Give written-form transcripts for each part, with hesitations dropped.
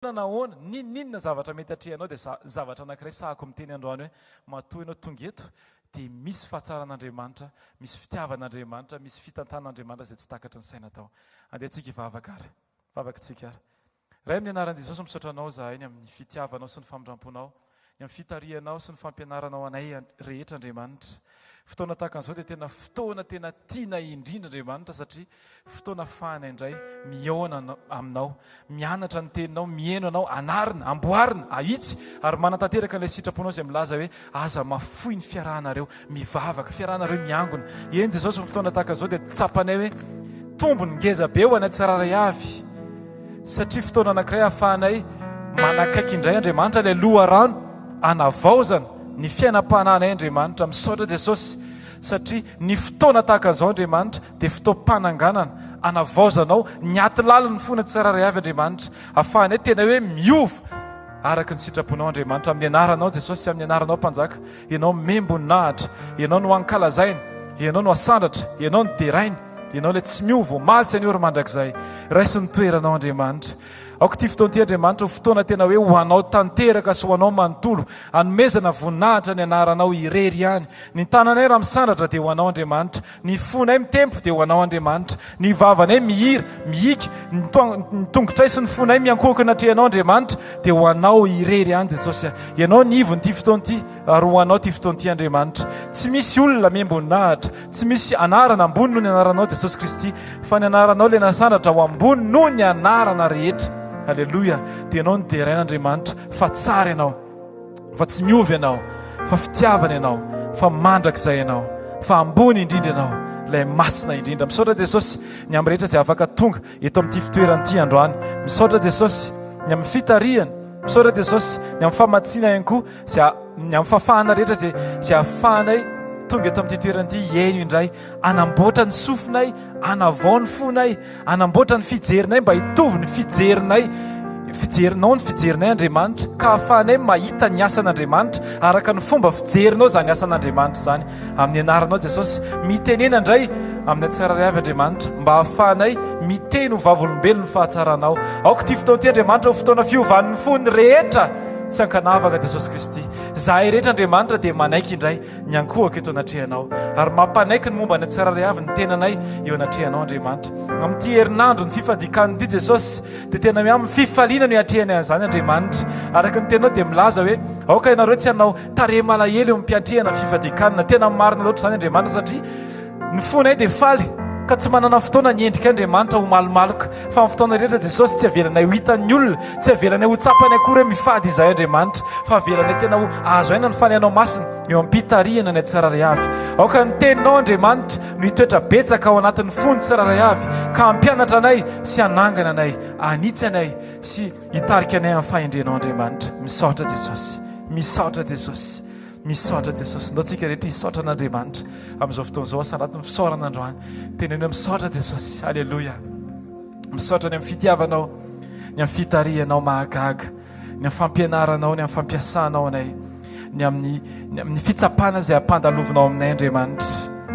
na ahoana, n'inon'inona zavatra mety atrehanao dia zavatra anankiray sahako miteny androany hoe matoa ianao tonga eto dia misy fahatsaran'Andriamanitra, misy fitiavan'Andriamanitra, misy fitantanan'Andriamanitra izay tsy takatry ny saina atao. Andeha tsika hivavaka ary. Vavaka tsika ary. Ray amin'ny anaran'i Jesosy misaotra anao izahay ny amin'ny fitiavanao sy ny famindramponao, ny amin'ny fitarihanao sy ny fampianaranao anay rehetra Andriamanitra. Fotoana tahaka an'izao dia tena fotoana tena tianay indrindra Andriamanitra satria fotoana afahanay indray mihaona aminao, mianatra ny teninao, mihaino anao, anarina, amboarina, ahitsy ary manatanteraka ilay sitraponao izay milaza hoe aza mafoy ny fiarahanareo mivavaka, fiarahanareo miangona. Eny Jesosy, ny fotoana tahaka izao dia tsapanay hoe tombony ngeza be ho anay tsirairay avy satria fotoana anankiray ahafahanay manakaiky indray Andriamanitra ilay loharano anavaozana ny fiainam-panahinay Andriamanitra. Misaotra Jesosy satria ny fotoana tahaka an'izao Andriamanitra dia fotoam-pananganana, anavaozanao ny aty lalin'ny fona tsirairay avy Andriamanitra, ahafahanay tena hoe miova araka ny sitraponao Andriamanitra, amin'ny anaranao Jesosy sy amin'ny anaranao Mpanjaka, Ianao omem-boninahitra, Ianao no ankalazaina, Ianao no asandratra, Ianao no deraina, Ianao ilay tsy miova, omaly sy anio ary mandrakizay. Raiso ny toeranao Andriamanitra. Aoka ity fotoana ity Andriamanitra ho fotoana tena hoe ho anao tanteraka sy ho anao manontolo, hanomezana voninahitra ny anaranao irery ihany. Ny tananay raha misandratra dia ho anao Andriamanitra. Ny fonay mitempo dia ho Anao Andriamanitra, ny vavanay mihira, mihika, ny tongotray sy ny fonay miankohoka anatrehanao Andriamanitra dia ho Anao irery ihany Jesosy a. Ianao ny ivon'ity fotoana ity ary ho Anao ity fotoana ity Andriamanitra. Tsy misy olona mihemboninahitra, tsy misy anarana ambony noho ny anaranao Jesosy Kristy, fa ny anaranao ilay nasandratra ho ambony noho ny anarana rehetra. Aleloia. Dia Ianao no deraina Andriamanitra fa tsara Ianao. Fa tsy miova ianao, fa fitiavana ianao, fa mandrakizay ianao, fa ambony indrindra ianao, ilay masina indrindra. Misaotra Jesosy ny amin'ny rehetra izay afaka tonga eto amin'ity fitoerana ity androany. Misaotra Jesosy ny amin'ny fitarihana. Misaotra Jesosy ny amin'ny famatsiana ihany koa, izay ny amin'ny fahafahana rehetra izay izay ahafahanay tonga eto amin'ity toerana ity hihaino indray, hanamboatra ny sofinay, hanavao ny fonay. Hanamboatra ny fijerinay mba hitovy ny fijerinay, fijerinao ny fijerinay Andriamanitra, ka hahafahanay mahita ny asan'Andriamanitra araka ny fomba fijerinao izany asan'Andriamanitra izany. Amin'ny anaranao Jesosy, mitenena indray amin'ny tsirairay avy Andriamanitra, mba hahafahanay miteny ho vavolombelon'ny fahatsaranao. Aoka ity fotoana ity Andriamanitra ho fotoana fiovan'ny fon'ny rehetra tsy ankanavaka Jesosy Kristy. Izahay rehetra Andriamanitra dia manaiky indray Miankohoka eto anatrehanao ary mampanaiky ny momba ny tsirairay avy ny tenanay eo anatrehanao Andriamanitra. Amin'ity herinandro ny fifadikanina ity Jesosy dia tena hoe amin'ny fifaliana no hiatrehanay an'izany Andriamanitra. Araka ny teninao dia milaza hoe aoka ianareo tsy hanao tarehy malahelo eo am-piatrehana fifadikanina. Tena marina loatra izany Andriamanitra satria ny fonay dia faly ka tsy manana fotoana ny endrika Andriamanitra ho malomaloka fa amin'ny fotoana rehetra Jesosy tsy avelanay ho hitan'ny olona, tsy avelanay ho tsapany akory hoe mifady izahay Andriamanitra fa avelanay tena ho azo aina ny Fanahinao Masina eo am-pitarihana ny tsirairay avy. Aoka ny teninao Andriamanitra no hitoetra betsaka ao anatin'ny fon'ny tsirairay avy ka hampianatra anay sy hanangana anay, hanitsy anay sy hitarika anay amin'ny fahendrenao Andriamanitra. Misaotra Jesosy. Misaotra Jesosy. Misaotra Jesosy. Ndao tsika rehetra hisaotra an'Andriamanitra amin'izao fotoana izao. Asarato ny fisaorana androany. Teneno hoe misaotra Jesosy. Aleloia. Misaotra ny amin'ny fitiavanao, ny amin'ny fitarihanao mahagaga, ny amin'ny fampianaranao, ny amin'ny fampiasanao anay, ny amin'ny ny amin'ny fitsapana izay ampandalovinao aminay Andriamanitra.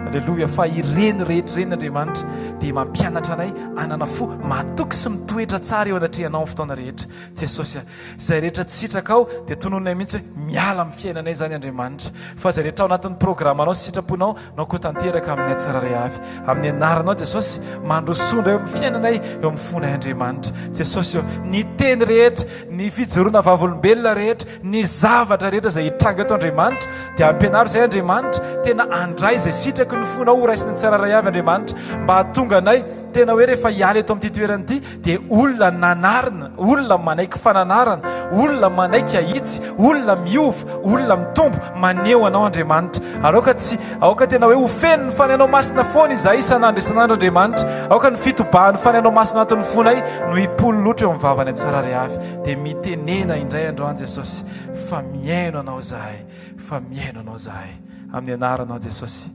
Aleloia. Fa ireny rehetra ireny Andriamanitra dia mampianatra anay hanana fo matoky sy mitoetra tsara eo anatrehanao amin'ny fotoana rehetra. Jesosy a. Izay rehetra tsy sitrakao dia tonononay mihitsy hoe miala amin'ny fiainanay izany Andriamanitra. Fa izay rehetra ao anatin'ny programanao sy sitraponao no akoho tanteraka aminay tsirairay avy. Amin'ny anaranao Jesosy, mandrosoa indray eo amin'ny fiainanay, eo amin'ny fonay Andriamanitra. Jesosy ô, ny teny rehetra, ny fijoroana vavolombelona rehetra, ny zavatra rehetra izay hitranga eto Andriamanitra, dia ampianaro izay Andriamanitra, tena handray izay sitraky ny fonao ho raisin'ny tsirairay avy Andriamanitra, mba hahatonga anay tena hoe rehefa hiala eto amin'ity toerana ity dia olona nanarina, olona manaiky fananarana, olona manaiky ahitsy, olona miova, olona mitombo, maneho Anao Andriamanitra. Ary aoka tsy, aoka tena hoe ho feno ny Fanahinao Masina foana izahay isan'andro isan'andro Andriamanitra. Aoka ny fitobahan'ny Fanahinao Masina anatin'ny fonay no hipololotra eo amin'ny vavanay tsirairay avy. Dia mitenena indray androany Jesosy fa mihaino Anao izahay, fa mihaino Anao izahay. Amin'ny anaranao Jesosy.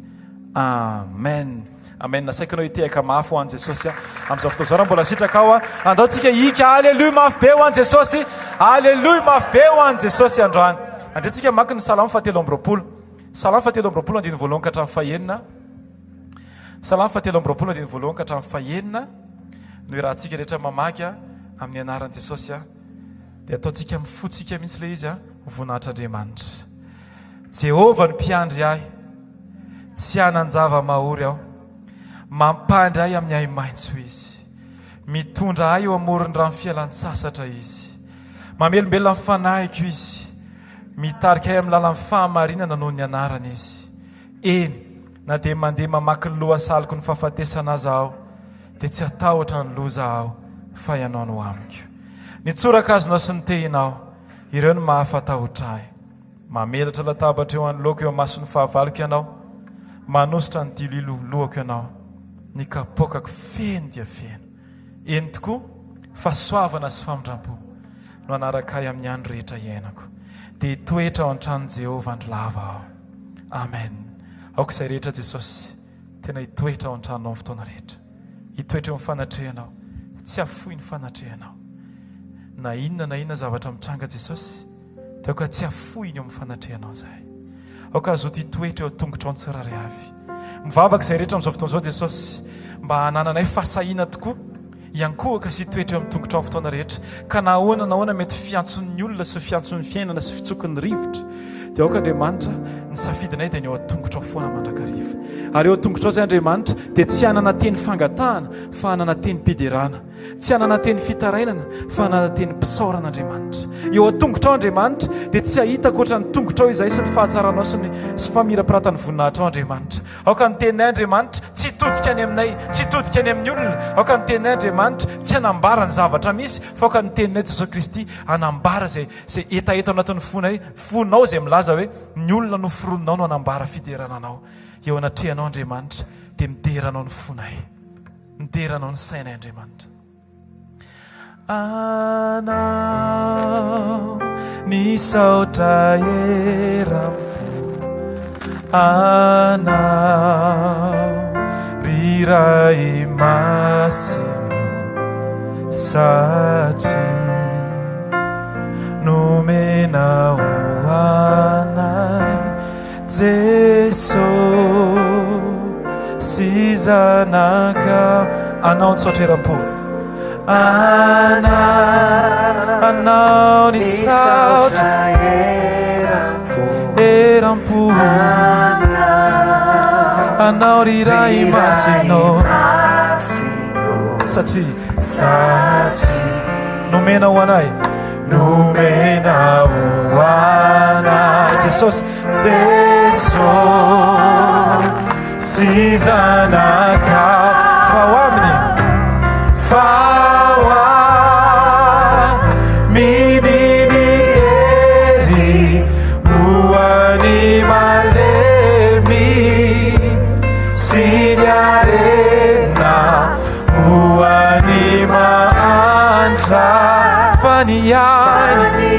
Amen. Amen asaiko anao hitehaka mafy ho an'i Jesosy a. Amin'izao fotoana izao raha mbola sitrakao a, andao tsika hika aleloia mafy be ho an'i Jesosy. Aleloia mafy be ho an'i Jesosy androany. Andeha tsika mamaky ny Salamo fahatelo amby 20. Salamo fahatelo amby 20 andininy voalohany ka hatramin'ny fahenina. Salamo fahatelo amby 20 andininy voalohany ka hatramin'ny fahenina no irahantsika rehetra mamaky a amin'ny anaran'i Jesosy a. Dia ataontsika amin'ny fontsika mihitsy ilay izy ho voninahitr'Andriamanitra. Jehovah no mpiandry ahy, tsy hanan-java-mahory aho. Mampandry ahy amin'ny ahi-maitso Izy. Mitondra ahy eo amoron'ny rano fialan-tsasatra Izy. Mamelombelona ny fanahiko Izy. Mitarika ahy amin'ny lalan'ny fahamarinana noho ny anarany Izy. Eny, na dia mandeha mamaky ny lohasaloky ny fahafatesana aza aho, dia tsy hatahotra ny loza aho, fa Ianao no amiko. Ny tsorakazonao sy ny tehinao, ireo no mahafatahotra ahy. Mamelatra latabatra eo anoloako eo imason'ny fahavaloko Ianao, manosotra ny diloilo lohako Ianao, ny kapoakako feno dia feno. Eny tokoa, fahasoavana sy famindram-po no hanaraka ahy amin'ny andro rehetra iainako, dia hitoetra ao an-tranon'i Jehovah andro lava aho. Amen. Aoka izay rehetra Jesosy tena hitoetra ao an-tranonao amin'ny fotoana rehetra. Hitoetra eo amin'ny fanatrehanao. Tsy hafoy ny fanatrehanao. Na inona na inona zavatra mitranga Jesosy, dia aoka tsy hafoy ny eo amin'ny fanatrehanao izahay. Aoka hazoto hitoetra eo an-tongotrao ny tsirairay avy. Mivavaka izay rehetra amin'izao fotoana izao Jesosy, mba hanananay fahasahiana tokoa hiankohoka sy hitoetra eo amin'ny tongotrao amin'ny fotoana rehetra, ka na ahoana na ahoana mety fiantson'ny olona sy fiantson'ny fiainana sy fitsoky ny rivotra, dia aoka Andriamanitra ny safidinay dia ny eo an-tongotrao foana mandrakariva. Ary eo an-tongotrao izay Andriamanitra dia tsy hanana teny fangatahana fa hanana tenim-piderana, tsy hanana teny fitarainana fa hanana tenim-pisaorana Andriamanitra. Eo an-tongotrao Andriamanitra dia tsy hahita ankoatra ny tongotrao izahay sy ny fahatsaranao sy ny sy famirapiratan'ny voninahitrao Andriamanitra. Aoka ny teninay Andriamanitra tsy hitodika any aminay, tsy hitodika any amin'ny olona. Aoka ny teninay Andriamanitra tsy hanambara ny zavatra misy, fa aoka ny teninay Jesosy Kristy hanambara izay izay hetaheta ao anatin'ny fonay, fonao izay milaza hoe ny olona noforoninao no hanambara fiderana anao. Eo anatrehanao Andriamanitra dia midera anao ny fonay. Midera anao ny sainay Andriamanitra. Anao misaotra eram-po Anao ry Ray Masina satria nomenao ho anay Jeso sy Zanaka Anao ny saotra eram-po Anao ny saotra eram-po Anao ry Ray Masina Satria satria nomena ho anay nomena ho anay Jesosy Jesosy sy Zanaka fa ho aminy fa ho aminy ny hery ho an'ny malemy sy ny harena ho an'ny mahantra fa ny ainy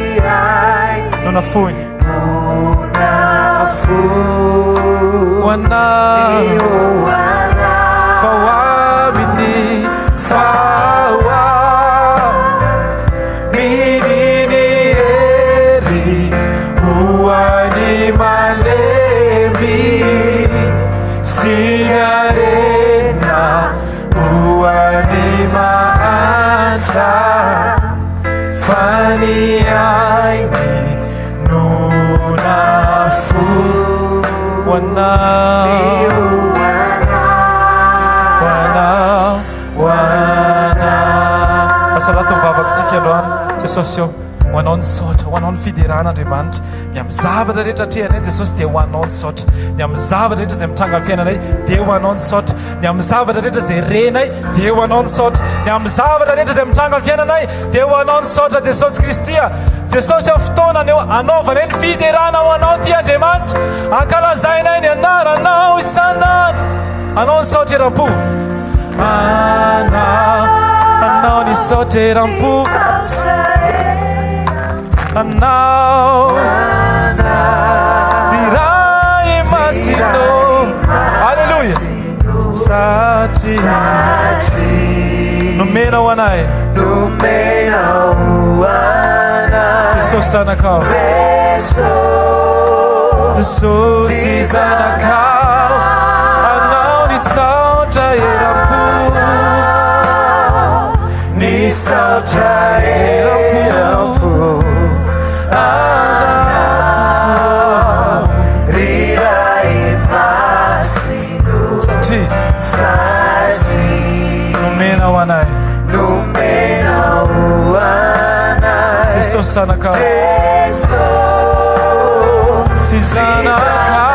no nafoiny Ho anao fa ho aminy fa ho aminy ny hery ho an'ny malemy sy ny harena ho an'ny mahantra fa ny ainy No nafoy ho anao, ho anao, ho anao. Asalato ny vavakitsika androany, Jesosy ô. Ho anao ny saotra, ho anao ny fiderana Andriamanitra. Ny amin'ny zavatra rehetra atrehanay Jesosy dia ho anao ny saotra. Ny amin'ny zavatra rehetra izay mitranga amin'ny fiainanay dia ho anao ny saotra. Ny amin'ny zavatra rehetra izay renay dia ho anao ny saotra. Ny amin'ny zavatra rehetra izay mitranga amin'ny fiainanay dia ho anao ny saotra Jesosy Kristy a. Jesosy eo fotoana eo anaovanay ny fiderana ho anao ty Andriamanitra. Ankalazainay ny anaranao isan'andro. Anao ny saotra eram-po. Anao, anao ny saotra eram-po. Anao, ny Ray Masino. Alléluia. Satria nomena ho anay. Nomena ho anay. Jesosy Zanakao. Jesosy Zanakao. Anao ny saotra eram-po. Ny saotra eram-po. Jesosy Zanakao. Tsy Zanakao.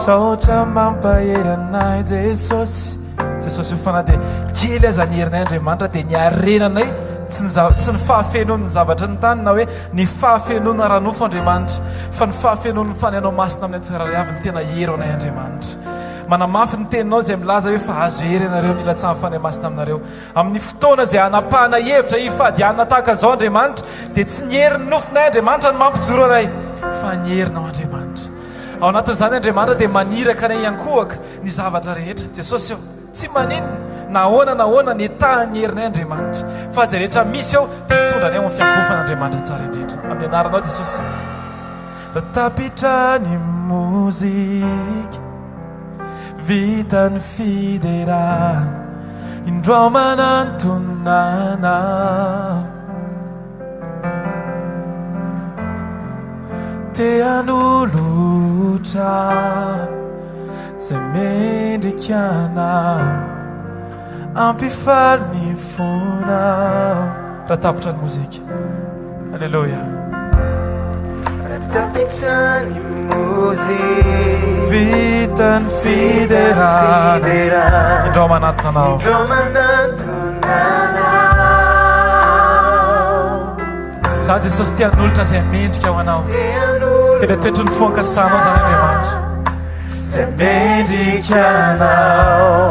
Misaotra mampahery anay Jesosy. Jesosy io fa na dia kely aza ny herinay Andriamanitra dia ny harenanay tsy ny tsy ny fahafenoan'ny zavatry ny tany na hoe ny fahafenoana ara-nofo Andriamanitra fa ny fahafenoan'ny Fanahinao Masina aminay tsirairay avy no tena hery anay Andriamanitra. Manamafy ny teninao izay milaza hoe fa azo hery ianareo nilatsahan'ny Fanahy Masina aminareo. Amin'ny fotoana izay hanapahana hevitra hifadianana tahaka an'izao Andriamanitra dia tsy ny herin'ny nofonay Andriamanitra no mampijoro anay fa ny herinao Andriamanitra. Ao anatin'izany Andriamanitra dia maniraka anay hiankohoka ny zavatra rehetra. Jesosy ô, tsy maninona na ahoana na ahoana ny tahan'ny herinay Andriamanitra fa izay rehetra misy eo dia hitondra anay ao amin'ny fiankohofana Andriamanitra tsara indrindra. Amin'ny anaranao Jesosy. Tapitra ny mozika. Vita ny fiderana, indro aho manantona anao. Te hanolotra izay mendrika anao, hampifaly ny fonao. Raha tapitra ny mozika. Alléluia. Tapitra ny mozika. Vita ny fiderana. Indreo manantona anao. Indreo manantona anao. Za Jesosy te hanolotra izay mendrika ho anao. Tena toetry ny fo ankasitrahanao izany Andriamanitra. Izay mendrika anao.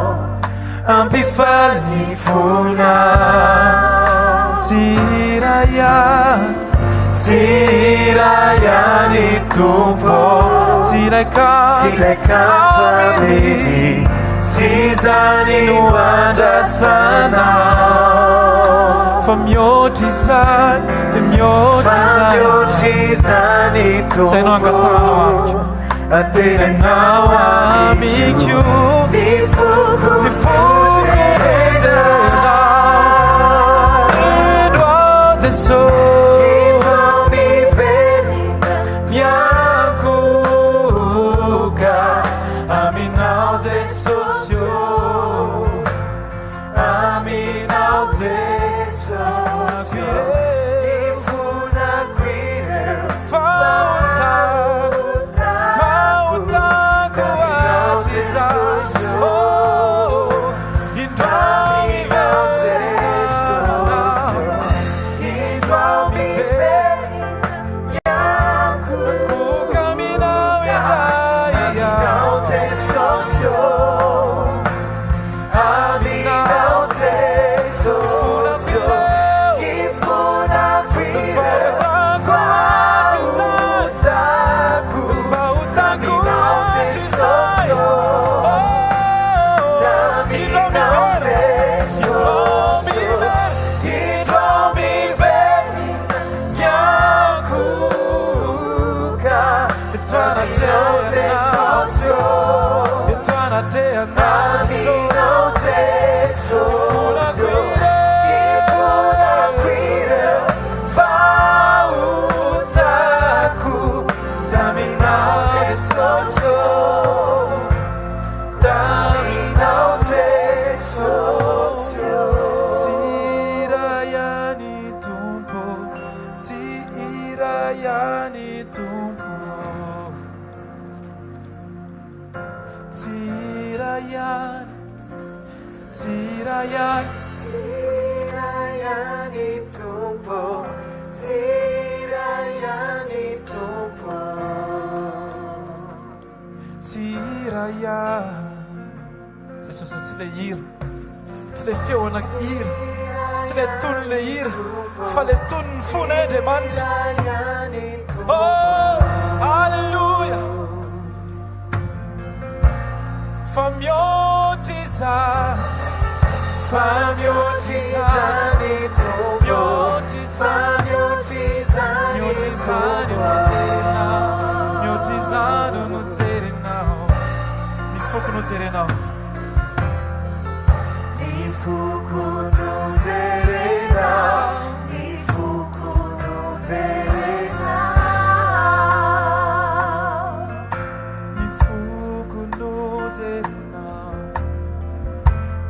Hampifaly ny fonao. Tsy iray ihany, tsy iray ihany Tompo. Tsy ilay kanto, tsy ilay kanto amidy, tsy izany no andrasanao. Fa mihoatra izany, dia mihoatra izany. Fa mihoatra izany Tompo. Izay no angatahanao amiko. Antenainao amiko. Ny foko, ny foko rehetra. Indro aho Jesosy. Indro miverina miankohoka aminao Jesosy ô. Aminao Jesosy ô. Ifonako ireo Fahotako, fahotako hatrizay. Oh. hira ihany. Tsy hira ihany Tompo, tsy hira ihany Tompo. Tsy hira ihany. Jesosy tsy ilay hira, tsy ilay feona hira, tsy ilay tonon'ilay hira, fa ilay tonon'ny fonay Andriamanitra. Oh, Alléluia. Fa mihoatra izany, Fa mihoatra izany Tompo, mihoatra fa izany, mihoatra izany mihoatra izany Tompo. no jerenao, mihoatra izany no jerenao, ny foko no jerenao. Ny foko no jerenao, ny foko no jerenao. Ny foko no jerenao.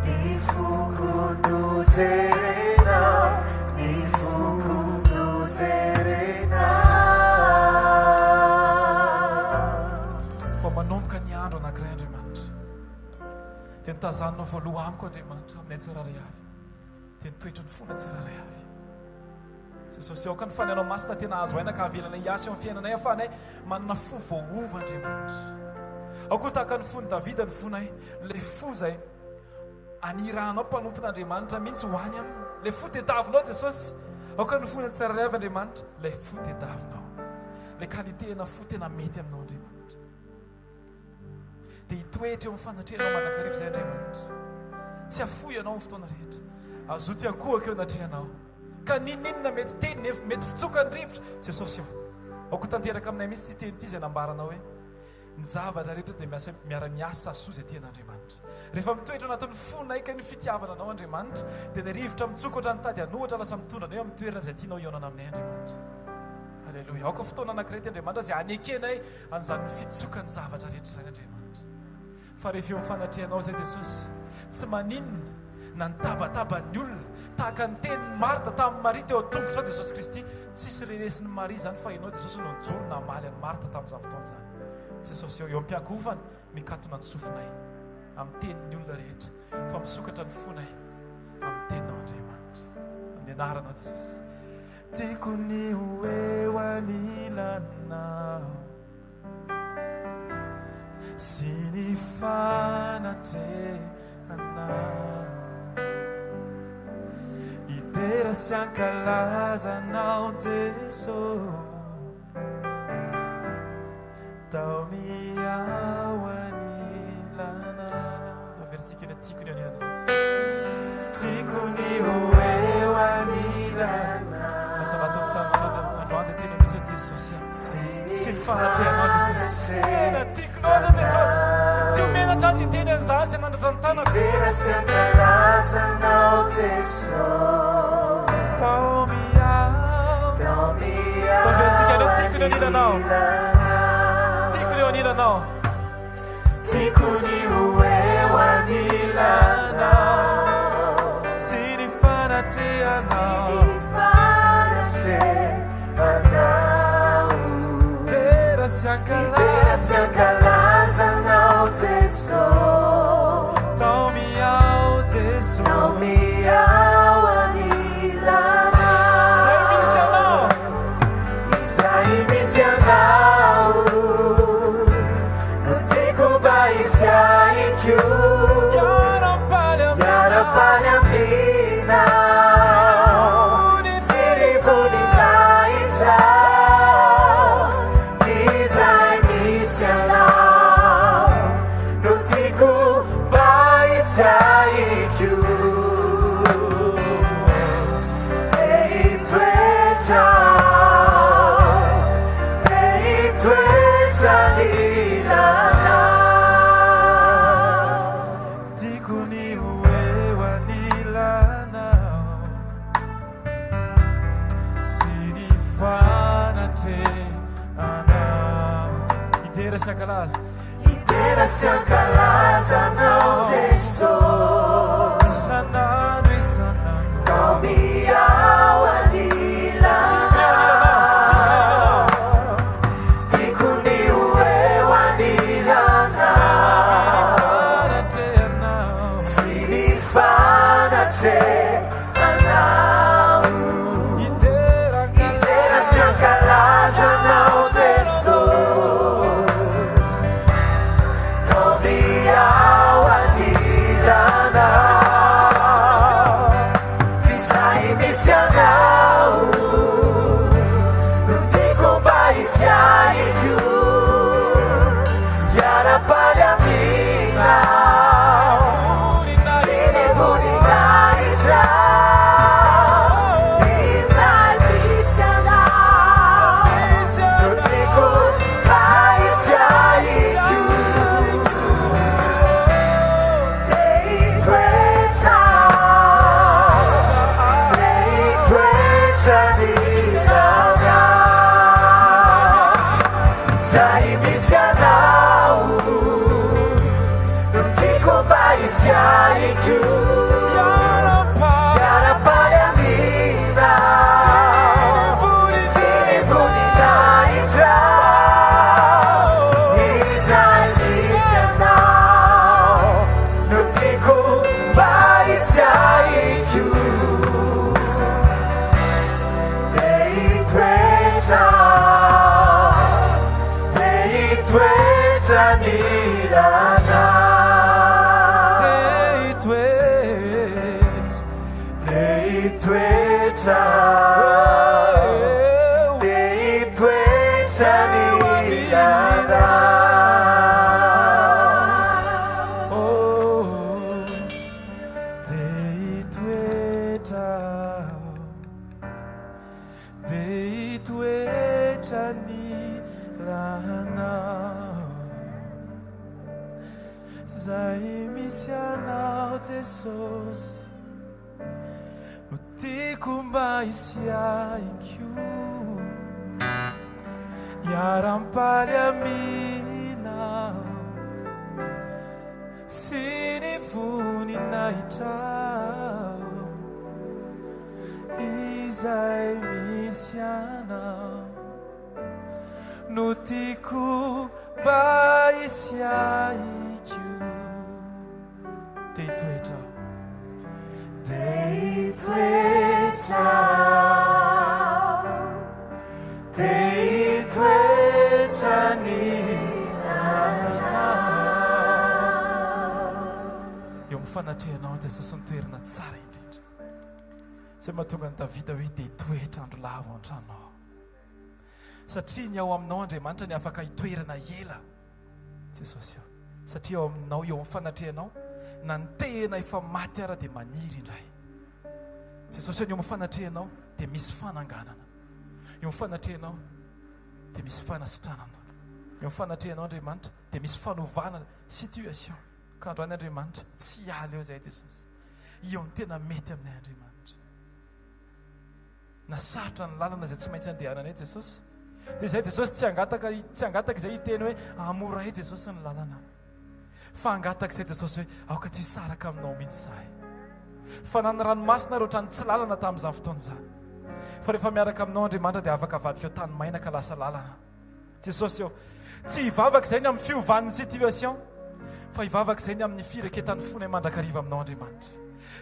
Ny foko no jerenao, ny foko no jerenao. Fa manomboka ny andro anankiray Andriamanitra, dia ny tazaninao voaloha amiko Andriamanitra aminay tsirairay avy, dia ny toetry ny fona tsirairay avy. Jesosy, aoka ny Fanahinao Masina tena azo aina ka avelanay hiasa eo amin'ny fiainanay ahafahanay manana fo voaova Andriamanitra. Aoka ho tahaka ny fon'i Davida ny fonay, ilay fo izay anirahanao mpanompon'Andriamanitra mihitsy ho any aminy. Ilay fo tediavinao Jesosy. Aoka ny fonay tsirairay avy Andriamanitra, ilay fo tediavinao. Ilay qualité-na fo tena mety aminao Andriamanitra. Dia hitoetra eo amin'ny fanatrehanao mandrakariva izay Andriamanitra. Tsy hafoy ianao amin'ny fotoana rehetra. Azoto hiankohoka eo anatrehanao. Ka n'inon'inona mety teny, nefa mety fitsokan'ny rivotra, Jesosy ô. Aoka ho tanteraka aminay mihitsy ity teny ity izay nambaranao hoe ny zavatra rehetra dia miasa miara-miasa soa izay tian'Andriamanitra. Rehefa mitoetra anatin'ny fonay ka ny fitiavana anao Andriamanitra, dia ny rivotra mitsoka ohatran'ny tady an'ohatra lasa mitondra anay eo amin'ny toerana izay tianao hihaonana aminay Andriamanitra. Aleloia. Aoka fotoana anankiray ity Andriamanitra izay hanekenay an'izany fitsokan'ny zavatra rehetra izany Andriamanitra. Fa rehefa eo amin'ny fanatrehanao izay Jesosy, tsy maninona na ny tabataban'ny olona, tahaka ny tenin'i Marta tamin'i Maria teo an-tongotrao Jesosy Kristy, tsisy renesin'i Maria izany fa ianao Jesosy no nijoro namaly an'i Marta tamin'izany fotoana izany. Jesosy eo, eo am-piankohofana, mikatona ny sofinay amin'ny tenin'ny olona rehetra, fa misokatra ny fonay amin'ny teninao Andriamanitra. Amin'ny anaranao Jesosy. Tiako ny ho eo anilanao sy ny fanatrehanao. Hidera sy hankalaza anao Jesosy. Taomy aho anilanao. Averintsika ilay tiako ny anilanao. Tiako ny ho eo anilanao. Lasa anatin'ny tanana androany dia tena mihitsy hoe Jesosy a. Sy ny fanatrehanao Jesosy. Tena tiako loatra Jesosy. Tsy ho menatra aho ny hiteny an'izany sy hanandratra ny tanako. Hidera sy hankalaza anao Jesosy. Taomy aho. Taomy aho Averintsika ilay tiako ny anilanao. anilanao. Tiako ny eo anilanao. Tiako ny ho eo anilanao. Sy ny fanatrehanao. Ny fanatrehanao. Dera sy Hidera hankalaza. sy hankalaza anao Jesosy. Taomy aho Jesosy. Taomy aho anilanao. Izay misy anao. Izay misy anao. No tiako mba hisy ahy koa. Hiara-paly aminao. Hiara-paly aminao. Sy ny voninahitra. Izay misy anao. No tiako mba hisy ahy koa. Te hitoetra, te hitoetra anilanao. Tiako ny ho eo anilanao sy ny fanatrehanao. Hidera sy hankalaza. Hidera sy hankalaza anao Jesosy. Isan'andro isan'andro. Taomy aho anilanao. Tiako ny ho eo anilanao. Fanatrehanao. Sy ny fanatrehanao. anatrehanao. Hidera sy hankalaza Anao Jesosy. Taomy aho anilanao, f'izay misy Anao no tiako mba hisy ahy koa. Hiara-paly aminao sy ny voninahitrao. Izay misy Anao no tiako mba hisy ahy koa. Te hitoetra, te hitoetra anilanao. Izay misy Anao no tiako mba hisy ahy koa. Hiara-paly aminao sy ny voninahitrao. Izay misy Anao no tiako mba hisy ahy koa. Te hitoetra, te hitoetra anilanao. Te hitoetra, Te hitoetra, te hitoetra anilanao. Oh, te hitoetra, te hitoetra anilanao. Zay misy Anao Jesosy no tiako mba hisy ahy koa. Hiara-paly aminao sy ny voninahitrao. Izay misy Anao no tiako mba hisy ahy koa. Te hitoetra aho. Te hitoetra, te hitoetra anilanao. Eo amin'ny fanatrehanao Jesosy ny toerana tsara indrindra. Izay mahatonga an'i Davida hoe te hitoetra andro lava ao an-tranonao. Satria ny ao aminao Andriamanitra ny afaka hitoerana ela. Jesosy ô. Satria ao aminao, eo amin'ny fanatrehanao, na ny tehina efa maty ara dia maniry indray. Jesosy ô, ny eo amin'ny fanatrehanao dia misy fananganana. Eo amin'ny fanatrehanao dia misy fanasitranana. Eo amin'ny fanatrehanao Andriamanitra dia misy fanovana situation. Ka androany Andriamanitra tsy hiala eo izay Jesosy. Eo ny tena mety aminay Andriamanitra. Na sarotra ny lalana izay tsy maintsy andehananay Jesosy. Dia izay Jesosy tsy hangataka tsy hangataka izay hiteny hoe amoray Jesosy ny lalana. Fa hangataka izay Jesosy hoe aoka tsy hisaraka aminao mihitsy izahay. Fa na ny ranomasina ary ohatran'ny tsy lalana tamin'izany fotoana izany. Fa rehefa miaraka aminao Andriamanitra dia afaka avadika ho tany maina ka lasa lalana. Jesosy ô, tsy hivavaka izay ny amin'ny fiovan'ny situation, fa hivavaka izay ny amin'ny fireketan'ny fonay mandrakariva aminao Andriamanitra.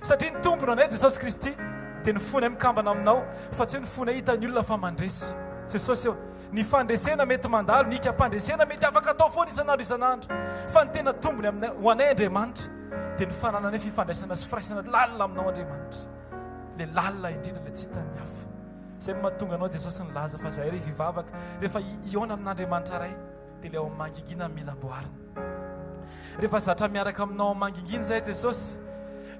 Satria ny tombony anay Jesosy Kristy dia ny fonay mikambana aminao, fa tsy hoe ny fonay hitan'ny olona fa mandresy. Jesosy ô, ny fandresena mety mandalo, ny hikam-pandresena mety afaka atao foana isan'andro isan'andro, fa ny tena tombony aminay, ho anay Andriamanitra, dia ny fanananay fifandraisana sy firaisana lalina aminao Andriamanitra. Ilay lalina indrindra, ilay tsy hitan'ny hafa. Izay no mahatonga anao Jesosy nilaza fa zahay rehefa hivavaka, rehefa hihaona amin'Andriamanitra Ray, dia ilay ao amin'ny mangingina no mila amboarina. Rehefa zatra miaraka aminao amin'ny mangingina izahay Jesosy,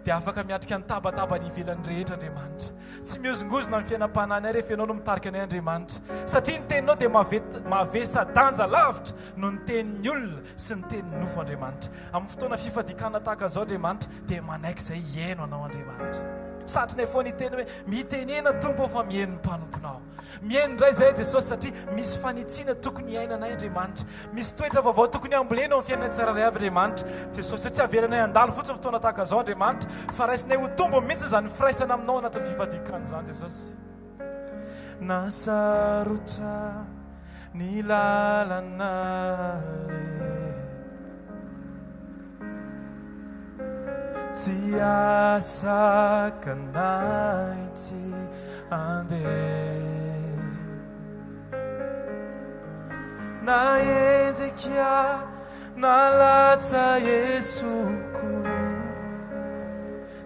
dia afaka miatrika ny tabataba any ivelany rehetra Andriamanitra. Tsy mihozongozona ny fiainam-panahinay rehefa ianao no mitarika anay Andriamanitra. Satria ny teninao dia mavesa-danja lavitra noho ny tenin'ny olona sy ny tenin'ny nofo Andriamanitra. Amin'ny fotoana fifadian-kanina tahaka izao Andriamanitra dia manaiky izay hihaino anao Andriamanitra. Satrinay foana hiteny hoe mitenena Tompo ô fa mihaino ny mpanomponao. Mihaino indray izahay Jesosy satria misy fanitsiana tokony hiainanay Andriamanitra. Misy toetra vaovao tokony hambolena ao amin'ny fiainanay tsirairay avy Andriamanitra. Jesosy ô tsy avelanay handalo fotsiny fotoana tahaka izao Andriamanitra fa raisinay ho tombony mihitsy izany firaisana aminao anatin'ny fifadian-kanina izany Jesosy. Na sarotra ny lalana aleha. Tsy hahasakana ahy tsy handeha. Na enjika na latsa esoko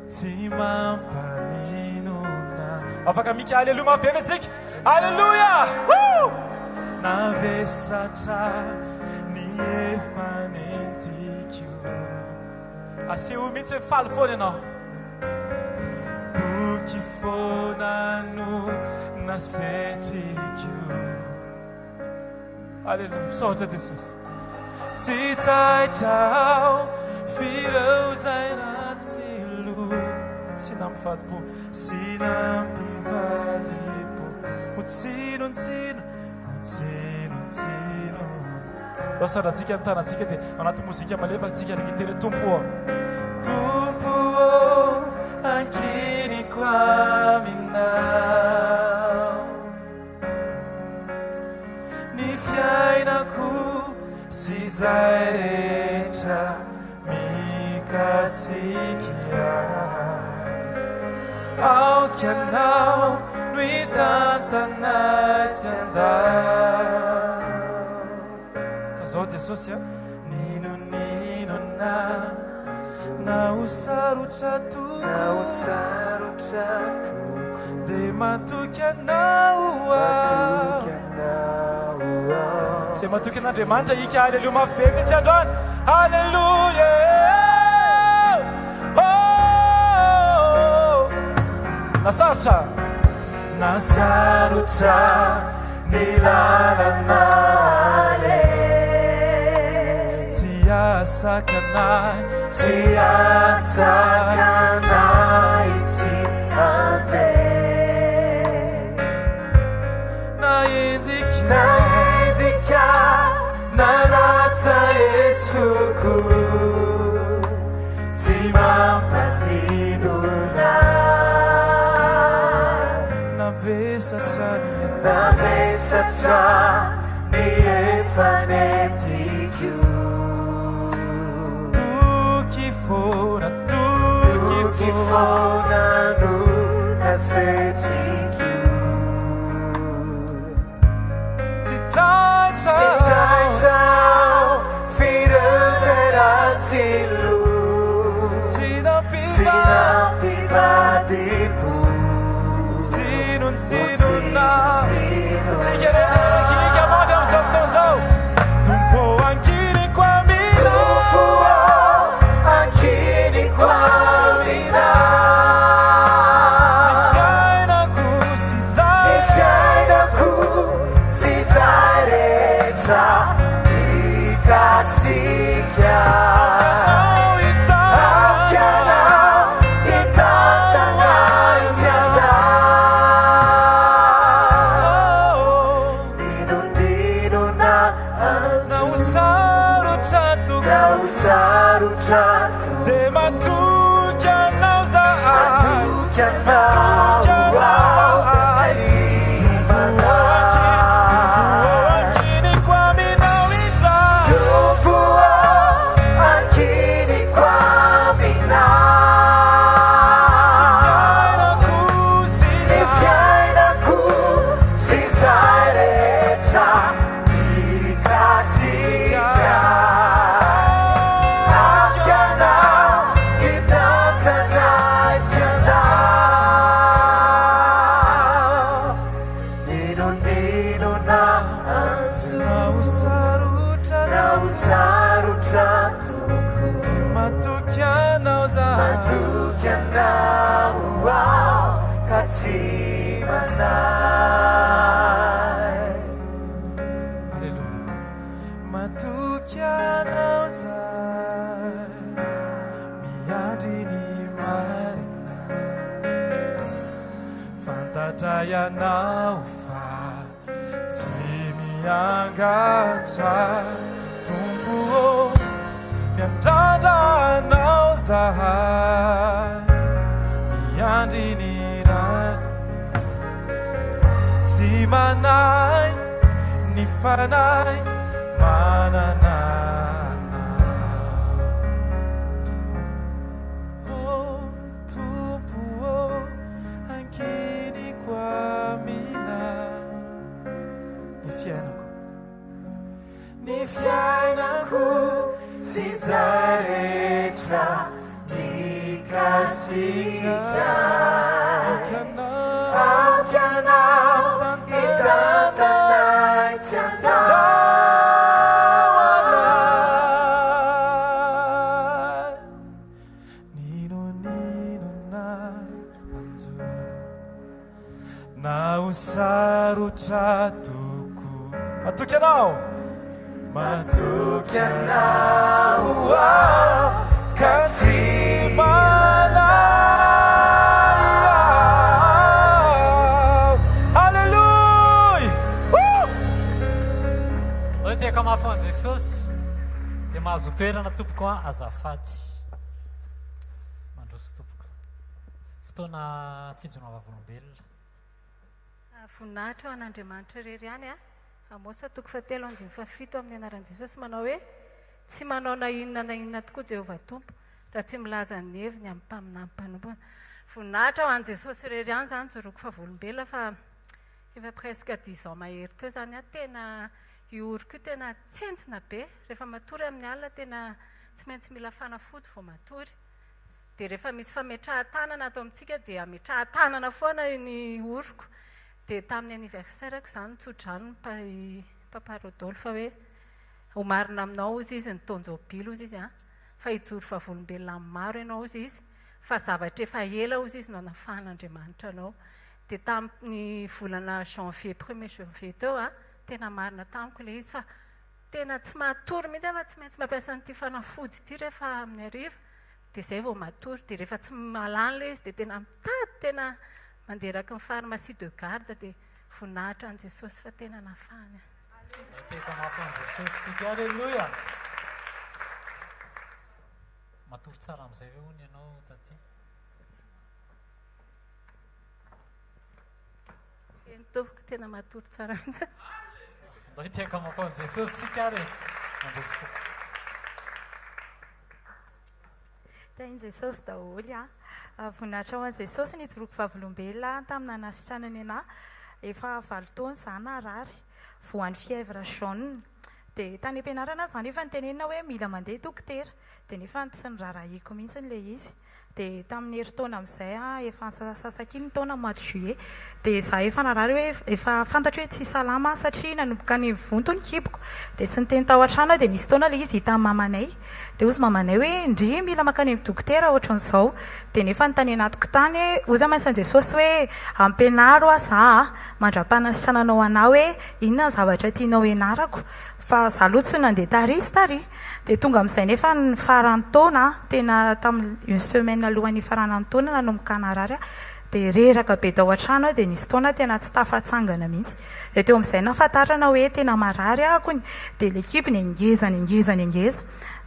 Tsy mampaninona. Afaka mika aleloia mafy be ve tsika? Aleloia! Woo! Navesatra ny efa nentiko. Asehoy mihitsy hoe faly foana ianao. Toky foana no nasetriko. Aleloia, misaotra Jesosy. Tsy taitra aho f'ireo izay ratsy loha sy nampivadi-po sy nampivadi-po ho tsinontsinona, ho tsinontsinona. Ndao sandrantsika ny tanantsika dia anaty mozika malefaka tsika ry gitera Tompo ô. Tompo ô, ankiniko aminao ny fiainako sy izay rehetra mikasika ahy. Aoka ianao no hitantana tsy handao. Ka zao Jesosy a, n'inon'inona na ho sarotra tokoa, na ho sarotra tokoa, dia matoky anao aho. Matoky anao aho. Izay matoky an'Andriamanitra hika haleloia mafy be mihitsy androany. Haleloia! Oh! Na sarotra. Na sarotra ny lalana aleha. Tsy hahasakana ahy. Tsy hahasakana ahy tsy handeha. Na enjika. Na enjika na latsa esoko. Tsy mampaninona. Navesatra ny efa. Navesatra ny efa nentiko. Toky foana, toky foana no nasetriko. Tsy taitra, tsy taitra aho f'ireo izay ratsy loha. Tsy nampivadi-po. Tsinontsinona. Tsika rehetra mikinika mafy amin'izao fotoana izao. Tompo ankiniko aminao. Tompo ankiniko aminao. Ny fiainako sy izay. Ny fiainako sy izay rehetra mikasika. Aoka ianao hitantana tsy handao. N'inon'inona na ho sarotra tokoa, na ho sarotra tokoa, dia matoky anao zahay, matoky anao zahay. Tompo ankiniko aminao izaho. Tompo ankiniko aminao. Ny fiainako sy izay rehetra mikasika. Aoka ianao hitantana ahy tsy handao. N'inon'inona antso, na ho sarotra, na ho sarotra tokoa, matoky anao zaho, matoky anao aho ka tsy manahy. Aleloia. Matoky anao zahay, miandry ny marina. Fantatra ianao fa tsy miangatra Tompo ô, miandrandra anao zahay, miandry ny rariny. Tsy manahy ny fanahy manana anao. fiainako. Ny fiainako sy izay rehetra mikasika Aoka Ianao hitantana ahy tsy handao ahy. N'inon'inona manjo Na ho sarotra tokoa. Matoky anao. Matoky anao aho ka tsy manahy aho. Alléluia! Woo! Hoe tehaka mafy ho an'i Jesosy dia mahazo toerana tompoko a, azafady. Mandroso tompoko. Fotoana fijoroana vavolombelona. Voninahitra ho an'Andriamanitra irery ihany a. Amosa toko fahatelo andininy fahafito amin'ny anaran'i Jesosy manao hoe, Tsy manao na inona na inona tokoa Jehovah Tompo, raha tsy milaza ny heviny amin'ny mpaminany mpanompony. Voninahitra ho an'i Jesosy irery ihany izany joroko vavolombelona fa efa presque dix ans mahery teo izany aho tena io oroko io tena tsentsina be rehefa matory amin'ny alina tena tsy maintsy mila fanafody vao matory. Dia rehefa misy fametrahan-tanana ato amintsika dia ametrahan-tanana foana ny oroko. Dia tamin'ny anniversaire-ko izany nitso-drano ny Papa Rodolphe hoe ho marina aminao hozy izy ny taon-jobily hozy izy an, fa hijoro vavolombelona amin'ny maro ianao hozy izy, fa zavatra efa ela hozy izy no anafahan'Andriamanitra anao. Dia tamin'ny volana janvier, premier janvier teo an, tena marina tamiko ilay izy fa tena tsy matory mihitsy aho fa tsy maintsy mampiasa an'ity fanafody ity rehefa amin'ny hariva. Dia izay vao matory. Dia rehefa tsy mahalany ilay izy dia tena mitady tena mandeha eraky ny pharmacie de garde dia voninahitra an'i Jesosy fa tena nafahany ahy. Mitehaka mafy an'i Jesosy tsika. Aleloia! Matory tsara amin'izay ve hono ianao taty? Eny tompoko, tena matory tsara mihitsy. Ndao hitehaka mafy an'i Jesosy tsika ary e. Mandroso tompoko. Tahin'i Jesosy daholo a. Voninahitra ho an'i Jesosy ny hijoroako vavolombelona tamin'ny nanasitranany anah. Efa valo taona izaho narary, voan'ny fièvre jaune. Dia tany am-pianarana aho izany efa nitenenina hoe mila mandeha dokotera. Dia nefa tsy noraharahiako mihitsy ilay izy. Dia tamin'ny herintaona amin'izay aho efa antsasak'iny ny taona mois de juillet dia izaho efa narary hoe efa fantatro hoe tsy salama aho satria nanomboka nivonto ny kiboko dia tsy niteny tao an-trano aho dia nisy fotoana ilay izy hitan'ny mamanay dia hozy mamanay hoe ndry mila mankany amin'ny dokotera ohatran'izao dia nefa ny tany anatiko tany hoe hozy aho mantsy an'i Jesosy hoe ampianaro aho za a mandra-panasitrananao anah hoe inona ny zavatra tianao hianarako fa za aloha tsy nandeha tary sy tary Dia tonga amin'izay nefa ny faran'ny taona, tena tamin'ny une semaine alohan'ny hifaranan'ny taona nanomboka narary aho, dia reraka be tao an-trano aho, dia nisy fotoana tena tsy tafatsangana mihitsy. Dia teo amin'izay nahafantarana hoe tena marary aho akony, dia ilay kibo nengeza nengeza nengeza.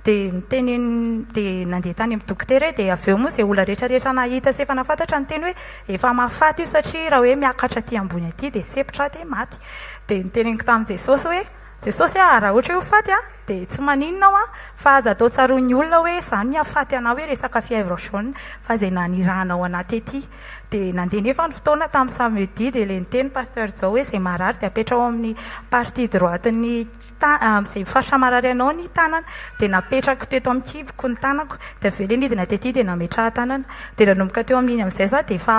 Dia niteneniny, dia nandeha tany amin'ny dokotera aho, dia avy eo moa izay olona rehetra rehetra nahita sy efa nahafantatra niteny hoe efa mahafaty io satria raha hoe miakatra aty ambony aty dia sempotra aho dia maty. Dia niteneniko tamin'i Jesosy hoe. Jesosy ah, raha ohatra hoe ho faty ah, dia tsy maninona aho ah, fa aza atao tsaroan'ny olona hoe izany ny hahafaty anah hoe resaka fièvre jaune, fa izay nanirahanao anah tety. Dia nandeha nefa ny fotoana tamin'ny samedi dia ilay niteny Pasteur Jao hoe izay marary dia apetraho amin'ny partie droite ny amin'izay faritra marary anao ny tanana. Dia napetrako teto amin'ny kiboko ny tanako, dia avy eo ilay nidina tety dia nametraha tanana. Dia nanomboka teo amin'iny amin'izay za dia efa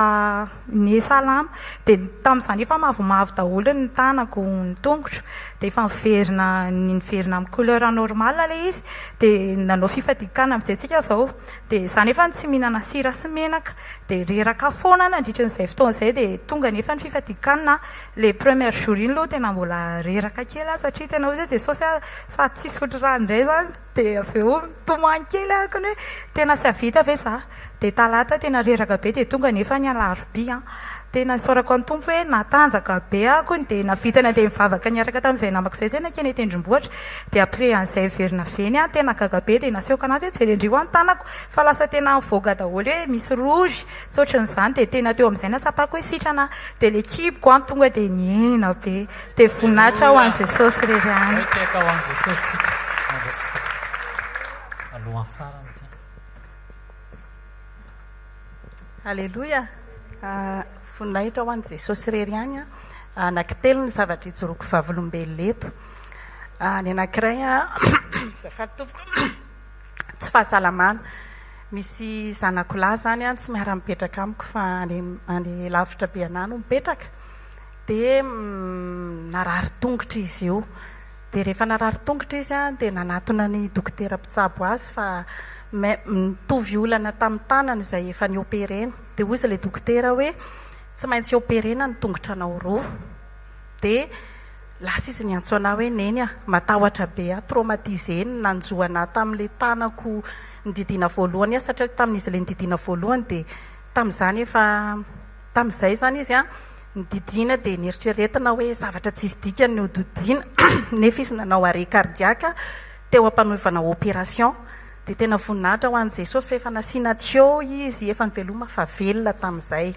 Ny salama. Dia tamin'izany efa mavomavo daholo ny tanako, ny tongotro. Dia efa niverina niverina amin'ny couleur normale ilay izy. Dia nanao fifadian-kanina amin'izay tsika izao. Dia izaho nefa tsy mihinana sira sy menaka. Dia reraka foana aho nandritra an'izay fotoana izay. Dia tonga nefa ny fifadian-kanina. Ilay premier jour iny aloha tena mbola reraka kely aho satria tena hoe Jesosy a, sady tsy hisotro rano indray izany. Dia avy eo nitomany kely aho kony hoe tena tsy hahavita ve za? Dia talata tena reraka be dia tonga nefa ny alarobia an. Tena isaorako an'i Tompo hoe natanjaka be aho kony dia nahavita nandeha nivavaka niaraka tamin'izay namako izay zay nankeny an-tendrombohitra. Dia après an'izay niverina avy eny aho tena gaga be dia nasehoko an'azy hoe jerendrio hoa ny tanako fa lasa tena mivoaka daholo hoe misy rouge tsy ohatran'izany dia tena teo amin'izay nahatsapako hoe sitrana aho. Dia ilay kiboko an tonga dia nihena be. Dia voninahitra ho an'i Jesosy irery ihany. Mipetraka ho an'i Jesosy tsika. Mandroso tompoko. Alohan'ny farany ity. Aleloia! Voninahitra ho an'i Jesosy irery ihany. Anankitelo ny zavatra ijoroako vavolombelona eto. Ny anankiray, azafady tompoko, tsy fahasalamana. Misy zanako lahy izany tsy miara-mipetraka amiko fa any any lavitra be anà no mipetraka. Dia narary tongotra izy io. Dia rehefa narary tongotra izy dia nanatona ny dokotera mpitsabo azy fa mitovy olana tamin'ny tanany izay efa ni-operena. Dia hoy izy ilay dokotera hoe tsy maintsy operena ny tongotranao roa. Dia lasa izy niantso anah hoe neny a, matahotra be aho, traumatisé ny nanjo anah tamin'ilay tanako nididiana voalohany aho satria tamin'izy ilay nididiana voalohany dia tamin'izany efa tamin'izay izany izy an, nididiana dia nieritreretina hoe zavatra tsisy dikany ny hodidiana nefa izy nanao arrêt cardiaque teo am-panaovana opération. Dia tena voninahitra ho an'i Jesosy fa efa nasiana tuyau izy, efa niveloma fa velona tamin'izay.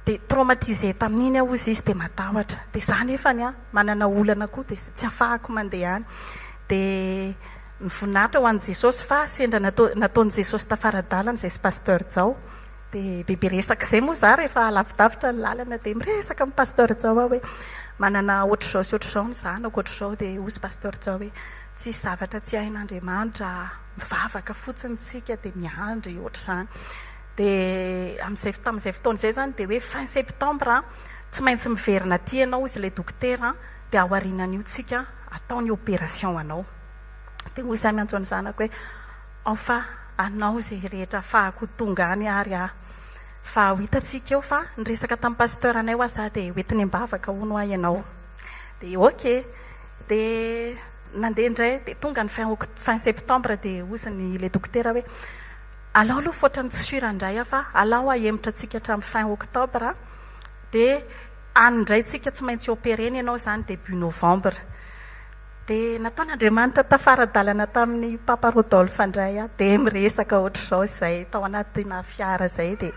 Dia traumatisé tamin'iny aho hozy izy dia matahotra. Dia izaho nefany an, manana olana koa dia tsy afahako mandeha any. Dia ny voninahitra ho an'i Jesosy fa sendra natao nataon'i Jesosy tafara-dalana izay sy Pasteur Jao. Dia bebe resaka izay moa izaho rehefa lavidavitra ny lalana dia miresaka amin'i Pasteur Jao aho hoe manana ohatr'izao sy ohatr'izao ny zanako ohatr'izao dia hozy Pasteur Jao hoe Tsisy zavatra tsy hain'Andriamanitra, mivavaka fotsiny tsika dia miandry ohatr'izany. Dia amin'izay tamin'izay fotoana izay izany dia hoe fin septembre tsy maintsy miverina aty ianao hozy ilay dokotera dia aorianan'io tsika atao ny opération anao. Dia hoy izaho miantso ny zanako hoe ao fa anao izay rehetra afahako ho tonga any ary aho. Fa ho hitantsika eo fa niresaka tamin'ny pasteur anay hoa izaho dia hoentiny am-bavaka hono hoa ianao. Dia ok. Dia nandeha indray dia tonga ny fin oct fin septembre dia hozy ny ilay dokotera hoe alao aloha fa ohatran'ny tsy sûr indray aho fa alao ahemotra antsika hatramin'ny fin octobre dia any indray tsika tsy maintsy opérena ianao izany début novembre. Dia nataon'Andriamanitra tafara-dalana tamin'ny Papa Rodolphe indray aho dia miresaka ohatr'izao izay tao anatina fiara izay dia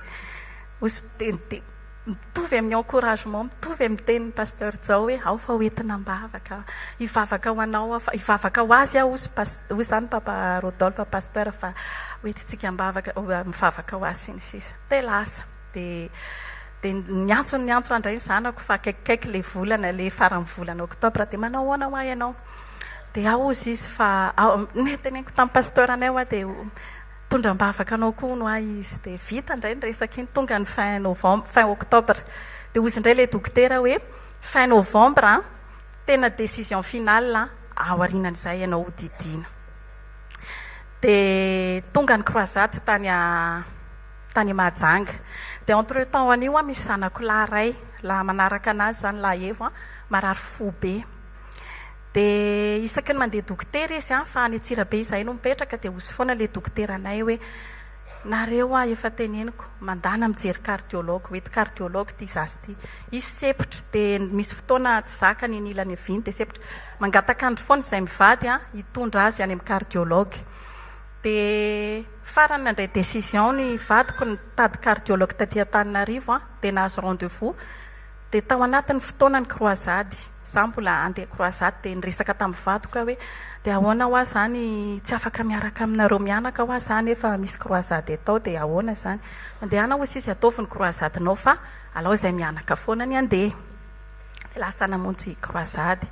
hozy dia dia Mitovy amin'ny encouragement, mitovy amin'ny tenin'i Pasteur Jao hoe ao fa ho entina am-bavaka, hivavaka ho anao aho fa, hivavaka ho azy aho hozy pas, hoy izany Papa Rodolphe Pasteur fa ho entintsika am-bavaka, mivavaka ho azy sy ny sisa. Dia lasa. Dia dia niantso niantso ahy indray ny zanako fa akaikikaiky ilay volana, ilay faran'ny volana octobre, dia manao ahoana hoa ianao? Dia ao hozy izy fa, ao, teneniko tamin'ny Pasteur anay hoa dia Mitondra am-bavaka anao koa hono ahy izy. Dia vita indray ny resaka iny, tonga ny fin novembre, fin octobre. Dia hozy indray ilay dokotera hoe fin novembre an, tena décision finale an, aorianan'izay ianao ho didiana. Dia tonga ny croisade tany tany Mahajanga. Dia entre temps an'io an, misy zanako lahy iray, lahy manaraka anazy izany, lahy Evo an, marary fo be. Dia isaky ny mandeha dokotera izy an, fa any Antsirabe izahay no mipetraka, dia hozy foana ilay dokoteranay hoe, nareo aho efa teneniko, mandàna mijery cardiologue, ho ety cardiologue ity zaza ity. Izy sempotra, dia misy fotoana tsy zakany iny ilany havia iny dia sempotra. Mangataka andro foana izahay mivady an, hitondra azy any amin'ny cardiologue. Dia farany nandray décision ny vadiko nitady cardiologue taty Antananarivo an, dia nahazo rendez-vous. Dia tao anatin'ny fotoana ny croisade, za mbola handeha croisade dia niresaka tamin'ny vadiko aho hoe dia ahoana hoa zany tsy afaka miaraka aminareo mianaka hoa za nefa misy croisade atao dia ahoana izany? Mandehana hozy izy ataovy ny croisade-nao fa alao izay mianaka foana ny handeha. Dia lasa namonjy croisade.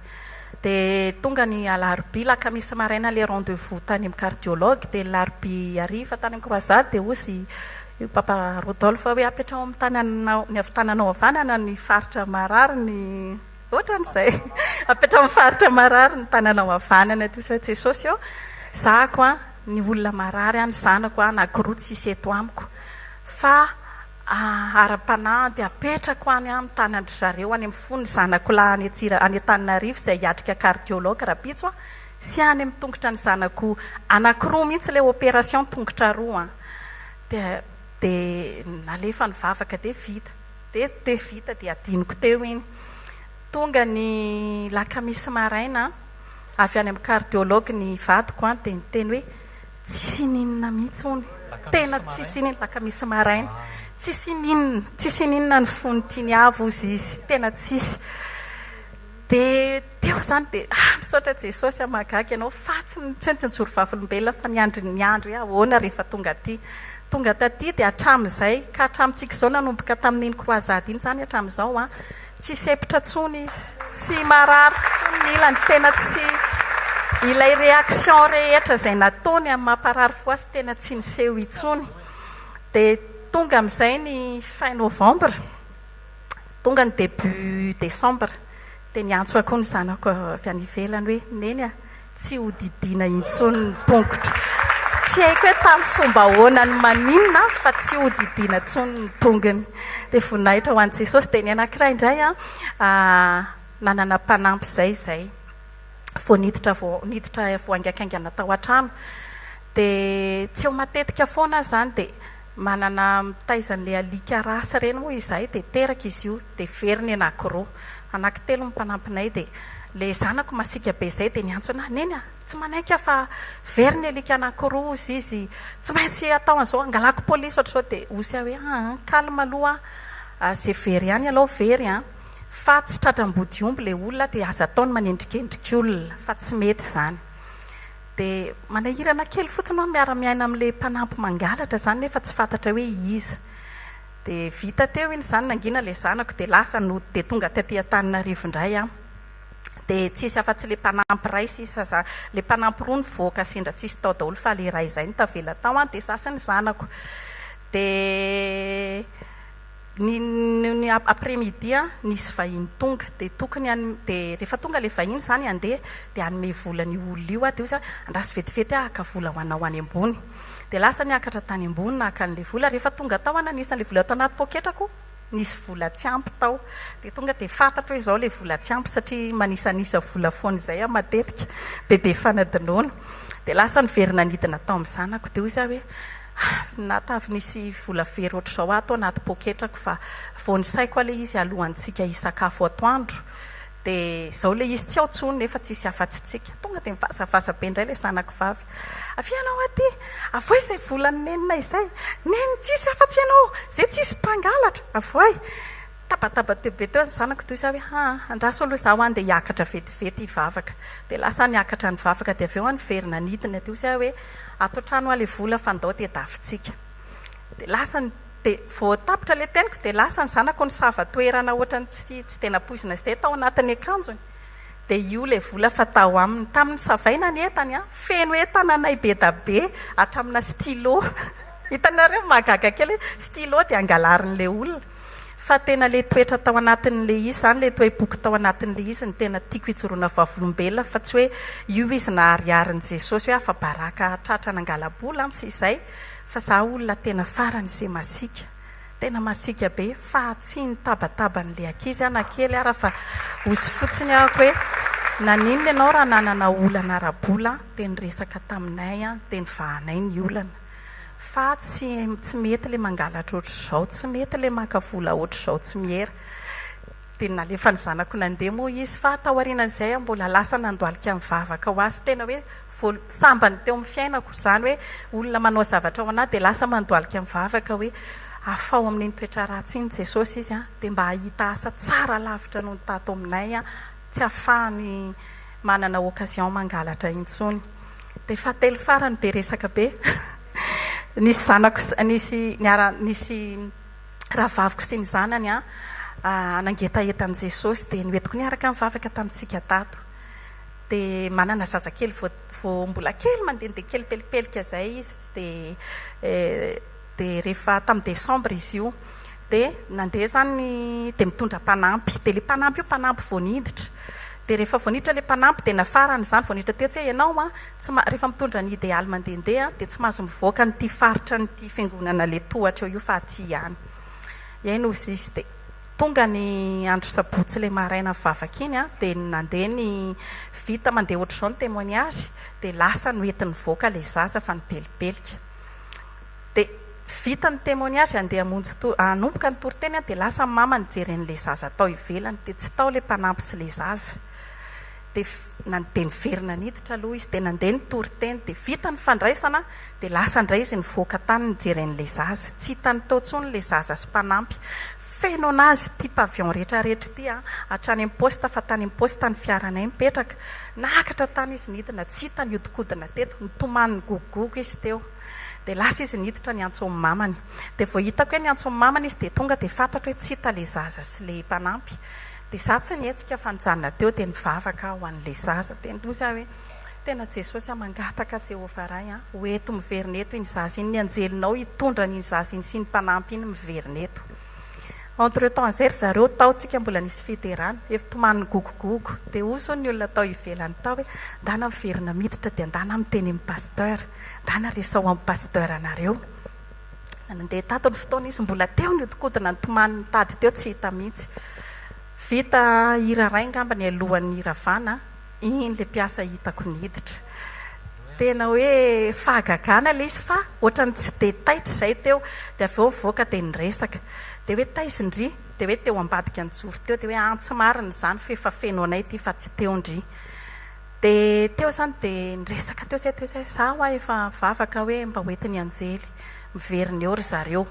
Dia tonga ny alarobia, alakamisy maraina ilay rendez-vous tany amin'ny cardiologue, dia ny alarobia hariva tany amin'ny croisade dia hozy Io Papa Rodolphe hoe apetraho amin'ny tananao, ny avy tananao havanana ny faritra marary ny ohatran'izay. Apetraho amin'ny faritra marary ny tananao havanana toy izao Jesosy ô, zahako an, ny olona marary an, ny zanako an, anankiroa tsisy eto amiko. Fa ara-panahy dia apetrako any amin'ny tanan-dry zareo any amin'ny fony zanako lahy any Antsira, any Antananarivo izay hiatrika cardiologue rahampitso an, sy any amin'ny tongotra ny zanako anankiroa mihitsy ilay opération tongotra roa an. Dia dia nalefa ny vavaka dia vita. Dia dia vita dia adinoko teo iny. Tonga ny lakamisy maraina avy any amin'ny cardiologue ny vadiko an, dia niteny hoe tsisy ininona mihitsy hono. Tena tsisy ininona, lakamisy maraina. Tsisy ininona, tsisy ininona ny fony tiany avo hozy izy. Tena tsisy. Dia teo izany dia ah misaotra Jesosy ah mahagaga ianao fa tsy tsy hoe nijoro vavolombelona fa niandry niandry hoe ahoana rehefa tonga aty. Tonga taty dia hatramin'izay ka hatramintsika izao nanomboka tamin'iny croisade iny izany hatramin'izao an, tsy sempotra intsony izy, tsy marary intsony ny ilany, tena tsy ilay réaction rehetra izay nataony amin'ny mamparary fo azy tena tsy niseho intsony. Dia tonga amin'izay ny fin novembre. Tonga ny début décembre dia niantso ahy koa ny zanako avy any ivelany hoe Neny a, tsy ho didiana intsony ny tongotro. Tsy haiko hoe tamin'ny fomba ahoana ny maninona fa tsy ho didiana intsony ny tongony. Dia voninahitra ho an'i Jesosy. Dia ny anankiray indray a, nanana mpanampy izay izay. Vao niditra vao niditra vao haingankaingana tao an-trano. Dia tsy eo matetika foana aho izany dia Manana mitaiza an'ilay alika race ireny moa izahay dia teraka izy io dia very ny anankiroa, anankitelo ny mpanampinay dia ilay zanako masiaka be izay dia niantso anah, Neny a! tsy manaiky aho fa very ny alika anankiroa hozy izy, tsy maintsy atao an'izao, angalako polisy ohatr'izao dia hozy aho hoe aa calme aloha a, izay very ihany alao very an, fa tsy tratra ambodiomby ilay olona dia aza atao ny manendrikendrika olona fa tsy mety izany. Dia manahirana kely fotsiny hoa miara-miaina amin'ilay mpanampy mangalatra izany nefa tsy fantatra hoe iza. Dia vita teo iny izany nangina ilay zanako dia lasa nody dia tonga taty Antananarivo indray aho. Dia tsisy afa-tsy ilay mpanampy iray sisa za, ilay mpanampy roa nivoaka sendra tsisy tao daholo fa ilay iray izay no tavela tao an, dia za sy ny zanako. Dia. Ny ny après midi nisy vahiny tonga dia tokony han dia rehefa tonga ilay vahiny izany handeha dia hanome vola an'io olona io aho dia hoy izy hoe andraso vetivety aho haka vola ho anao any ambony. Dia lasa niakatra tany ambony naka an'ilay vola, rehefa tonga tao aho nanisa an'ilay vola tao anaty poketrako, nisy vola tsy ampy tao. Dia tonga dia fantatro hoe izao ilay vola tsy ampy satria manisanisa vola foana izay aho matetika, bebe fanadinoana. Dia lasa niverina nidina tao amin'ny zanako dia hoy izy aho hoe Natavy nisy vola very ohatr'izao ato anaty poketrako fa vao nisaiko aho ilay izy alohantsika hisakafo atoandro dia izao ilay izy tsy ao intsony nefa tsisy afa-tsy tsika. Tonga dia mivazavaza be indray ilay zanako vavy. Avia ianao aty! Avoay izay volan'i nenina izay! Neny tsisy afa-tsy ianao! Izay tsisy mpangalatra! Avoay! Tabataba teo be teo ny zanako toy izao hoe haa, andraso aloha izaho andeha hiakatra vetivety hivavaka. Dia lasa aho niakatra nivavaka dia avy eo aho niverina nidina dia hoy aho hoe ato an-trano aho ilay vola fa ndao tediavintsika. Dia lasa ny, dia vao tapitra ilay teniko dia lasa ny zanako nisava toerana ohatran'ny tsy tsy dia nampoizina izay tao anatin'ny akanjony. Dia io ilay vola fa tao aminy. Tamin'ny nisavaina ny entany an, feno entana anay be da be hatramina stylo. Hitanareo mahagaga kely hoe stylo dia angalarin'ilay olona. Fa tena le toetra tao anatin'le izy zany, le toe-poko tao anatin'le izy no tena tiako hijoroana vavolombelona fa tsy hoe io izy nahariharin'i Jesosy hoe afa-baraka tratra nangala-bola an, tsy izay fa za olona tena farany ze masiaka, tena masiaka be fa tsy nitabataban'le ankizy aho na kely ara fa ozy fotsiny aho hoe naninona ianao raha nanana olana ara-bola dia niresaka taminay an, dia nivahanay ny olana. Fa tsy tsy mety le mangalatra ohatr'izao, tsy mety le maka vola ohatr'izao tsy miera. Dia nalefan'ny zanako nandeha moa izy fa taorianan'izay aho mbola lasa nandohalika nivavaka ho azy, tena hoe voal- sambany teo amin'ny fiainako izany hoe olona manao zavatra ho an'ahy dia lasa mandohalika mivavaka hoe afaho amin'iny toetra ratsy iny Jesosy izy an, dia mba hahita asa tsara lavitra noho ny tato aminay an, tsy hahafahany manana occasion mangalatra intsony. Dia fahatelo farany be resaka be. Nisy zanako nisy niara nisy rahavaviko sy ny zanany an nangetaheta an'i Jesosy dia noentiko niaraka nivavaka tamintsika tato. Dia manana zazakely vao vao mbola kely mandehandeha kely pelipelika izay izy dia Dia rehefa tamin'ny décembre izy io, dia nandeha izany dia mitondra mpanampy. Dia ilay mpanampy io mpanampy vao niditra. Dia rehefa vao niditra ilay mpanampy dia nafarany izany vao niditra teo tsy hoe ianao an, tsy ma- rehefa mitondra ny idéal mandehandeha dia tsy mahazo mivoaka an'ity faritra an'ity fiangonana ilay tohatra eo io fa aty ihany. Eny hozy izy. Dia tonga ny andro sabotsy ilay maraina nivavaka iny an, dia nandeha ny vita mandeha ohatr'izao ny témoignage, dia lasa noentiny nivoaka ilay zaza fa nipelipelika. Dia vita ny témoignage handeha hamonjy to hanomboka ny toriteny aho dia lasa ny mama nijery an'ilay zaza tao ivelany dia tsy tao ilay mpanampy sy ilay zaza. Dia na dia niverina niditra aloha izy dia nandeha ny toriteny dia vita ny fandraisana dia lasa indray izy nivoaka tany nijery an'ilay zaza. Tsy hitany tao intsony ilay zaza sy mpanampy. Feno anazy ity pavillon rehetra rehetra ity an, hatrany amin'ny poste fa tany amin'ny poste ny fiaranay mipetraka. Nakatra tany izy nidina, tsy hita nihodinkodina teto, nitomany nigogogogo izy teo. Dia lasa izy niditra niantso ny mamany. Dia vao hitako hoe niantso ny mamany izy dia tonga dia fantatro hoe tsy hita ilay zaza sy ilay mpanampy. Dia izaho tsy nihetsika fa nijanona teo dia nivavaka aho ho an'ilay zaza. Dia niloza aho hoe, tena Jesosy aho mangataka Jehovah Ray an, ho eto miverina eto iny zaza iny, ny anjelinao hitondra an'iny zaza iny sy iny mpanampy iny miverina eto. Entre temps izay ry zareo tao tsika mbola nisy fiderana, efa tomany nigogogogo. Dia hoy zao ny olona tao ivelany tao hoe, ndana miverina miditra dia ndana miteny amin'ny pasteur, ndana resao amin'ny pasteur anareo. Nandeha tato ny fotoana izy mbola teo nihodinkodina nitomany nitady teo tsy hita mihitsy. Vita hira iray angamba ny alohan'ny hiravana, iny ilay mpiasa hitako niditra. Tena hoe fahagagana ilay izy fa ohatran'ny tsy dia taitra izay teo. Dia avy eo nivoaka dia niresaka. Dia hoe taiza ndry? Dia hoe teo ambadika nijoro teo. Dia hoe an tsy marina izany fa efa feno anay ity fa tsy teo ndry. Dia teo izany dia niresaka teo izay teo izay. Izaho hoa efa nivavaka hoe mba ho entin'ny anjely miverina eo ry zareo.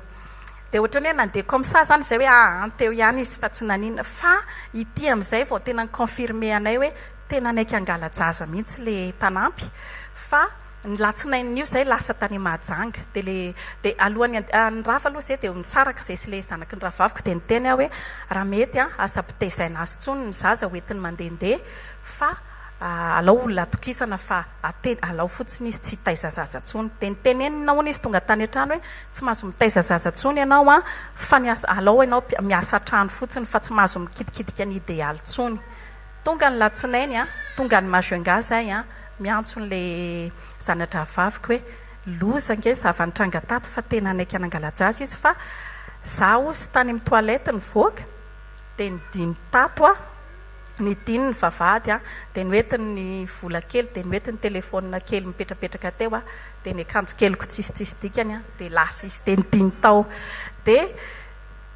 Dia ohatran'ny hoe nandeha comme ça izany izay hoe aa teo ihany izy fa tsy naninona. Fa ity amin'izay vao tena ni-confirmer anay hoe tena naika hangala-jaza mihitsy ilay mpanampy fa ny latsinain'io izay lasa tany Mahajanga. Dia ilay dia alohan'ny nirava aloha izay dia nisaraka izay sy ilay zanaky ny rahavaviko dia niteny aho hoe raha mety an, aza ampitezaina azy intsony ny zaza hoentiny mandehandeha fa alao olona atokisana fa alao fotsiny izy tsy hitaiza zaza intsony. Dia nitenenina hono izy tonga tany an-trano hoe tsy mahazo mitaiza zaza intsony ianao an, fa ny asa, alao ianao miasa an-trano fotsiny fa tsy mahazo mikitikitika ny idealy intsony. Tonga ny latsinainy an, tonga any Majunga izay an, miantso an'ilay zana-drahavaviko hoe loza ange ny zava-nitranga tato fa tena naika nangala-jaza izy fa za hozy tany amin'ny toilette nivoaka dia nidiny tato aho, nidiny ny vavahady an, dia noentiny ny vola kely, dia noentiny telephone kely mipetrapetraka teo an, dia ny akanjo keliko tsisy tsisy dikany an, dia lasa izy, dia nidiny tao. Dia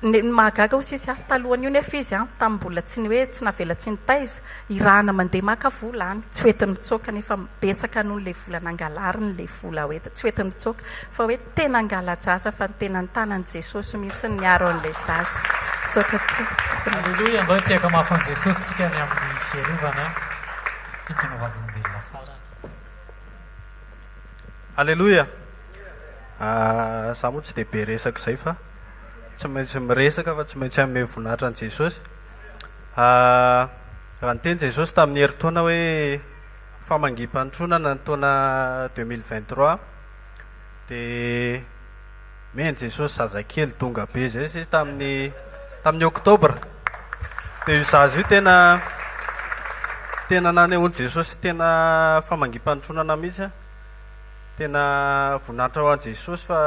ny mahagaga hozy izy an, talohan'io nefa izy an, tamin'ny mbola tsy ny hoe tsy navela tsy nitaiza, irahana mandeha maka vola any, tsy hoentiny mitsoaka nefa betsaka noho ilay vola nangalariny ilay vola hoentiny, tsy hoentiny mitsoaka fa hoe Tena angala-jaza fa ny tena ny tanan'i Jesosy mihitsy no niaro an'ilay zaza. Misaotra tompoko. Aleloia, andao hitehaka mafy an'i Jesosy tsika ny amin'ny fiarovana Ity no vavolombelona farany. Aleloia! Za moa tsy dia be resaka izay fa tsy maintsy miresaka fa tsy maintsy hanome voninahitra an'i Jesosy. Raha niteny Jesosy tamin'ny herintaona hoe famangiam-panotronana ny taona 2023 Dia nomen'i Jesosy zazakely donga be izay izy tamin'ny tamin'ny oktobra. Dia io zaza io tena tena nanehoan'i Jesosy tena famangiam-panotronana mihitsy. Tena voninahitra ho an'i Jesosy fa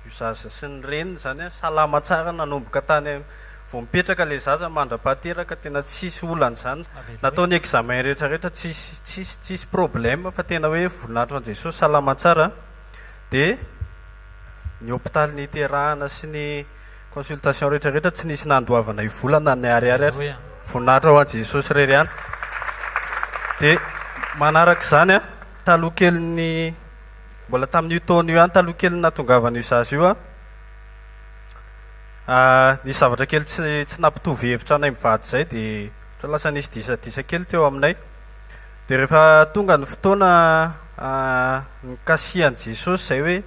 io zaza sy ny reniny izany salama tsara nanomboka tany vao mipetraka ilay zaza mandra-pahateraka tena tsisy olana izany. Natao ny examen rehetra rehetra tsisy tsisy tsisy problème fa tena hoe voninahitra ho an'i Jesosy salama tsara. Dia ny hopitaly niterahana sy ny consultation rehetra rehetra tsy nisy nandoavana io vola na ny ariary ary. Voninahitra ho an'i Jesosy irery ihany. Dia manaraka izany an, taloha kelin'ny mbola tamin'io taona io ihany taloha kelin'ny nahatongavan'io zaza io an, Nisy zavatra kely tsy tsy nampitovy hevitra anay mivady izay dia ohatra lasa nisy disadisa kely teo aminay. Dia rehefa tonga ny fotoana nikasihan'i Jesosy izay hoe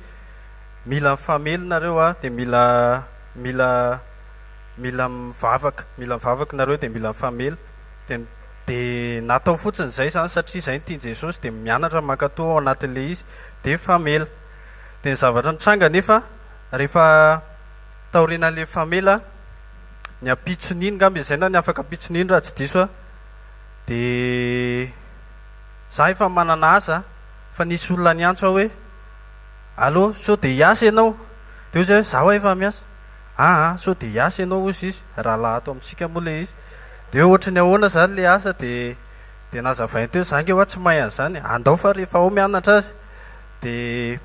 mila mifamely nareo a, dia mila mila mila mivavaka, mila mivavaka nareo dia mila mifamely. Dia dia natao fotsiny izay izany satria izay no tian'i Jesosy dia mianatra mankatò ao anatin'ilay izy dia mifamela. Dia ny zavatra nitranga anefa Rehefa taorianan'ilay famela, ny ampitson'iny ngamba izay na ny afaka ampitson'iny raha tsy diso aho, dia za efa manana asa fa nisy olona niantso aho hoe allo sao dia hiasa ianao? Dia hoy izy hoe za hoa efa miasa. Aa sao dia hiasa ianao hozy izy, rahalahy ato amintsika moa ilay izy. Dia hoe ohatry ny ahoana izany ilay asa dia dia nazavainy teo, za ange hoa tsy mahay an'izany, andao fa rehefa ao mianatra azy. Dia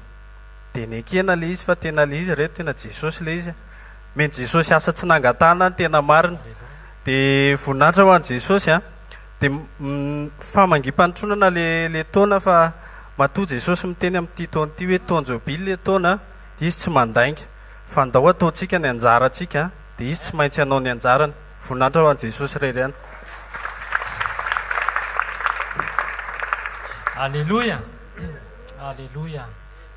Dia nekena ilay izy fa tena ilay izy ireto tena Jesosy ilay izy. Omen'i Jesosy asa tsy nangatahana ny tena marina. Dia voninahitra ho an'i Jesosy an. Dia famangiam-panotronana ilay ilay taona fa matoa Jesosy miteny amin'ity taona ity hoe taon-jobily ilay taona dia izy tsy mandainga. Fa ndao ataontsika ny anjarantsika. Dia izy tsy maintsy hanao ny anjarany. Voninahitra ho an'i Jesosy irery ihany. Aleloia! Aleloia!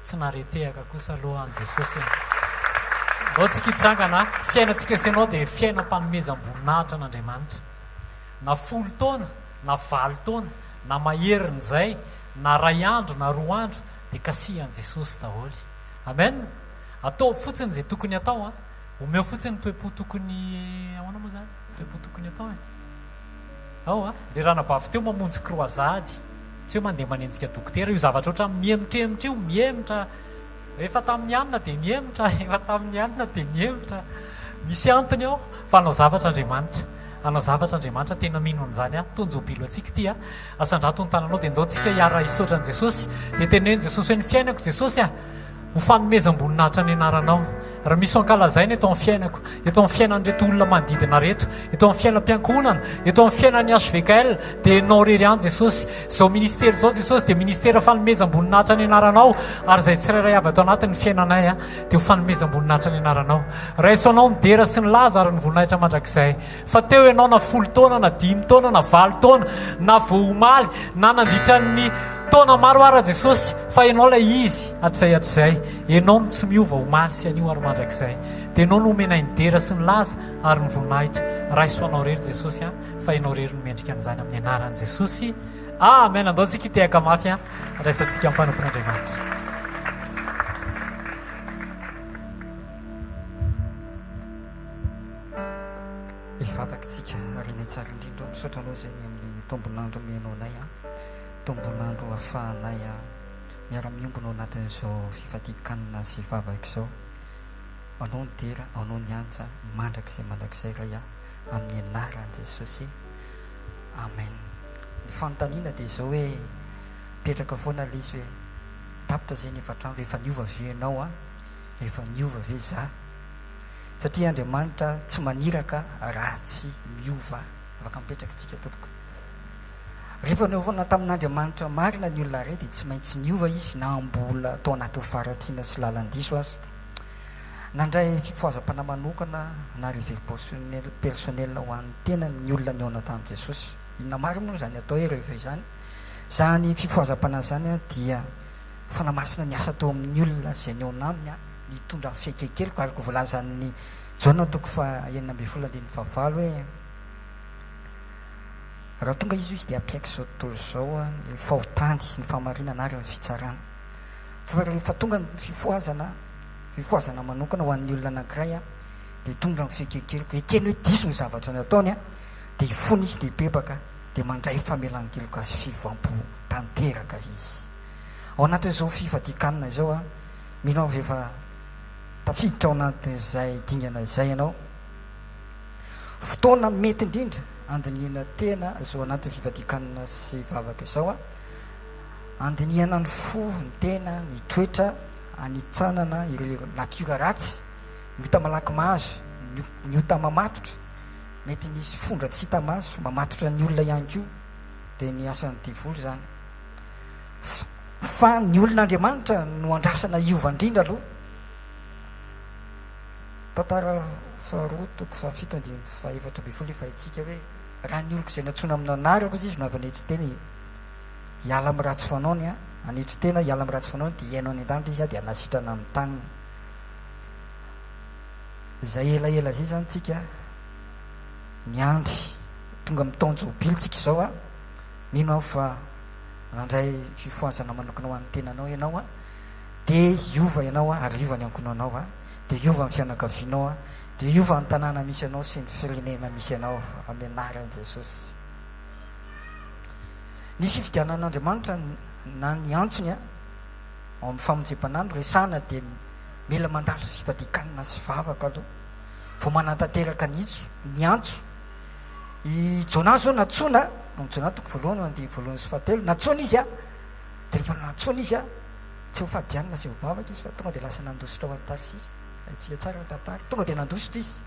Tsy naretehaka kosa aloha an'i Jesosy e. Ndao tsika hitsangana, fiainantsika sy ianao dia fiainam-panomezam-boninahitra an'Andriamanitra. Na folo taona, na valo taona, na maherin'izay, na ray andro, na roa andro, dia kasihan'i Jesosy daholo. Amen! Ataovy fotsiny izay tokony atao an. Omeo fotsiny ny toe-po tokony ahoana moa izany? Toe-po tokony atao e. Ao a, le ranabavy teo mamonjy croisade, tsy hoe mandeha manenjika dokotera, io zavatra ohatran'ny mihemotrhemotra io, mihemotra, efa tamin'ny anona dia nihemotra, efa tamin'ny anona dia nihemotra. Misy antony ao fa hanao zavatra Andriamanitra. Hanao zavatra Andriamanitra, tena mino an'izany aho. Taon-jobily ho antsika ity a. Asandrato ny tananao dia ndao tsika hiara hisaotra an'i Jesosy. Dia teneno Jesosy hoe ny fiainako Jesosy a. Ho fanomezam-boninahitra ny anaranao. Raha misy ho ankalazaina eto amin'ny fiainako, eto amin'ny fiainan'ireto olona manodidina ireto, eto amin'ny fiainam-piankohonana, eto amin'ny fiainan'ny HVKL, dia Ianao irery ihany Jesosy. Izao ministera izao Jesosy dia ministera fanomezam-boninahitra ny anaranao, ary izay tsirairay avy ato anatin'ny fiainanay dia ho fanomezam-boninahitra ny anaranao. Raiso anao ny dera sy ny laza ary ny voninahitra mandrakizay. Fa teo ianao na folo taona na dimy taona na valo taona na vao omaly na nandritra ny taona maro ara Jesosy fa ianao ilay izy hatrizay hatrizay. Ianao no tsy miova omaly sy anio ary mandrakizay. Dia ianao no omenay ny dera sy ny laza ary ny voninahitra. Raiso anao irery Jesosy a, fa ianao irery no mendrika an'izany amin'ny anaran'i Jesosy. Amen. Andao tsika hitehaka mafy a, raisantsika mpanompon'Andriamanitra. Hivavaka tsika Renay tsara indrindra ô, misaotra anao izay ny amin'ny tombon'andro omenao anay an, tombon'andro afahanay miara-miombona ao anatin'izao fifadian-kanina sy vavaka izao. Anao ny dera, anao ny antsa mandrakizay mandrakizay Ray a, amin'ny anaran'i Jesosy. Amen. Ny fanontaniana dia izao hoe, mipetraka foana ilay izy hoe, tapitra izay ny efatra andro, efa niova ve ianao an? Efa niova ve za? Satria Andriamanitra tsy maniraka raha tsy miova. Afaka mipetraka tsika tompoko. Rehefa nihaona tamin'Andriamanitra marina ny olona iray dia tsy maintsy niova izy na mbola tao anatin'ny faharatsiana sy lalan-diso aza. Nandray fifohazam-panahy manokana na réveil personnel ho an'ny tenany ny olona nihaona tamin'i Jesosy. Inona marina moa izany atao hoe réveil izany? Izany fifohazam-panahy izany dia fanamasina ny asa tao amin'ny olona izay nihaona aminy nitondra ny fiaikekeliko araka voalazan'ny Jaona toko faha 16 andininy fahavalo hoe raha tonga izy izy dia hampiaiky izao tontolo izao ny fahotany sy ny fahamarinana ary ny fitsarana. Fa rehefa tonga ny fifohazana, fifohazana manokana ho an'ny olona anankiray dia tonga ny fiaikekeliko, ekeny hoe diso ny zavatra nataony dia hifona izy dia hibebaka dia mandray famelan-keloka sy fiovam-po tanteraka izy. Ao anatin'izao fifadian-kanina izao a, mino aho fa efa tafiditra ao anatin'izay dingana izay ianao. Fotoana mety indrindra andinihana tena izao anatin'ny fifadian-kanina sy vavaka izao a, andinihana ny fo, ny tena, ny toetra, anitsanana ireo natiora ratsy, ny ota malaky mahazo, ny ota mamatotra, mety nisy fondra tsy hita maso mamatotra ny olona ihany koa, dia ny asan'ny devoly izany. Fa ny olon'Andriamanitra no andrasana hiova indrindra aloha. Tantara faharoa toko fahafito andininy faha-14 efa haintsika hoe raha ny oloko izay nantsoina amin'ny anarako izy no avy hanetry tena hiala amin'ny ratsy fanaony, hanetry tena hiala amin'ny ratsy fanaony dia hihaino any an-danitra izy dia hanasitrana ny taniny. Izay elaela izay izany tsika miandry tonga amin'ny taon-jobily tsika izao a, mino aho fa Nandray fifohazana manokana ho an'ny tenanao ianao a, dia hiova ianao a, ary hiova ny ankohonanao a, dia hiova ny fianakavianao a, dia hiova ny tanàna misy anao sy ny firenena misy anao amin'ny anaran'i Jesosy. Ny fifidianan'Andriamanitra na ny antsony a, ao amin'ny famonjem-panahy no resahana dia mila mandalo fifadian-kanina sy vavaka aloha vao manatanteraka ny itso, ny antso. I Jonah zao nantsoina, amin'ny Jonah toko voalohany andininy voalohany sy fahatelo, nantsoina izy a, dia rehefa nantsoina izy a, tsy ho fadianina sy mivavaka izy fa tonga dia lasa nandositra ho any Tarsisy. Haintsika tsara ny tantara, tonga dia nandositra izy.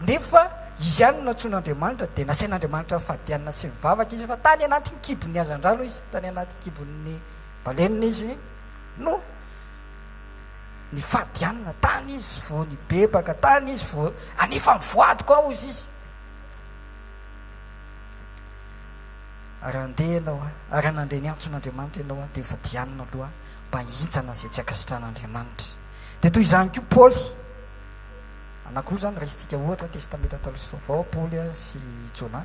Nefa izy ihany no nantsoin'Andriamanitra, dia nasain'Andriamanitra fadianina sy mivavaka izy fa tany anatin'ny kibon'ny hazandrano izy, tany anaty kibon'ny balenina izy no. Nifady hanina, tany izy vao nibebaka, tany izy vao, anefa mivoady koa hozy izy. Ary handeha ianao, ary raha nandre ny antson'Andriamanitra ianao, dia mifadia hanina aloha mba hihintsana izay tsy ankasitrahan'Andriamanitra. Dia toy izany koa Paoly. Anankiroa izany raisintsika ohatra, Testamenta Taloha sy Vaovao, Paoly sy Jona.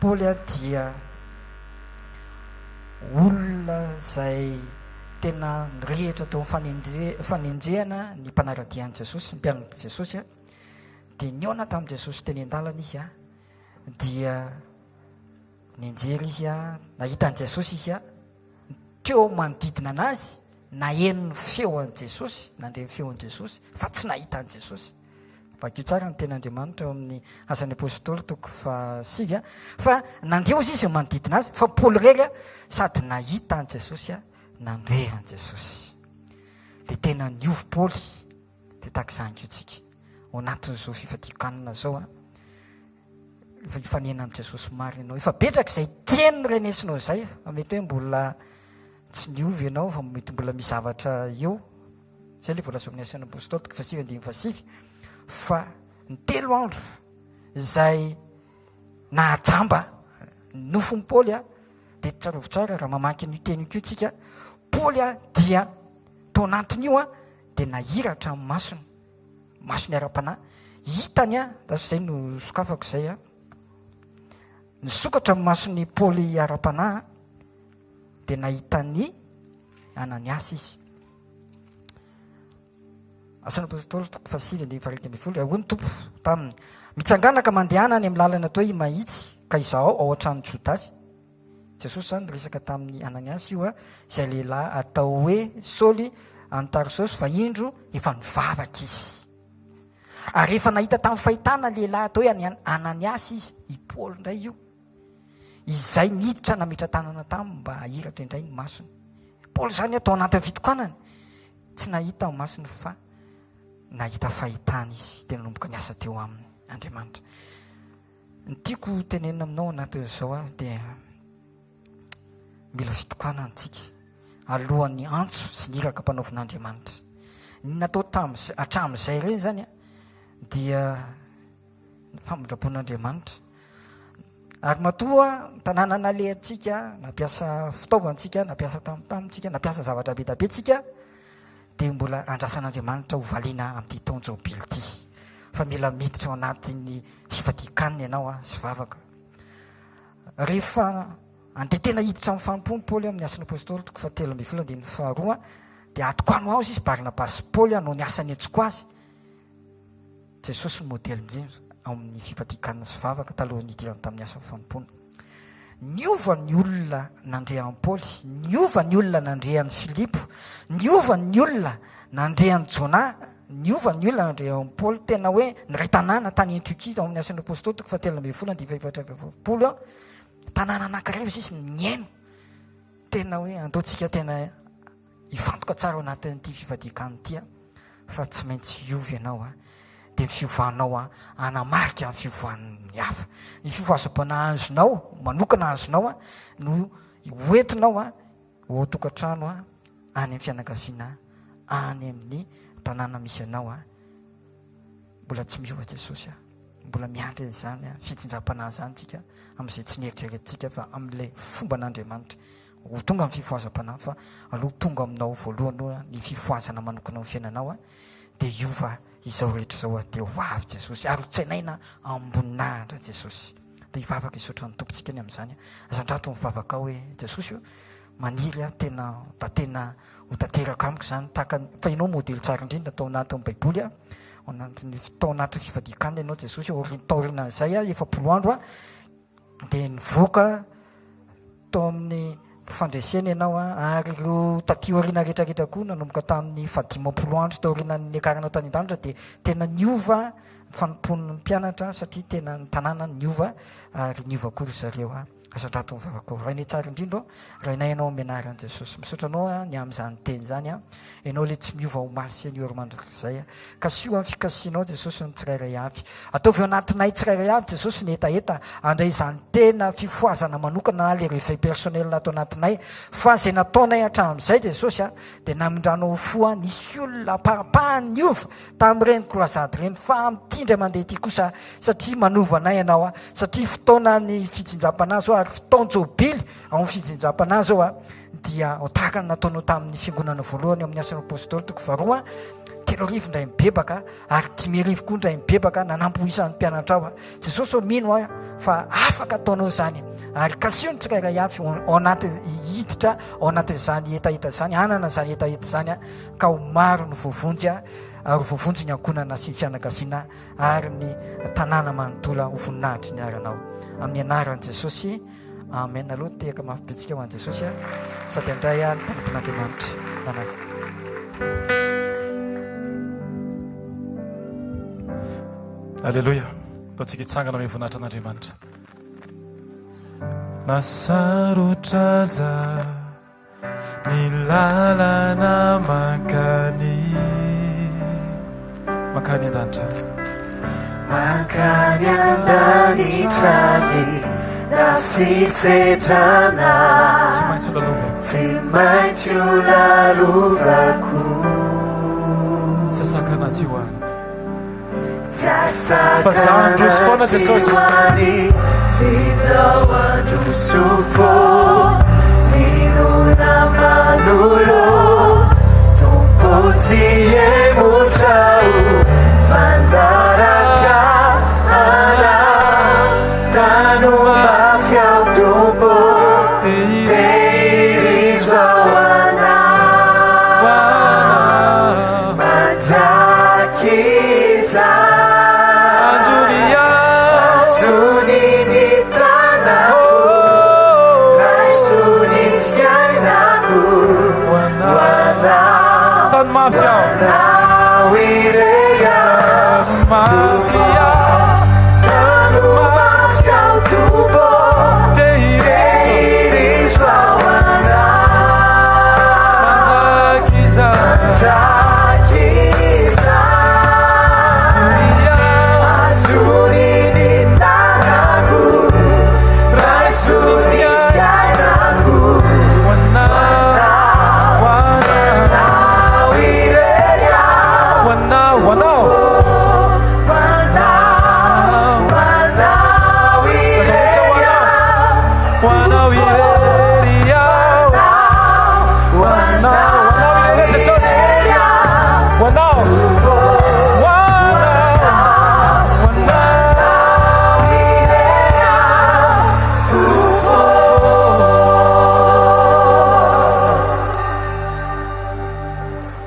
Paoly dia olona izay tena nirehitra teo amin'ny fanenjehana ny mpanara-dia an'i Jesosy, ny mpianatr'i Jesosy, dia nihaona tamin'i Jesosy teny an-dalana izy, dia nianjera izy, nahita an'i Jesosy izy, teo manodidina anazy, naheno ny feo an'i Jesosy, nandre ny feon'i Jesosy, fa tsy nahita an'i Jesosy. Vakio tsara ny tenin'Andriamanitra ao amin'ny Asan'ny Apostoly toko fahasivy a. Fa nandre ozy izy ny manodidina azy, fa Paoly irery a, sady nahita an'i Jesosy a, nandre an'i Jesosy. Dia tena niovy Paoly, dia tahaka izany koa tsika. Ao anatin'izao fifadian-kanina izao a, efa hifanena amin'i Jesosy marina ianao. Efa betsaka izay teny norenesinao izay, fa mety hoe mbola tsy niova ianao, fa mety mbola misy zavatra eo. Izay ilay voalaza ao amin'ny Asan'ny Apostoly toko fahasivy andininy fahasivy fa ny telo andro izay nahajamba ny nofon'i Paoly a, dia tsarovy tsara raha mamaky an'io teny io koa tsika, Paoly a dia tao anatin'io a dia nahiratra ny masony, masony ara-panahy, hitany a, lasa izay no sokafako izay a, nisokatra ny mason'i Paoly ara-panahy dia nahita ny Ananiasy izy. Asan'ny Apostoly toko fahasivy andininy faha-11, ary hoy ny Tompo taminy, Mitsangàna ka mandehana any amin'ny lalana atao hoe Imahitsy, ka izahao ao an-tranon'i Jodasy. Jesosy izany niresaka tamin'i Ananiasy io, izay lehilahy atao hoe Saoly any Tarsosy, fa indro efa nivavaka izy. Ary efa nahita tamin'ny fahitana lehilahy atao hoe Ananiasy izy, i Paoly indray io. izay niditra nametra-tanana taminy mba hahiratra indray ny masony. Paoly izany tao anatin'ny fitokanany, tsy nahita ny masony fa nahita fahitana izy, dia nanomboka niasa teo aminy Andriamanitra. Ny tiako tenenina aminao anatin'izao aho dia mila fitokanana tsika alohan'ny antso sy ny iraka mpanaovin'Andriamanitra. Ny natao tamin'izay hatramin'izay ireny izany dia ny famindram-pon'Andriamanitra. Ary matoa ny tanàna nalehantsika, nampiasa fitaovantsika, nampiasa tamitamintsika, nampiasa zavatra be dia be tsika, dia mbola andrasan'Andriamanitra ho valiana amin'ity taon-jobily ity. Fa mila miditra ao anatin'ny fifadian-kanina ianao sy vavaka. Rehefa andeha tena hiditra amin'ny fanompoany Paoly amin'ny Asan'ny Apostoly toko fahatelo ambin'ny folo andininy faharoa, dia atokano azy izy Barnabasy sy Paoly hanao ny asa niantsoako azy. Jesosy no modely indrindra ao amin'ny fifadian-kanina sy vavaka talohan'ny nidirany tamin'ny asan'ny fanompoana. Niova ny olona nandre an'i Paoly, niova ny olona nandre an'i Filipo, niova ny olona nandre an'i Jona, niova ny olona nandre an'i Paoly, tena hoe niray tanàna tany Antiokia ao amin'ny Asan'ny Apostoly toko fahatelo ambin'ny folo andininy faha-44, tanàna anankiray hoy izy nihaino. Tena hoe andao tsika tena Hifantoka tsara ao anatin'ity fifadian-kanina ity aho fa tsy maintsy hiova ianao an, dia ny fiovanao an hanamarika ny fiovan'ny hafa. Ny fiovaza-panahy azonao manokana azonao an no hoentinao an ho ao an-tokantrano an, any amin'ny fianakaviana, any amin'ny tanàna misy anao an. Mbola tsy miova Jesosy an, mbola miandry an'izany fijinjam-panahy izany tsika amin'izay tsy nieritreretintsika fa amin'ilay fomban'Andriamanitra. Ho tonga ny fifohazam-panahy fa aloha tonga aminao voalohany aloha ny fifohazana manokana ao fiainanao dia hiova izao rehetra izao dia ho avy Jesosy ary ho tsenaina amim-boninahitra Jesosy. Dia hivavaka hisaotra ny Tompontsika ny amin'izany. Asandrato ny vavakao hoe Jesosy o, maniry aho tena mba tena ho tanteraka amiko izany tahaka fa ianao modely tsara indrindra tao anatin'ny Baiboly ao anatin'ny tao anatin'ny fifadian-kanina ianao Jesosy taorian'izay 40 andro dia nivoaka tao amin'ny fandresena ianao an, ary ireo taty aoriana rehetra rehetra koa nanomboka tamin'ny fahadimampolo andro taorianan'ny niakaranao tany an-danitra dia tena niova ny fanompoan'ny mpianatra satria tena ny tanàna niova ary niova koa ry zareo an. Asandrato ny vavakao. Rainay tsara indrindra ô, Rainay Ianao amin'ny anaran'i Jesosy. Misaotra Anao aho ny amin'izany teny izany an. Ianao ilay tsy miova omaly sy anio ary mandrakizay. Kasiho amin'ny fikasianao Jesosy ny tsirairay avy. Ataovy ao anatinay tsirairay avy Jesosy ny hetaheta handray izany tena fifohazana manokana na le réveil personnel ato anatinay. Fa izay nataonay hatramin'izay Jesosy an, dia namindranao fo an, nisy olona ampahapahany niova tamin'ireny croisade ireny fa amin'ity indray mandeha ity kosa satria manova anay ianao an, satria fotoanan'ny fijinjam-panahy izao ary fotoan-jobily ao amin'ny fijinjam-panahy izao an, dia ho tahaka ny nataonao tamin'ny fiangonana voalohany ao amin'ny Asan'ny Apostoly toko faharoa, 3000 indray mibebaka ary 5000 koa indray mibebaka nanampy ho isan'ny mpianatrao. Jesosy ô mino aho fa afaka ataonao izany ary kasiho ny tsirairay avy ao anaty hiditra ao anatin'izany hetaheta izany, hanana izany hetaheta izany ka ho maro ny voavonjy ary ho voavonjy ny ankohonana sy ny fianakaviana ary ny tanàna manontolo ho voninahitry ny aranao. Amin'ny anaran'i Jesosy. Amen aloha ny tehaka mafy be tsika ho an'i Jesosy a sady handray ahy ny mpanompon'Andriamanitra manaraka. Aleloia. Ataontsika hitsangana amin'ny voninahitra an'Andriamanitra. Na sarotra aza. Ny lalana mankany mankany an-danitra. Mankany an-danitra ny na fisedrana. Tsy maintsy ho lalovako. Tsy maintsy ho lalovako. Tsy asakana tsy ho any. Fa zaho handroso foana Jesosy. Izao handroso foana Mirona manolo Tompo tsy hemotra Fandaraka anao Tano mafy aho Tompo Tehirizo ao anao Mandrakizay. Azony ny tanako, raiso ny fiainako, ho anao, Tano mafy aho. ho anao irery aho. Tano mafy aho. Tano mafy aho Tompo, tehirizo ao anao. Mandrakizay.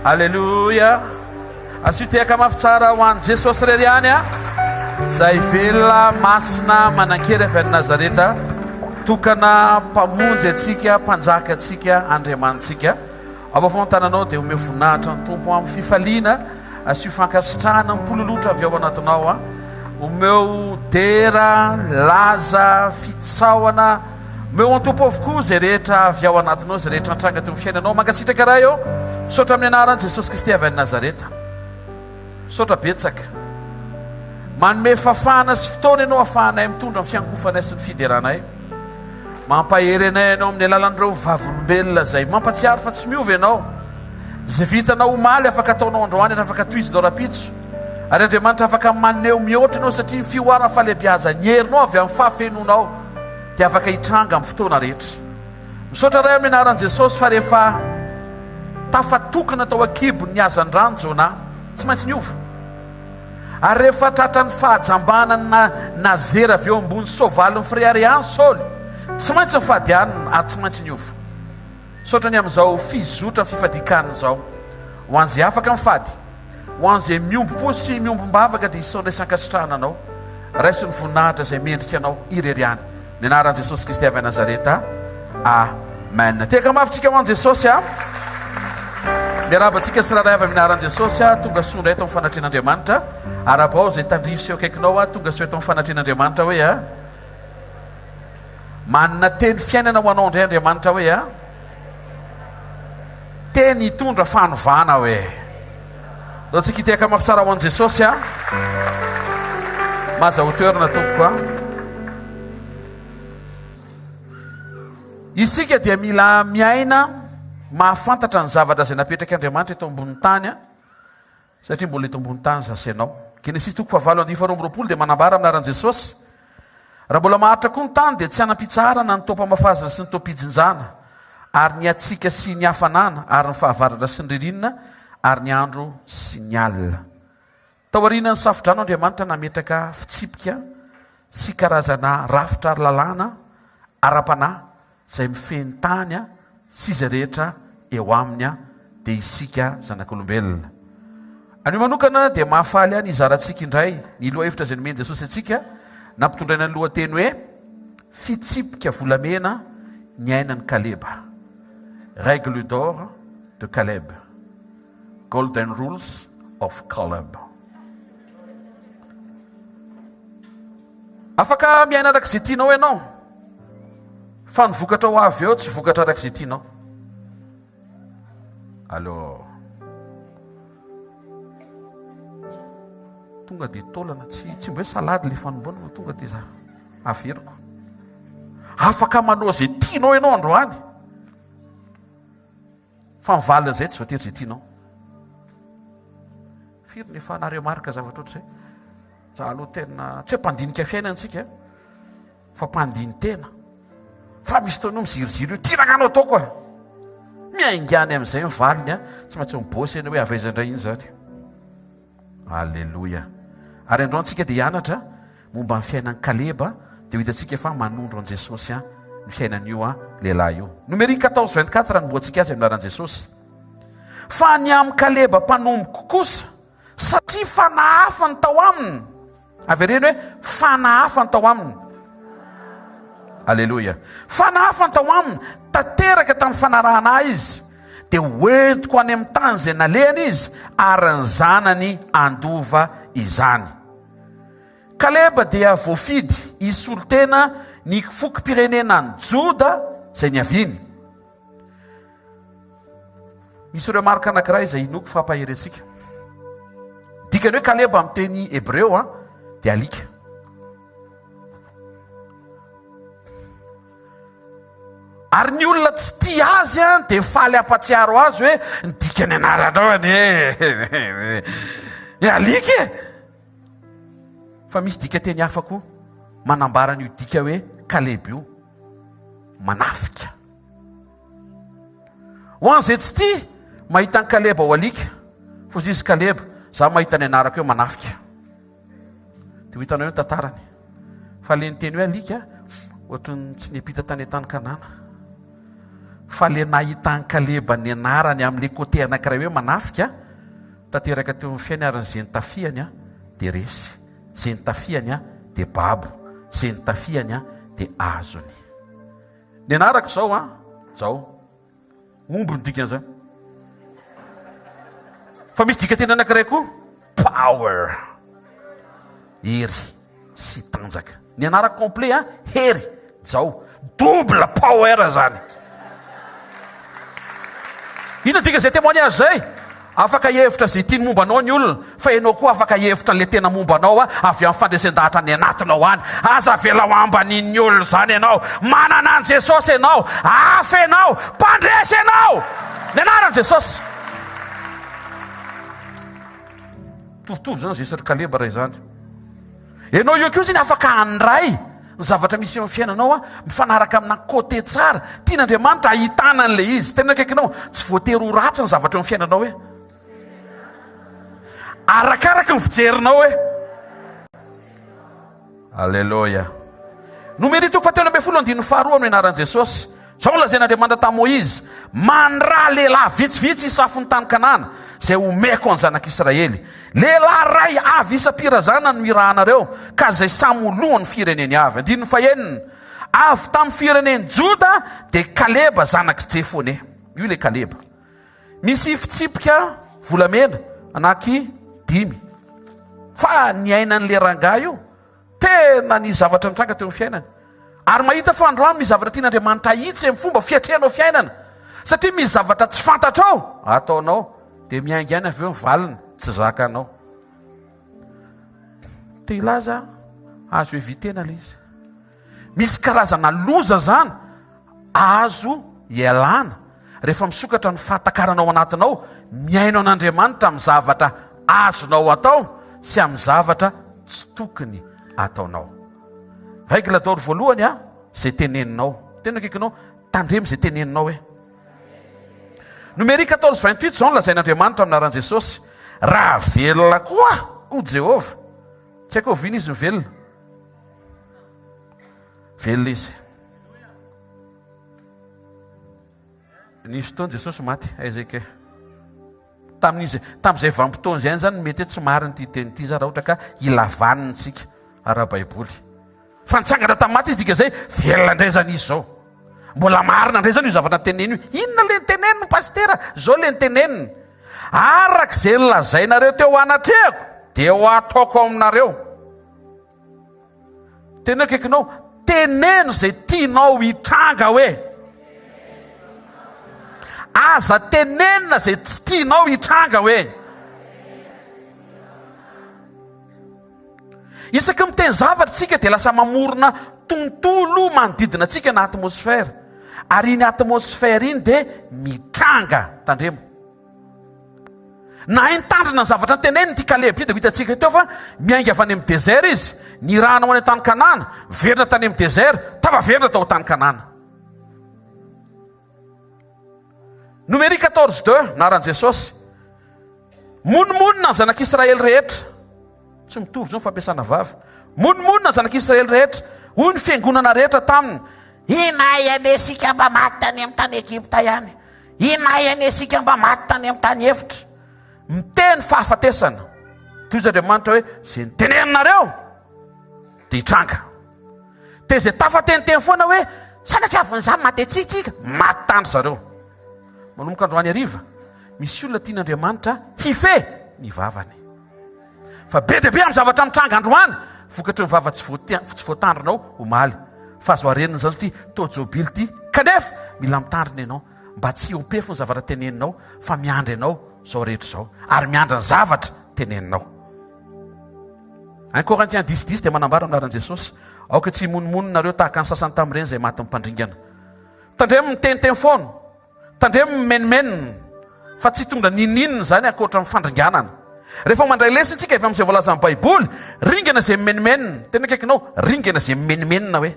Aleloia. Asio tehaka mafy tsara ho an'i Jesosy irery ihany a. Izay velona masina manan-kery avy any Nazareta, tokana mpamonjy antsika, mpanjaka antsika, Andriamanitsika. Avafao ny tananao dia omeo voninahitra ny Tompo amin'ny fifaliana, asio fankasitrahana mipololotra avy ao anatinao. Omeo dera, laza, fitsaohana, omeo an'ny Tompo avokoa izay rehetra avy ao anatinao, izay rehetra nitranga teo amin'ny fiainanao. Mankasitraka Ray ô, misaotra amin'ny anaran'i Jesosy Kristy avy any Nazareta. Misaotra betsaka. Manome fafahana sy fotoana ianao afahanay mitondra ny fiankofanay sy ny fideranay. Mampahery anay ianao amin'ny alalan'ireo vavolombelona izay mampatsiaro fa tsy miova ianao. Izay vitanao omaly afaka ataonao androany ary afaka tohizinao rahampitso. Ary Andriamanitra afaka maneho mihoatra ianao satria ny fihoaran'ny fahalehibiazan'ny herinao avy amin'ny fahafenoanao dia afaka hitranga amin'ny fotoana rehetra. Misaotra Ray amin'ny anaran'i Jesosy fa rehefa tafatokana tao an-kibon'ny hazandrano Jonah, tsy maintsy niova. Ary rehefa tratran'ny fahajambana na nazera avy eo ambony soavalin'ny fireharehany Saoly, tsy maintsy nifady hanina ary tsy maintsy niova. Misaotra ny amin'izao fizotra fifadian-kanina izao. Ho an'izay afaka mifady, ho an'izay miombom-po sy miombom-bavaka dia isaona sy ankasitrahana anao. Raiso ny voninahitra izay mendrika anao irery ihany. Ny anaran'i Jesosy Kristy avy any Nazareta. Amen. Tehaka mafy tsika ho an'i Jesosy a. Miarahaba antsika tsirairay avy amin'ny anaran'i Jesosy a. Tonga soa indray eto amin'ny fanatrehan'Andriamanitra. Arahabao izay tandrify sy eo akaikinao a. Tonga soa eto amin'ny fanatrehan'Andriamanitra hoe a. Manana teny fiainana ho anao indray Andriamanitra hoe a. Teny hitondra fanovana hoe. Ndao tsika hitehaka mafy tsara ho an'i Jesosy a. Maza ho toerana tompoko a. Isika dia mila miaina mahafantatra ny zavatra izay napetrak'Andriamanitra eto ambonin'ny tany a. Satria mbola eto ambony tany za sy ianao. Genesisy toko fahavalo andininy faharoa amby roapolo dia manambara amin'ny anaran'i Jesosy, Raha mbola maharitra koa ny tany dia tsy hanam-pitsaharana ny taom-pamafazana sy ny taom-pijinjana, ary ny hatsiaka sy ny hafanana, ary ny fahavaratra sy ny ririnina, ary ny andro sy ny alina. Taorian'ny Safodrano Andriamanitra nametraka fitsipika sy karazana rafitra ary lalàna ara-panahy izay mifehy ny tany sy izay rehetra eo aminy dia isika zanak'olombelona. Anio manokana dia mahafaly ahy ny hizarantsika indray ny lohahevitra izay nomen'i Jesosy antsika, nampitondraina ny lohateny hoe Fitsipika volamena niainan'i Kaleba, Règle d'or de Caleb, Golden Rules of Caleb. Afaka miaina araka izay tianao ianao, fa ny vokatra ho avy eo tsy vokatra araka izay tianao. Allo. Tonga dia taolana, tsy tsy mba hoe salady le fanomboana fa tonga dia za averiko. Afaka manao izay tianao ianao androany. Fa ny valin'izay tsy voatery izay tianao. Firy ny efa naremarque zavatra ohatr'izay? Za aloha tena tsy hoe mpandinika fiainana tsika fa mpandini-tena. Fa misy fotoana miziriziry io, tia rangahy no ataoko e. Miainga any amin'izay ny valiny a, tsy maintsy mibosy ianao hoe avy aiza indray iny izany. Aleloia. Ary androany tsika dia hianatra momba ny fiainan'i Kaleba, dia ho hitantsika fa manondro an'i Jesosy ny fiainan'io lehilahy io. Nomery 14 24 anombohantsika azy amin'ny anaran'i Jesosy. Fa ny amin'i Kaleba mpanompoko kosa, satria fanahy hafa ny tao aminy. Avereno hoe fanahy hafa ny tao aminy. Aleloia. Fanahy hafa ny tao aminy, tanteraka tamin'ny fanarahana ahy izy. Dia hoentiko any amin'ny tany izay nalehany izy, ary ny zanany handova izany. Kaleba dia voafidy hisolo tena ny fokom-pirenena an'i Joda izay niaviany. Misy remarque anankiray izay inoako fa hampahery antsika. Dikany hoe Kaleba amin'ny teny hebreo a dia alika. Ary ny olona tsy tia azy a dia faly hampatsiaro azy hoe ny dikany anaranao anie ny alika e. Fa misy dikateny hafa koa manambara an'io dika hoe Kaleba io. Manafika. Ho an'izay tsy tia mahita an'i Kaleba ho alika, fozy izy Kaleba, za mahita ny anarako eo manafika. Dia ho hitanao eo ny tantarany. Fa le niteny hoe alika, ohatran'ny tsy niampita tany an-tany Kanana. Fa le nahita an'i Kaleba ny anarany amin'le côté anankiray hoe manafika, tanteraka teo amin'ny fiainany ary ny izay nitafihany dia resy. Izay nitafihany dia babo. Izay nitafihany dia azony. Ny anarako izao an, zao. Omby ny dikan'izany. Fa misy dikanteny anankiray koa, power. Hery sy tanjaka. Ny anarako complet an, hery, jao. Double power zany. Inona dikan'izay témoignage zay? Afaka hihevitra izay tiany momba anao ny olona, fa ianao koa afaka hihevitra an'ilay tena momba anao avy amin'ny fandresen-dahatra any anatinao any. Aza avela ho ambanin'ny olona izany ianao. Manana an'i Jesosy ianao. Hafa ianao. Mpandresy ianao. Ny anaran'i Jesosy. Mitovitovy izany Jesosy ry Kaleba raha izany. Ianao io koa izany afaka handray ny zavatra misy eo amin'ny fiainanao mifanaraka amina côté tsara tian'Andriamanitra ahitana an'ilay izy. Tena akaikinao, tsy voatery ho ratsy ny zavatra eo amin'ny fiainanao hoe. Arakaraka ny fijerinao hoe. Aleloia. Nomery toko fahatelo ambin'ny folo andininy faharoa amin'ny anaran'i Jesosy. Izao no lazain'Andriamanitra tamin'i Moizy, Mandrà lehilahy vitsivitsy hisafo ny tany Kanana, izay homeko an'ny zanak'Israely. Lehilahy iray avy isam-pirazanana no hirahanareo, ka izay samy ho lohan'ny fireneny avy. Andininy fahenina, Avy tamin'ny firenen'i Joda dia Kaleba zanak'i Jefone. Io ilay Kaleba. Misy fitsipika volamena anaky dimy. Fa niainan'ilay rangahy io, tena nisy zavatra nitranga teo amin'ny fiainany. Ary mahita fa androany misy zavatra tian'Andriamanitra ahitsy amin'ny fomba fiatrehanao fiainana. Satria misy zavatra tsy fantatrao ataonao, dia miainga ihany avy eo ny valiny, tsy zakanao. Te hilaza azo evitena ilay izy. Misy karazana loza zany azo ialana rehefa misokatra ny fahatakarana ao anatinao, mihaino an'Andriamanitra amin'ny zavatra azonao atao sy amin'ny zavatra tsy tokony ataonao. Règle d'or voalohany a, izay teneninao. Tena akaikinao, tandremo izay teneninao hoe. Nomery 14 28 izao no lazain'Andriamanitra amin'ny anaran'i Jesosy, raha velona koa hoy Jehovah. Tsy haiko oviana izy no velona. Velona izy. Nisy fotoana Jesosy maty, aiza ike. Tamin'izy tamin'izay vanim-potoana izay zany mety hoe tsy marina ity teny ity za raha ohatra ka ilavanina tsika ara-baiboly. Fa nitsangana tamin'ny maty izy dika izay velona indray zany izy zao. Mbola marina indray zany io zavatra teneniny io. Inona le niteneniny pasitera? Zao le niteneniny. Araka izay nolazainareo teo anatrehako dia ho ataoko aminareo. Teneno akaikinao, teneno izay tianao hitranga hoe. Aza tenenina izay tsy tianao hitranga hoe. Isaky miteny zavatra isika dia lasa mamorona tontolo manodidina antsika na atmosphère. Ary iny atmosphère iny dia mitranga. Tandremo. Nahay nitandrina ny zavatra noteneniny ity Kaleba ity dia ho hitantsika teo fa miainga avy any amin'ny désert izy, nirahana ho any an-tany Kanana, verina tany amin'ny désert, tafaverina tao an-tany Kanana. Nomery 14 2, anaran'i Jesosy. Monomonona ny zanak'Israely rehetra. Tsy mitovy izao ny fampiasana vava. Monomonona ny zanak'Israely rehetra. Hoy ny fiangonana rehetra taminy, Inay anie isika mba maty tany amin'ny tany Egypta ihany. Inay anie isika mba maty tany amin'ny tany efitra. Miteny fahafatesana. Toy izy Andriamanitra hoe, izay niteneninareo dia hitranga. Dia izay tafateniteny foana hoe, sanatria avin'izany maty antsika tsika, maty tany zareo. Manomboka androany hariva, misy olona tian'Andriamanitra hifehy ny vavany. Fa be dia be amin'ny zavatra mitranga androany, vokatry ny vava tsy voatandrinao omaly. Fa azo arenina izany ity tao jobily ity, kanefa mila mitandrina ianao mba tsy hiom-pefy ny zavatra teneninao fa miandry anao izao rehetra izao ary miandry ny zavatra teneninao. 1 Corinthiens 10 10 dia manambara amin'ny anaran'i Jesosy, aoka tsy himonomonona nareo tahaka ny sasany tamin'ireny izay matin'ny mpandringana. Tandremo miteniteny foana. Tandremo mimenomenona fa tsy hitondra n'inon'inona izany ankoatra ny fandringanana. Rehefa mandray lesona isika avy amin'izay voalazan'ny Baiboly, ringana izay mimenomenona. Tena akaikinao, ringana izay mimenomenona hoe.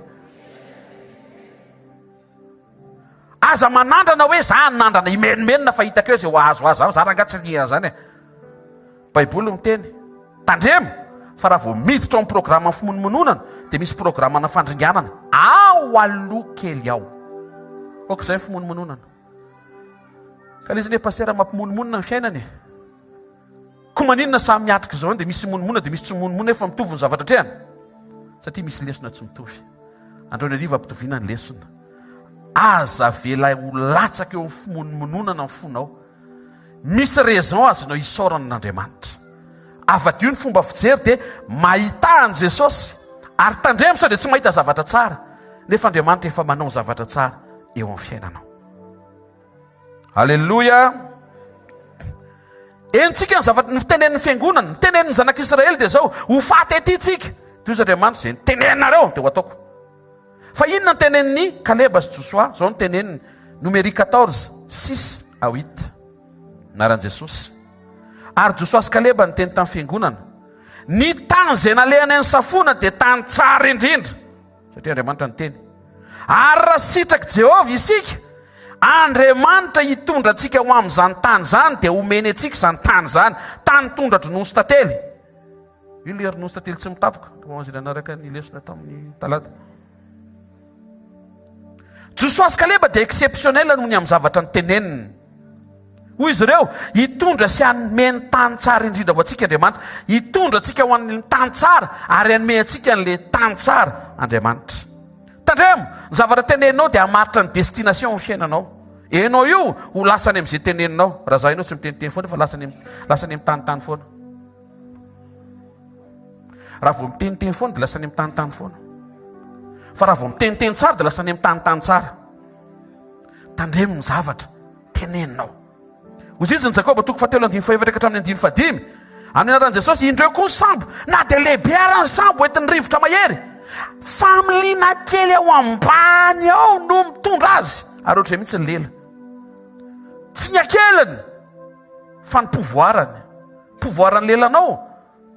Aza manandrana hoe za hanandrana himenomenona fa hitako eo izay ho azo azy za rangahy tsy ringana izany e. Baiboly miteny, tandremo fa raha vao miditra ao amin'ny programan'ny fimonomononana dia misy programana fandringanana ao aloha kely ao. Aoka izay ny fimonomononana. Ka ilay izy anie pasitera mampimonomonona ny fiainana e. Koa maninona samy miatrika izao dia misy mimonomonona dia misy tsy mimonomonona nefa mitovy ny zavatra atrehana? Satria misy lesona tsy mitovy. Androany hariva ampitoviana ny lesona. Aza avela ho latsaka eo amin'ny fimonomononana ny fonao. Misy raison azonao isaorana an'Andriamanitra. Avadio ny fomba fijery dia mahità an'i Jesosy ary tandremo sao dia tsy mahita zavatra tsara nefa Andriamanitra efa manao ny zavatra tsara eo amin'ny fiainanao. Alléluia. Henontsika ny zavatra ny fitenenin'ny fiangonana, ny tenenin'ny zanak'Israely dia izao, ho faty aty tsika. Toy izy Andriamanitra izay niteneninareo dia ho ataoko. Fa inona ny tenenin'i Kaleba sy Josoa? Izao no teneniny, Nomery 14, 6 à 8. Anaran'i Jesosy. Ary Josoa sy Kaleba niteny tamin'ny fiangonana, Ny tany izay nalehany any Safona dia tany tsara indrindra. Satria Andriamanitra niteny. Ary raha sitrak'i Jehovah isika, Andriamanitra hitondra antsika ho amin'izany tany izany, dia homeny antsika izany tany izany, tany tondra-dronono sy tantely. Io le ronono sy tantely tsy mitapoka, ho an'izay nanaraka ny lesona tamin'ny talata. Josoa sy Kaleba dia exceptionnel noho ny amin'ny zavatra noteneniny. Hoy izy ireo, hitondra sy hanome ny tany tsara indrindra ho antsika Andriamanitra. Hitondra antsika ho an'ny tany tsara ary hanome antsika an'ilay tany tsara Andriamanitra. Tandremo, ny zavatra teneninao dia hamaritra ny destination amin'ny fiainanao. Enao io ho lasa any amin'izay teneninao. Raha za ianao tsy miteniteny foana fa lasa any lasa any amin'ny tanitany foana. Raha vao miteniteny foana dia lasa any amin'ny tanitany foana. Fa raha vao miteniteny tsara dia lasa any amin'ny tanitany tsara. Tandremo ny zavatra teneninao. Hoy izy ny Jakoba toko fahatelo andininy fahefatra ka hatramin'ny andininy fahadimy. Amin'ny anaran'i Jesosy, indreo koa ny sambo, na dia lehibe ara ny sambo entin'ny rivotra mahery, familiana kely ao ambany ao no mitondra azy. Ary ohatr'izay mihitsy ny lela. Tsy ny hakeliny, fa ny pouvoirany. Pouvoiran'ny lelanao,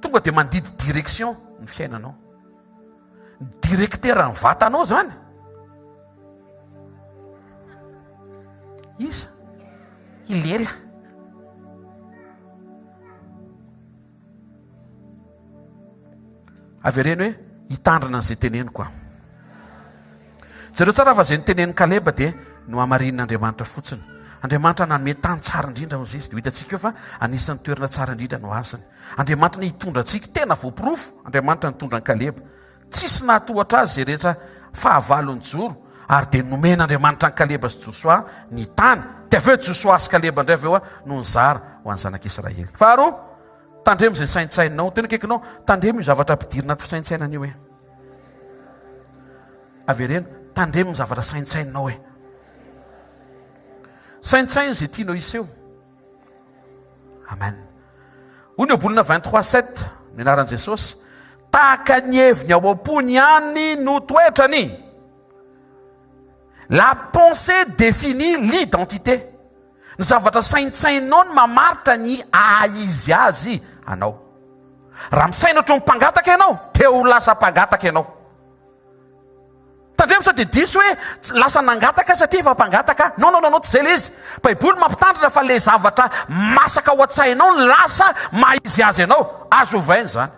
tonga dia mandidy direction ny fiainanao. Ny directeur ny vatanao zany. Iza? I lela. Avereno hoe hitandrina an'izay teneniko aho. Jereo tsara fa izay notenenin'i Kaleba dia nohamarinin'Andriamanitra fotsiny. Andriamanitra nanome tany tsara indrindra hozy izy. Dia ho hitantsika eo fa anisan'ny toerana tsara indrindra no azony. Andriamanitra anie hitondra antsika. Tena voaporofo, Andriamanitra nitondra an'i Kaleba. Tsisy nahatohatra azy izay rehetra fahavalo nijoro, ary dia nomen'Andriamanitra an'i Kaleba sy Josoa ny tany. Dia avy eo Josoa sy Kaleba indray avy eo no nizara ho an'ny zanak'Israely. Faharoa, tandremo izay saintsaininao. Tena akaikinao, tandremo io zavatra ampidirina anaty fisaintsainana io e. Avereno, tandremo ny zavatra saintsaininao e. Saintsaino izay tianao hiseho. Amen. Hoy ny Ohabolana 23 7, ny anaran'i Jesosy, tahaka ny heviny ao am-pony ihany no toetrany. La pensée définit l'identité. Ny zavatra saintsaininao no mamaritra ny aha izy azy anao. Raha misaina ohatry ny mpangataka ianao, dia ho lasa mpangataka ianao. Tandremo sao dia diso hoe lasa nangataka satria efa mpangataka. Non non non, tsy izay ilay izy. Baiboly mampitandrina fa ilay zavatra masaka ao an-tsainao no lasa maha izy azy anao. Azo ovaina izany.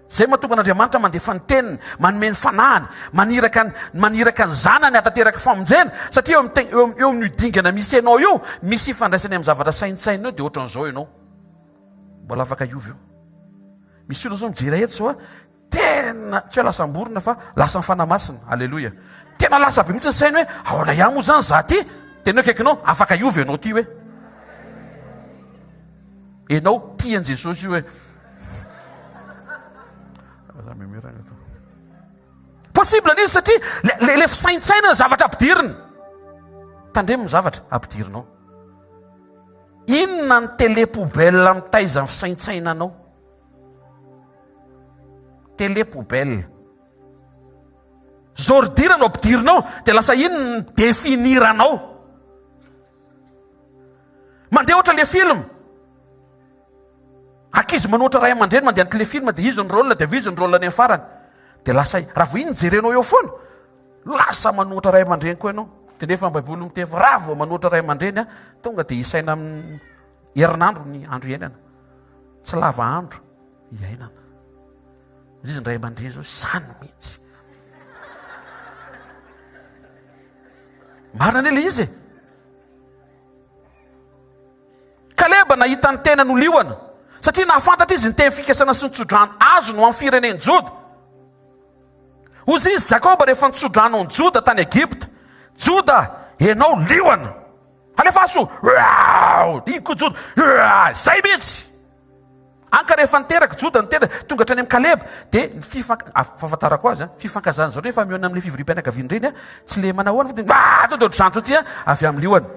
Izay mahatonga an'Andriamanitra mandefa ny teniny, manome ny fanahiny, maniraka ny maniraka ny zanany hahatanteraka famonjena, satria eo amin'ny eo eo amin'io dingana misy ianao io, misy ifandraisany amin'ny zavatra saintsainao dia ohatran'izao ianao. Mbola afaka hiova io. Misy olona zao mijery eto zao a, tena tsy hoe lasam-borona fa lasan'ny fanahy masina. Aleloia. Tena lasa be mihitsy ny sainy hoe ahoana ihany moa zany za ty? Tena eo akaikinao, afaka hiova ianao ty hoe. Enao tia an'i Jesosy io e. Possible an'izy satria le le fisaintsainana zavatra ampidirina. Tandremo ny zavatra ampidirinao. Inona ny télé poubelle mitaiza ny fisaintsainanao? Télé poubelle. Zordira no ampidirinao dia lasa iny ny définiranao. Mandeha ohatra le film. Ankizy manohatra ray aman-dreny mandeha ny téléfilm dia izy ny rôle dia avy izy ny rôle any amin'ny farany. Dia lasa raha vao iny jerenao eo foana, lasa manohatra ray aman-dreny koa ianao. Dia nefa ny Baiboly miteny fa raha vao manohatra ray aman-dreny a, tonga dia isaina amin'ny herinandro ny andro iainana. Tsy lava andro iainana. Izy ny ray aman-dreny zao izany mihitsy. Marina anie ilay izy e. Kaleba nahita ny tenany ho liona, satria nahafantatra izy ny teny fikasana sy ny tsodrano azony ho amin'ny firenen'i Joda. Hozy izy Jakoba rehefa nitsodrano an'i Joda tany Egypta, Joda, ianao liona! Alefaso! Iny koa Joda, izay mihitsy! Any ka rehefa niteraka Joda niteraka, tonga hatrany amin'i Kaleba, dia ny fifank-, fahafantarako azy an, fifankazana zareo rehefa mihaona amin'ilay fivoriam-pianakaviana ireny an, tsy le manahoana fa dia ah, tonga dia ohatr'izany tsoty an, avy amin'ny liona.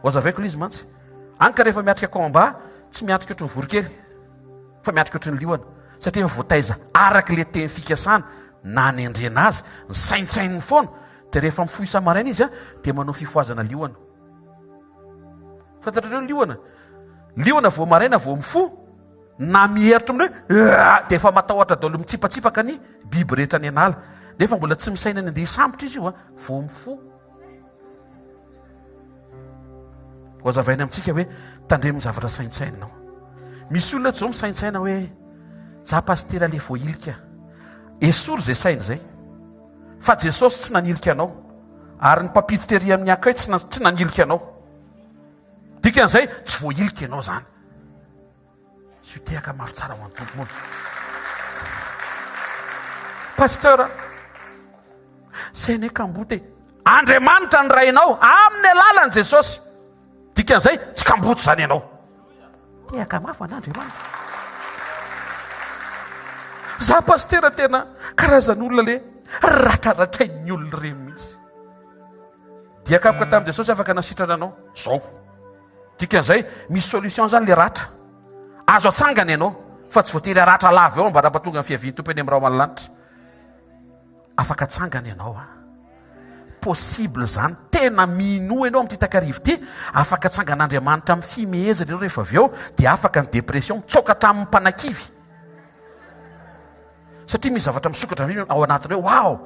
Ho azavaiko ilay izy mantsy. Any ka rehefa miatrika combat, tsy miatrika ohatry ny voronkely, fa miatrika ohatry ny liona. Satria efa voataiza araka ilay teny fikasana nanendrena azy, ny saintsaininy foana, dia rehefa mifoha isa-maraina izy an, dia manao fifohazana liona. Fantatrareo ny liona? Liona vao maraina vao mifoha na mieritra amin'ny hoe dia efa matahotra daholo mitsipatsipaka ny biby rehetra any an'ala. Nefa mbola tsy misaina ny andeha hisambotra izy io a, vao mifoha. Ho azavaina amintsika hoe tandremo ny zavatra saintsaininao. Misy olona eto izao misaintsaina hoe za pasitera le voahilika. Esory izay saina izay. Fa Jesosy tsy nanilika anao. Ary ny mpampiditra ery amin'ny accueil tsy tsy nanilika anao. Dikan'izay, tsy voahilika ianao izany. Sy tehaka mafy tsara ho an'ny Tompo moa. Pasteur, saine kamboty. Andriamanitra ny Rainao amin'ny alalan'i Jesosy. Dikan'izay, tsy kamboty izany ianao. Tehaka mafy an'Andriamanitra. Za pasitera tena karazan'olona le ratraratrain'ny olona ireny mihitsy. Dia kapoka tamin'i Jesosy afaka nasitrana anao. Zao. Dikan'izay, misy solution zany le ratra. Azo atsangana ianao fa tsy voatery haratra lava eo ambara-pahatonga ny fiavian'ny Tompo eny amin'ny rahona lanitra. Afaka atsangana ianao a. Possible zany, tena minoa ianao amin'ity takariva ity, afaka atsangan'Andriamanitra amin'ny fimehezana ianao rehefa avy eo, dia afaka ny dépression, mitsoaka hatramin'ny mpanakivy. Satria misy zavatra misokatra avy ao anatiny hoe wow,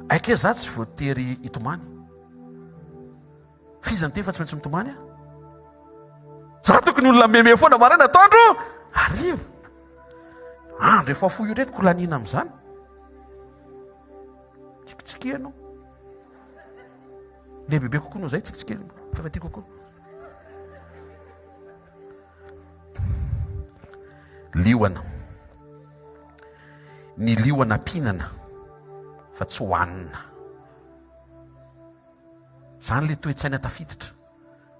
aike za tsy voatery hitomany. F'iza niteny fa tsy maintsy mitomany aho? Za tokony olona meme foana maraina atoandro hariva. Andro efa fohy ireto ko laniana amin'izany. Tsikitsikia ianao. Lehibebe kokoa noho izay tsikitsikia efa tiako kokoa. Liona. Ny liona mpihinana fa tsy hohanina. Izany ilay toe-tsaina tafiditra.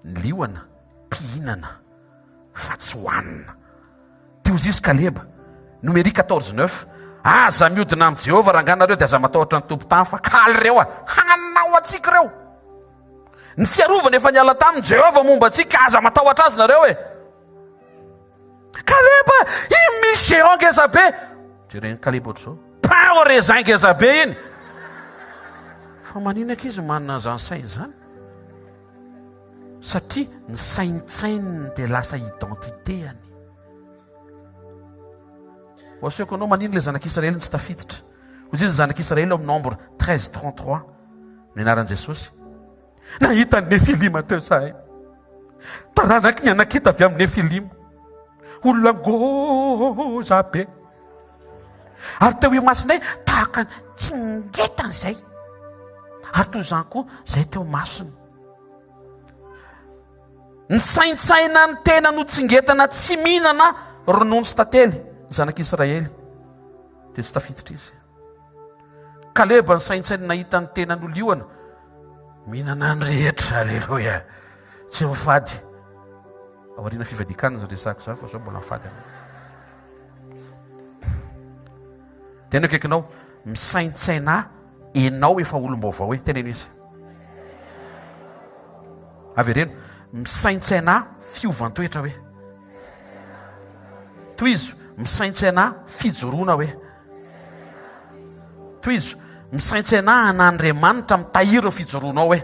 Ny liona mpihinana fa tsy hohanina. Teo izy Kaleba. Nomery 14 9. Aza miodina amin'i Jehovah rangahy nareo dia aza matahotra ny tompon-tany fa kaly ireo a! Hanao antsika ireo. Ny fiarovana efa niala taminy Jehovah momba antsika, aza matahotra azy nareo e. Kaleba, iny misy géant ngeza be. Jeren'i Kaleba ohatr'izao. Pain au raisin ngeza be iny. Fa manina ankizy manana an'izany saina izany? Satria ny saintsaininy dia lasa identité-any. Ho asehoko anao manino ilay zanak'Israely no tsy tafiditra. Hoy izy ny zanak'Israely ao amin'ny Nombre 13 33. Ny anaran'i Jesosy. Nahita ny Nefilima teo izahay. Taranaky ny Anakita avy amin'ny Nefilima. Olona ngoza be. Ary teo imasonay tahaka ny tsingetana izay. Ary toy izany koa izay teo masony. Nisaintsaina ny tena notsingetana tsy mihinana ronono sy tantely ny zanak'Israely. Dia tsy tafiditra izy. Kaleba nisaintsaina nahita ny tenany ho liona. Mihinana ny rehetra, aleloia. Tsy mifady. Aoriana fivadian-kanina izany resahako izany fa zao mbola mifady anao. Tena akaikinao, misaintsaina enao efa olom-baovao e, teneno izy. Avereno, misaintsaina fiovan-toetra hoe. Tohizo, misaintsaina fijoroana hoe. Tohizo, misaintsaina an'Andriamanitra mitahiry ny fijoroanao hoe.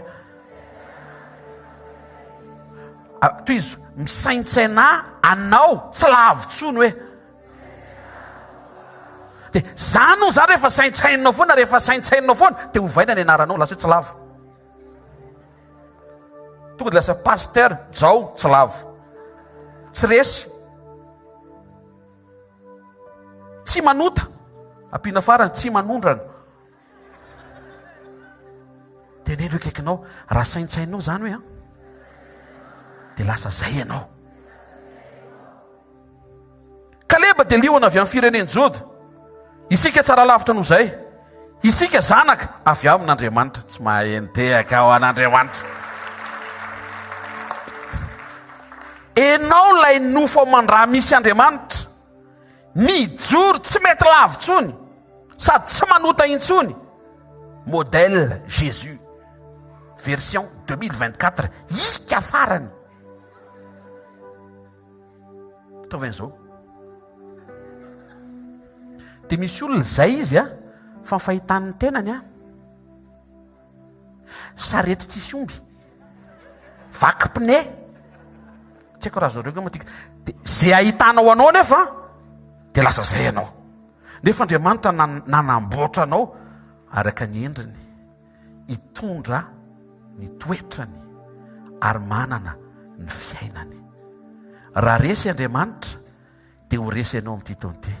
Tohizo, misaintsaina anao tsy lavo tsony hoe. Dia zany hono zany rehefa saintsaininao foana, rehefa saintsaininao foana, dia ovaina ny anaranao, lasa hoe tsy lavo. Tonga dia lasa pasteur Jao tsy lavo. Tsy resy. Tsy manota. Ampiana farany, tsy manondrana. Teneno akaikinao, raha saintsaininao izany hoe an, dia lasa zay ianao. Kaleba dia liona avy amin'ny firenen'i Joda. Isika tsara lavitra noho izay. Isika zanaka avy amin'Andriamanitra. Tsy mahay nitehaka ho an'Andriamanitra. Enao ilay nofo aman-dra misy Andriamanitra. Mijoro tsy mety lavo intsony sady tsy manota intsony. Modèle Jésus version 2024 hika farany. Ataovy an'izao. Dia misy olona izay izy a, fa ny fahitany ny tenany a, sarety tsisy omby, vaky pneu, tsy haiko raha zareo angamba tia, dia izay ahitanao anao nefa dia lasa izay ianao. Nefa Andriamanitra nanamboatra anao araka ny endriny. hitondra ny toetrany ary manana ny fiainany. Raha resy Andriamanitra dia ho resy ianao amin'ity taona ity.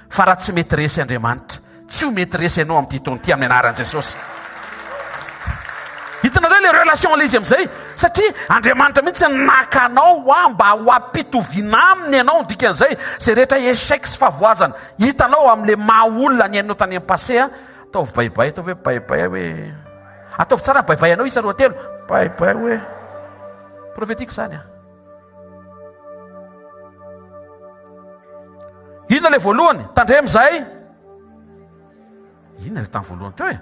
Fa raha tsy mety resy Andriamanitra, tsy ho mety resy ianao amin'ity taona ity amin'ny anaran'i Jesosy. Hitanareo ilay relation ilay izy amin'izay? Satria Andriamanitra mihitsy naka anao hoa mba ho ampitoviana aminy ianao, ny dikan'izay, izay rehetra échec sy fahavoazana hitanao amin'ilay maha olona niainanao tany amin'ny passé, Ataovy bye bye, ataovy hoe bye bye hoe. Ataovy tsara ny bye bye anao isa roa telo. Bye bye hoe. Prophétique izany a. Inona ilay voalohany? Tandremo izay. Inona ilay tamin'ny voalohany teo e?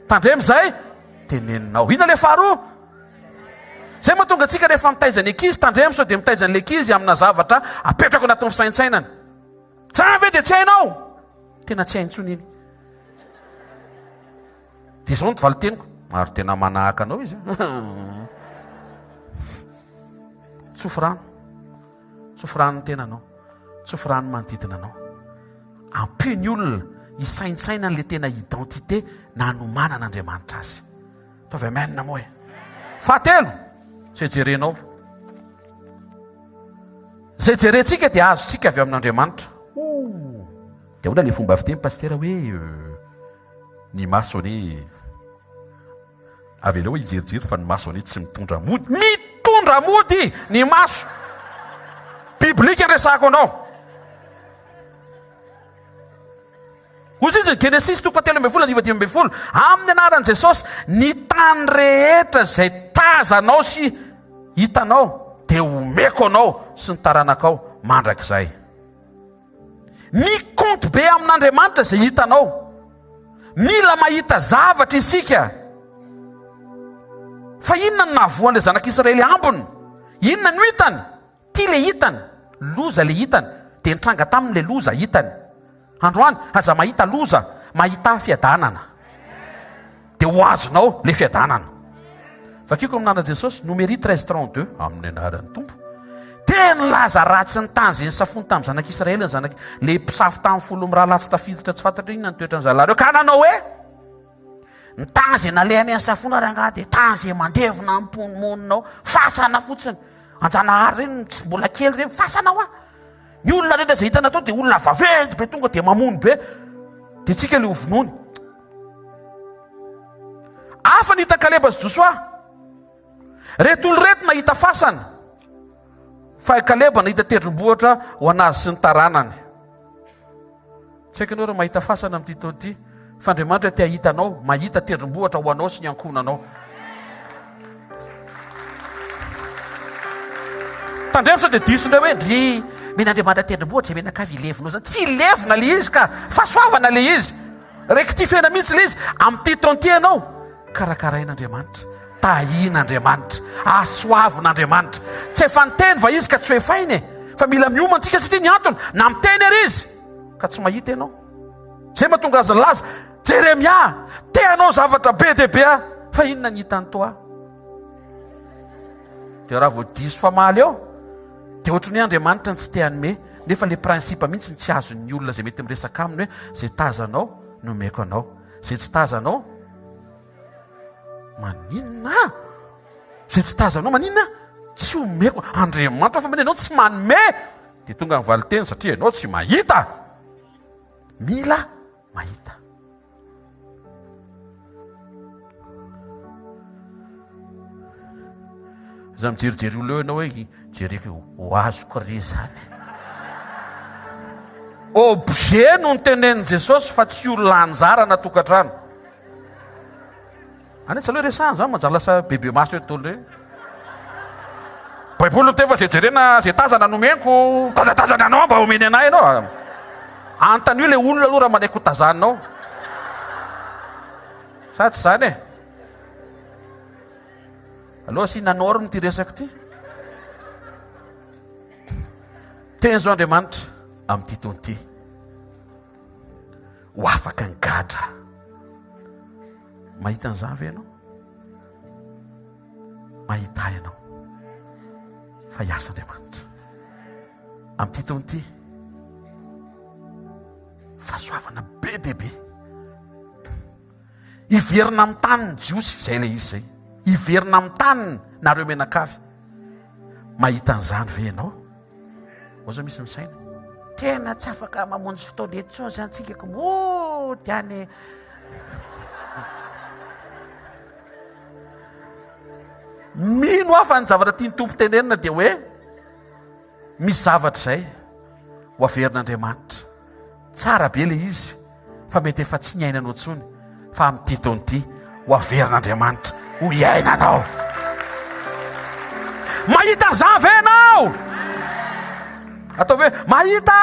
Tandremo izay teneninao. Inona ilay faharoa? Izay mahatonga antsika rehefa mitaiza ny ankizy, tandremo sao dia mitaiza an'ilay ankizy amina zavatra apetrako anatin'ny fisaintsainana. Tsara ve dia tsy hainao? Tena tsy hainy intsony iny. Dia izao ny valin-teniko, ary tena manahaka anao izy. Tsofy rano. Tsofy rano ny tenanao. Tsofy rano ny manodidina anao. Ampio ny olona hisaintsaina an'ilay tena identité nanomanan'Andriamanitra azy. Ataovy amen moa e. Fahatelo, izay jerenao. Izay jerentsika dia azontsika avy amin'Andriamanitra. Ouh. Dia ahoana ilay fomba fiteny pasitera hoe euh, ny maso anie aveleo hijerijery fa ny maso anie tsy mitondra mody. Mitondra mody ny maso. Biblika ny resahako anao. Hoy izy, Genesisy toko fahatelo ambin'ny folo andininy 15, Amin'ny anaran'i Jesosy, ny tany rehetra izay tazanao sy hitanao dia omeko anao sy ny taranakao mandrakizay. Mikompy be amin'Andriamanitra izay hitanao. Mila mahita zavatra isika. Fa inona no nahavoan'ilay zanak'Israely ambiny? Inona no hitany? Ty le hitany, loza le hitany, dia nitranga taminy le loza hitany. Androany, aza mahita loza, mahità fiadanana. Dia ho azonao le fiadanana. Vakiko amin'ny anaran'i Jesosy, Nomery 13 32, amin'ny anaran'ny Tompo. Dia nilaza ratsy ny tany izay nisafony tamin'ny zanak'Israely ny zanak' le mpisafo tamin'ny folo mirahalahy tsy tafiditra tsy fantatra inona ny toetran'ny zalahy ireo ka nanao hoe Ny tany izay nalehany an'i Safona rangahy dia tany izay mandevona ny mponomonina ao. Fasana fotsiny. Anjanahary ireny tsy mbola kely ireny, fasana hoa. Ny olona rehetra izay hitana tao dia olona vaventy be tonga dia mamono be. Dia tsika ilay hovonoiny. Hafa ny hitan'i Kaleba sy Josoa. Reto olona ireto nahita fasana. Fa i Kaleba nahita tendrombohitra ho an'azy sy ny taranany. Tsy haiko ianao raha mahita fasana amin'ity taona ity, fa Andriamanitra te hahita anao mahita tendrombohitra ho anao sy ny ankohonanao. Tandremo sao dia diso indray hoe ndry mena Andriamanitra tendrombohitra izay menakavy hilevina ao zany. Tsy hilevina ilay izy ka, fahasoavana ilay izy. Rectifier-na mihitsy ilay izy. Amin'ity taona ity ianao, karakarain'Andriamanitra, tahian'Andriamanitra, asoavin'Andriamanitra. Tsy efa niteny va izy ka tsy ho efainy e? Fa mila miomana tsika satria ny antony, na miteny ary izy ka tsy mahita ianao. Zay mahatonga azy nilaza, Jeremia, te hanao zavatra be dia be aho, fa inona ny hitany toa ahy? Dia raha vao diso famaly eo, dia ohatran'ny hoe Andriamanitra no tsy te hanome, nefa le principe mihitsy no tsy azon'ny olona izay mety miresaka aminy hoe izay tazanao no omeko anao, izay tsy tazanao maninona? Izay tsy tazanao maninona? Tsy omeko. Andriamanitra fa maneno tsy manome. Dia tonga ny valinteny satria ianao tsy mahita. Mila mahita. Za mijerijery olona eo ianao hoe jereko ho azoko ry zany. Objet no nitenenin'i Jesosy fa tsy olona anjara na tokantrano. Any tsy aleo resahana zany manjary lasa bebe maso eto daholo ireny. Baiboly miteny fa zay jerena zay tazana nomeko tazatazana anao mba omeny anay ianao. Antanio le olona aloha raha manaiky ho tazaninao. Sa tsy zany e? Aloha asiana norme ity resaka ity. Teny zao Andriamanitra amin'ity taona ity. Ho afaka ny gadra. Mahita an'izany ve ianao? Mahita ahy ianao. Fa hiasa Andriamanitra. Amin'ity taona ity, fahasoavana be dia be. Hiverina amin'ny taniny Jiosy, izay ilay izy izay. Hiverina amin'ny taniny nareo mianakavy. Mahita an'izany ve ianao? Oza misy misaina. Tena tsy afaka mamonjy fotoana eto intsony izany tsika ko mody any. Mino aho fa ny zavatra tian'ny Tompo tenenina dia hoe misy zavatra izay ho averin'Andriamanitra. Tsara be ilay izy fa mety efa tsy niainanao intsony fa amin'ity taona ity ho averin'Andriamanitra ho iainanao. Mahita an'izany ve ianao? Ataovy hoe mahita!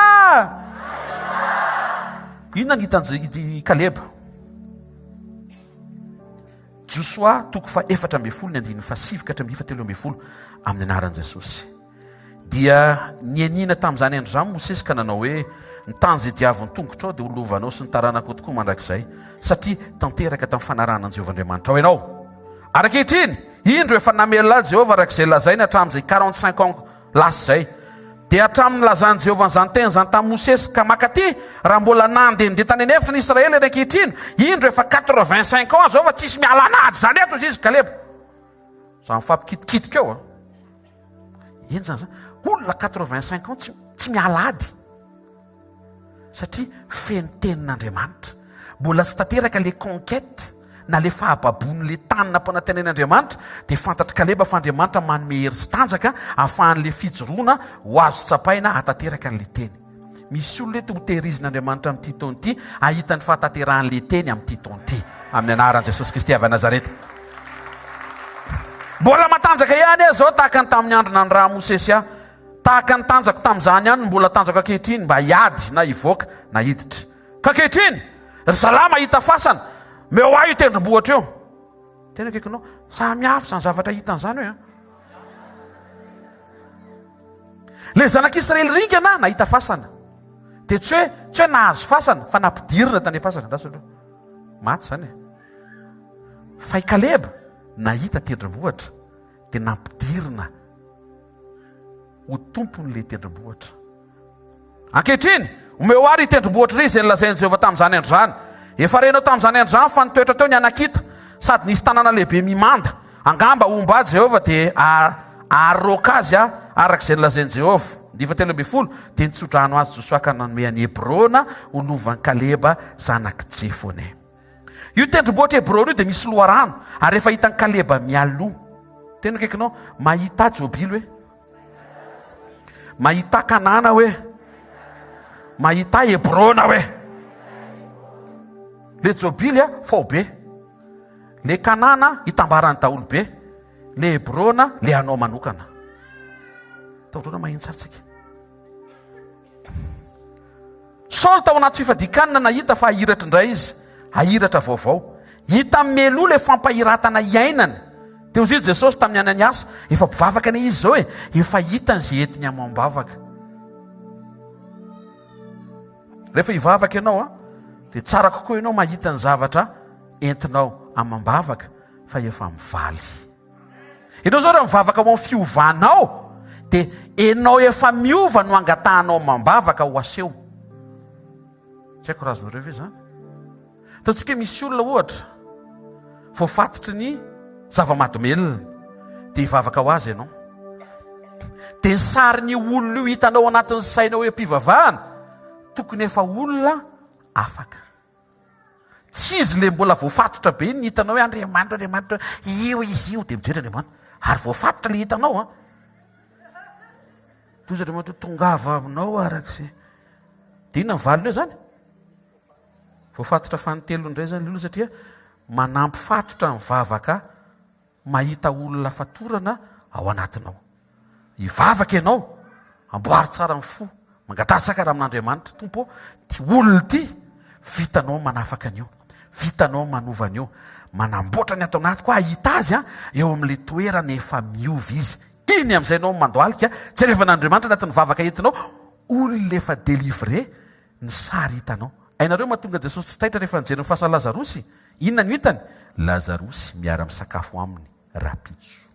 Inona ny hitan'i Kaleba? Josoa toko faha 14 ny andininy faha 9 ka hatramin'ny faha 13 amin'ny anaran'i Jesosy. Dia nianiana tamin'izany andro izany Mosesy ka nanao hoe, Ny tany izay diavin'ny tongotrao dia ho lovanao sy ny taranakao tokoa mandrakizay, satria tanteraka tamin'ny fanarahana an'i Jehovah Andriamanitrao ianao. Ary ankehitriny, indro efa namelona ahy Jehovah araka izay lazainy hatramin'izay 45 ans lasa izay. Dia hatramin'ny nilazan'i Jehovah an'izany teny izany tamin'i Mosesy ka mankaty, raha mbola nandehandeha tany an'efitra ny Israely ary ankehitriny, indro efa 85 ans izao fa tsisy miala an'ady izany eto, hoy izy Kaleba. Za mifampikitikitika eo a. Henjana zany. Olona 85 ans tsy, tsy miala ady. Satria feno tenin'Andriamanitra. Mbola tsy tanteraka le conquête na le fahababoan'le tany nampanantenain'Andriamanitra dia fantatr'i Kaleba fa Andriamanitra manome hery sy tanjaka ahafahan'le fijoroana ho azo tsapaina hahatanteraka an'le teny. Misy olona eto hotehirizin'Andriamanitra amin'ity taona ity hahita ny fahatanterahan'ilay teny amin'ity taona ity. Amin'ny anaran'i Jesosy Kristy avy Nazareta. Mbola matanjaka ihany aho izao tahaka ny tamin'ny andro nanirahan'i Mosesy ahy. Tahaka ny tanjako tamin'izany ihany no mbola tanjako ankehitriny mba hiady na hivoaka na hiditra. Ka ankehitriny, ry zalahy mahita fasana, meo ahy io tendrombohitra io. Tena akaikinao, samy hafa izany zavatra hitany izany hoe. Ilay zanak'Israely ringana nahita fasana. Dia tsy hoe tsy hoe nahazo fasana fa nampidirina tany am-pasana. Andraso aloha. Maty izany e. Fa i Kaleba nahita tendrombohitra dia nampidirina ho tompon'ilay tendrombohitra. Ankehitriny, omeo àry ry tendrombohitra ry izay nolazain'i Jehovah tamin'izany andro izany. Efa renao tamin'izany andro izany fa nitoetra teo ny Anakita, sady nisy tanàna lehibe mimanda. Angamba homba ahy Jehovah, dia haharoaka azy aho, araka izay nolazain'i Jehovah. Andiany fahatelo ambin'ny folo, dia nitsodrano azy Josoa ka nanome an'i Hebrona ho lovan'i Kaleba zanak'i Jefone. Io tendrombohitra Hebrona io dia misy loharano, ary efa hitan'i Kaleba mialoha. Tena akaikinao, mahita Jobily hoe. Mahita Kanana hoe. Mahita Hebrona hoe. Le Jobily a faobe. Le Kanana itambaran'ny daholo be. Le Hebrona le anao manokana. Taotrona maheno tsara tsika. Saoly tao anaty fifadian-kanina nahita fa hahiratra indray izy, hahiratra vaovao. Hita mialoha ilay fampahiratana iainany. Teo izy Jesosy tamin'ny Ananiasy, efa mpivavaka anie izy izao e, efa hitany izay entiny amam-bavaka. Rehefa hivavaka ianao a, dia tsara kokoa ianao mahita ny zavatra entinao amam-bavaka fa efa mivaly. Ianao zao raha mivavaka ho amin'ny fiovanao dia enao efa miova no angatahanao amam-bavaka ho aseho. Tsy haiko raha azonareo ve zany? Ataontsika hoe misy olona ohatra voafatotry ny zava-mahadomelina dia hivavaka ho azy ianao. Dia ny sarin'io olona io hitanao anatin'ny sainao eo am-pivavahana tokony efa olona afaka. Tsy izy le mbola voafatotra be iny ny hitanao hoe Andriamanitra, Andriamanitra, io izy io, dia mijery Andriamanitra. Ary voafatotra le hitanao an. Toa izy Andriamanitra tongava aminao araka izay. Dia inona ny valiny eo izany? Voafatotra fanintelony indray izany le olona satria manampy fatotra ny vavaka mahita olona fatorana ao anatinao. Hivavaka ianao, amboary tsara ny fo, mangataha sakana amin'Andriamanitra, Tompo ô, ity olona ity, vitanao manafaka an'io, vitanao manova an'io, manamboatra ny ato anatiko aho, hahita azy an, eo amin'ilay toerana efa miova izy. Iny amin'izay ianao mandohalika, jerevan'Andriamanitra anatin'ny vavaka entinao, olona efa délivré, ny sary hitanao. Hainareo mahatonga Jesosy tsy taitra rehefa nijery ny fasan'i Lazarosy? Inona no hitany? Lazarosy miara-misakafo aminy rahampitso.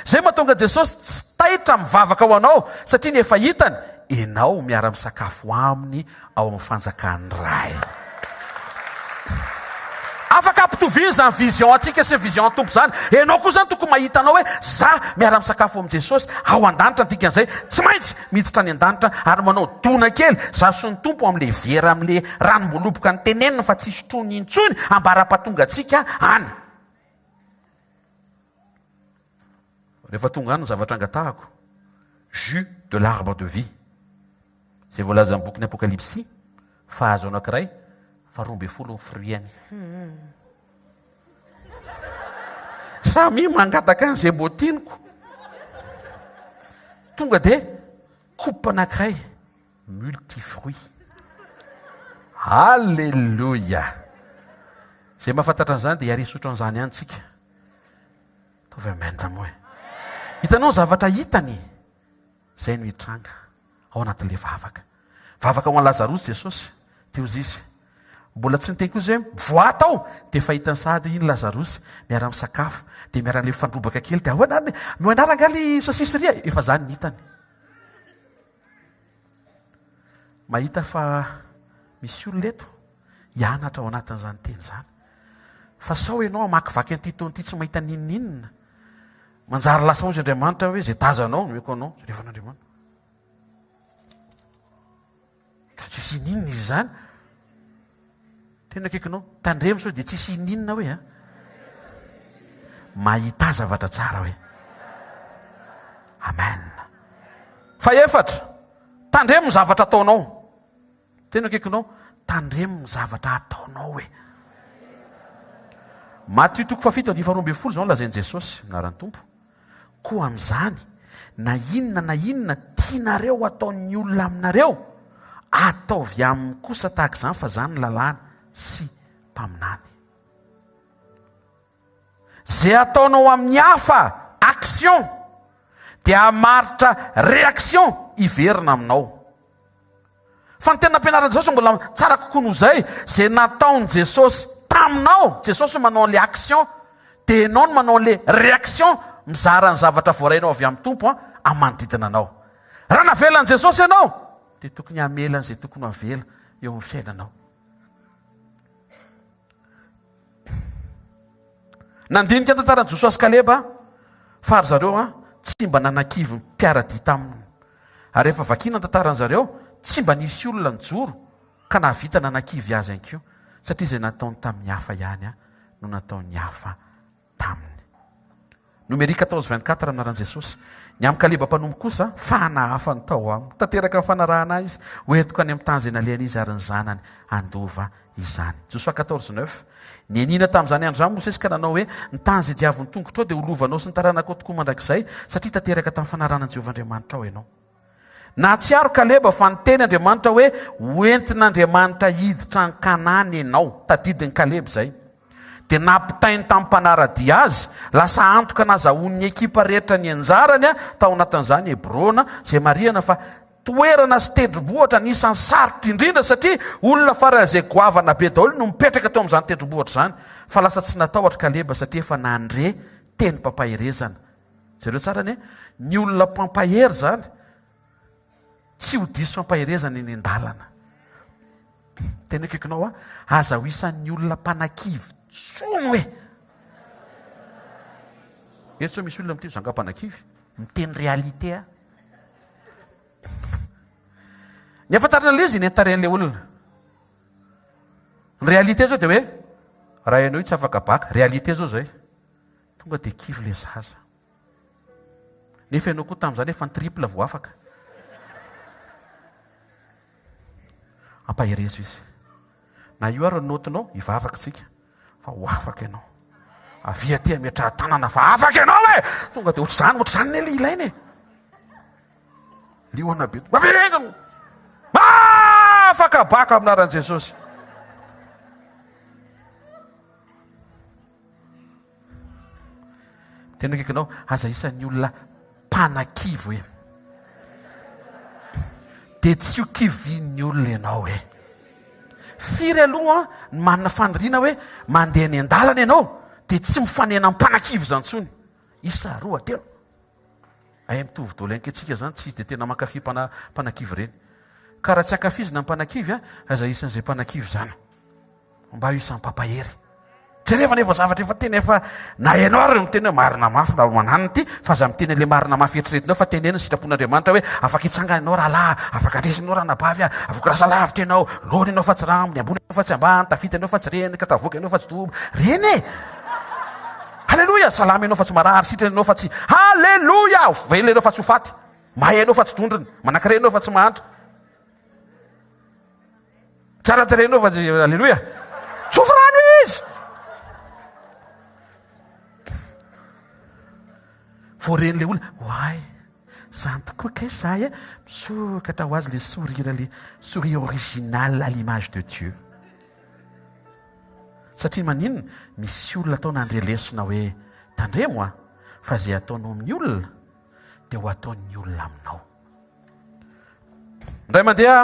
Izay mahatonga Jesosy tsy taitra mivavaka ho anao satria ny efa hitany, enao miara-misakafo aminy ao amin'ny fanjakan'ny Ray. Afaka ampitoviana izany vision antsika sy vision an'ny Tompo izany. Enao koa izany tokony mahita anao hoe za miara-misakafo amin'i Jesosy ao an-danitra ny dikan'izay. Tsy maintsy miditra any an-danitra ary manao dona kely za sy ny Tompo amin'ilay vera amin'ilay ranom-boaloboka niteneniny fa tsy sotroiny intsony ambara-pahatonga antsika any. Rehefa tonga any ny zavatra angatahako, jus de l'arbre de vie, izay voalazan'ny bokin'ny Apokalypsy fa hazo anankiray fa 12 ny fruit-ny. Samia mangataka an'izay mbô tianiko. Tonga dia coupe anankiray multifruit. Alléluia. Izay mahafantatra an'izany dia hiara-hisotro an'izany ihany tsika. Ataovy amen moa e. Hitanao ny zavatra hitany? Izay no hitranga ao anatin'ilay vavaka. Vavaka ho an'i Lazarosy Jesosy, dia hozy izy. Mbola tsy niteny koa izy hoe mivoaha tao, dia efa hitany sahady iny Lazarosy miara-misakafo, dia miara-le mifandrobaka kely, dia ahoana ary, nohainara angaha ilay saucisse ry e? Efa izany ny hitany. Mahita fa misy olona eto hianatra ao anatin'izany teny izany. Fa sao ianao hamakivaky an'ity taona ity tsy mahita n'inon'inona. Manjary lasa hozy Andriamanitra hoe izay tazanao nomeko anao, jereo an'Andriamanitra. Tsisy ininona izy izany. Tena akaikinao, tandremo sao dia tsisy ininona hoe a. Mahita zavatra tsara hoe. Amen. Fahefatra, tandremo ny zavatra ataonao. Tena akaikinao, tandremo ny zavatra ataonao hoe. Matio toko fahafito andininy faharoa ambin'ny folo izao no lazain'i Jesosy, anaran'ny Tompo. Koa amin'izany, na inona na inona tianareo hataon'ny olona aminareo, ataovy aminy kosa tahaka izany fa izany ny lalàna sy mpaminany. Izay ataonao amin'ny hafa, action, dia hamaritra réaction hiverina aminao. Fa ny tena nampianarin'i Jesosy mbola tsara kokoa noho izay, izay nataon'i Jesosy taminao, Jesosy no manao an'ilay action, dia ianao no manao an'ilay réaction, mizara ny zavatra voarainao avy amin'ny Tompo amin'ny manodidina anao. Raha navelan'i Jesosy ianao, dia tokony hamela an'izay tokony ho avela eo amin'ny fiainanao. Nandinika ny tantaran'i Josoa sy Kaleba fa ry zareo tsy mba nanakivy ny mpiara-dia taminy. Ary rehefa vakina ny tantaran-dry zareo, tsy mba nisy olona nijoro ka nahavita nanakivy azy ihany koa, satria izay nataony tamin'ny hafa ihany no nataon'ny hafa taminy. Nomery 14 24 Anaran'i Jesosy. Ny amin'i Kaleba mpanompo kosa, fa hafa ny tao aminy. Tanteraka ny fanarahana ahy izy, ho entiko any amin'ny tany izay nalehany izy ary ny zanany handova izany. Josoa 14 9 Nianiana tamin'izany andro izany Mosesy ka nanao hoe, Ny tany izay diavin'ny tongotrao dia ho lovanao sy ny taranakao tokoa mandrakizay, satria tanteraka tamin'ny fanarahana an'i Jehovah Andriamanitrao ianao. Nahatsiaro Kaleba fa niteny Andriamanitra hoe, Ho entin'Andriamanitra hiditra any Kanana ianao. Tadidin'i Kaleba izay. Dia nampitainy tamin'ny mpanara-dia azy. Lasa antoka nazahoan'ny ekipa rehetra ny anjarany tao anatin'izany Hebrona, izay marihana fa toerana sy tendrombohitra anisan'ny sarotra indrindra satria olona faran'izay goavana be daholo no mipetraka teo amin'izany tendrombohitra izany. Fa lasa tsy natahotra Kaleba satria efa nandre tenim-pampaherezana. Jereo tsara anie, ny olona mpampahery izany tsy ho diso fampaherezana eny an-dalana. Tena akaikinao aho, aza ho isan'ny olona mpanakivy tsony hoe. Eto sao misy olona miteny za nga mpanakivy, miteny réalité aho. Ny ahafantarana ilay izy ny tarehin'ilay olona. Ny réalité zao dia hoe raha ianao io tsy afaka baka, réalité zao zay. Tonga dia kivy ilay zaza. Nefa ianao koa tamin'izany efa ny triple vao afaka. Ampaherezo izy. Na io ary ny notinao, hivavaka isika fa ho afaka ianao. Avia aty ametraha tanana fa afaka ianao e! Tonga dia ohatr'izany, ohatr'izany anie ilay ilaina e. Liona be. Maverena! Afaka baka amin'ny anaran'i Jesosy. Tena akaikinao, aza isan'ny olona mpanakivy hoe. Dia tsy ho kivin'ny olona ianao hoe. Firy aloha ny manana faniriana hoe mandeha any an-dalana ianao dia tsy mifanena amin'ny mpanakivy izany intsony. Isa, roa, telo. Ay mitovy daholo ihany kay tsika izany, tsy dia tena mankafy mpanakivy ireny. Ka raha tsy ankafizina ny mpanakivy, aza isan'izay mpanakivy izany. Mba ho isan'ny mpampahery. Jereo anefa zavatra efa tena efa na ianao ary miteny hoe marina mafy na mananona ity fa aza miteny an'ilay marina mafy eritreretinao fa teneno ny sitrapon'Andriamanitra hoe afaka hitsangana ianao rahalahy, afaka handresy ianao ranabavy, afaka lasa lavitra ianao, lohany ianao fa tsy rambony, ambony ianao fa tsy ambany, tafita ianao fa tsy reny, ka tavoaka ianao fa tsy dobo. Reny e! Haleloia! Salama ianao fa tsy marary, sitrana ianao fa tsy Haleloia! Velona ianao fa tsy ho faty, mahay ianao fa tsy dondrona, manankarena ianao fa tsy mahantra. Tsara tarehy anao fa tsy aleloia. Tsofy rano izy. Voaren'ilay olona, oay, zany tokoa kay za e, misokatra ho azy le sourire le sourire original à l'image de Dieu. Satria maninona? Misy olona atao nandre lesona hoe tandremo a, fa izay ataonao amin'ny olona dia ho ataon'ny olona aminao. Indray mandeha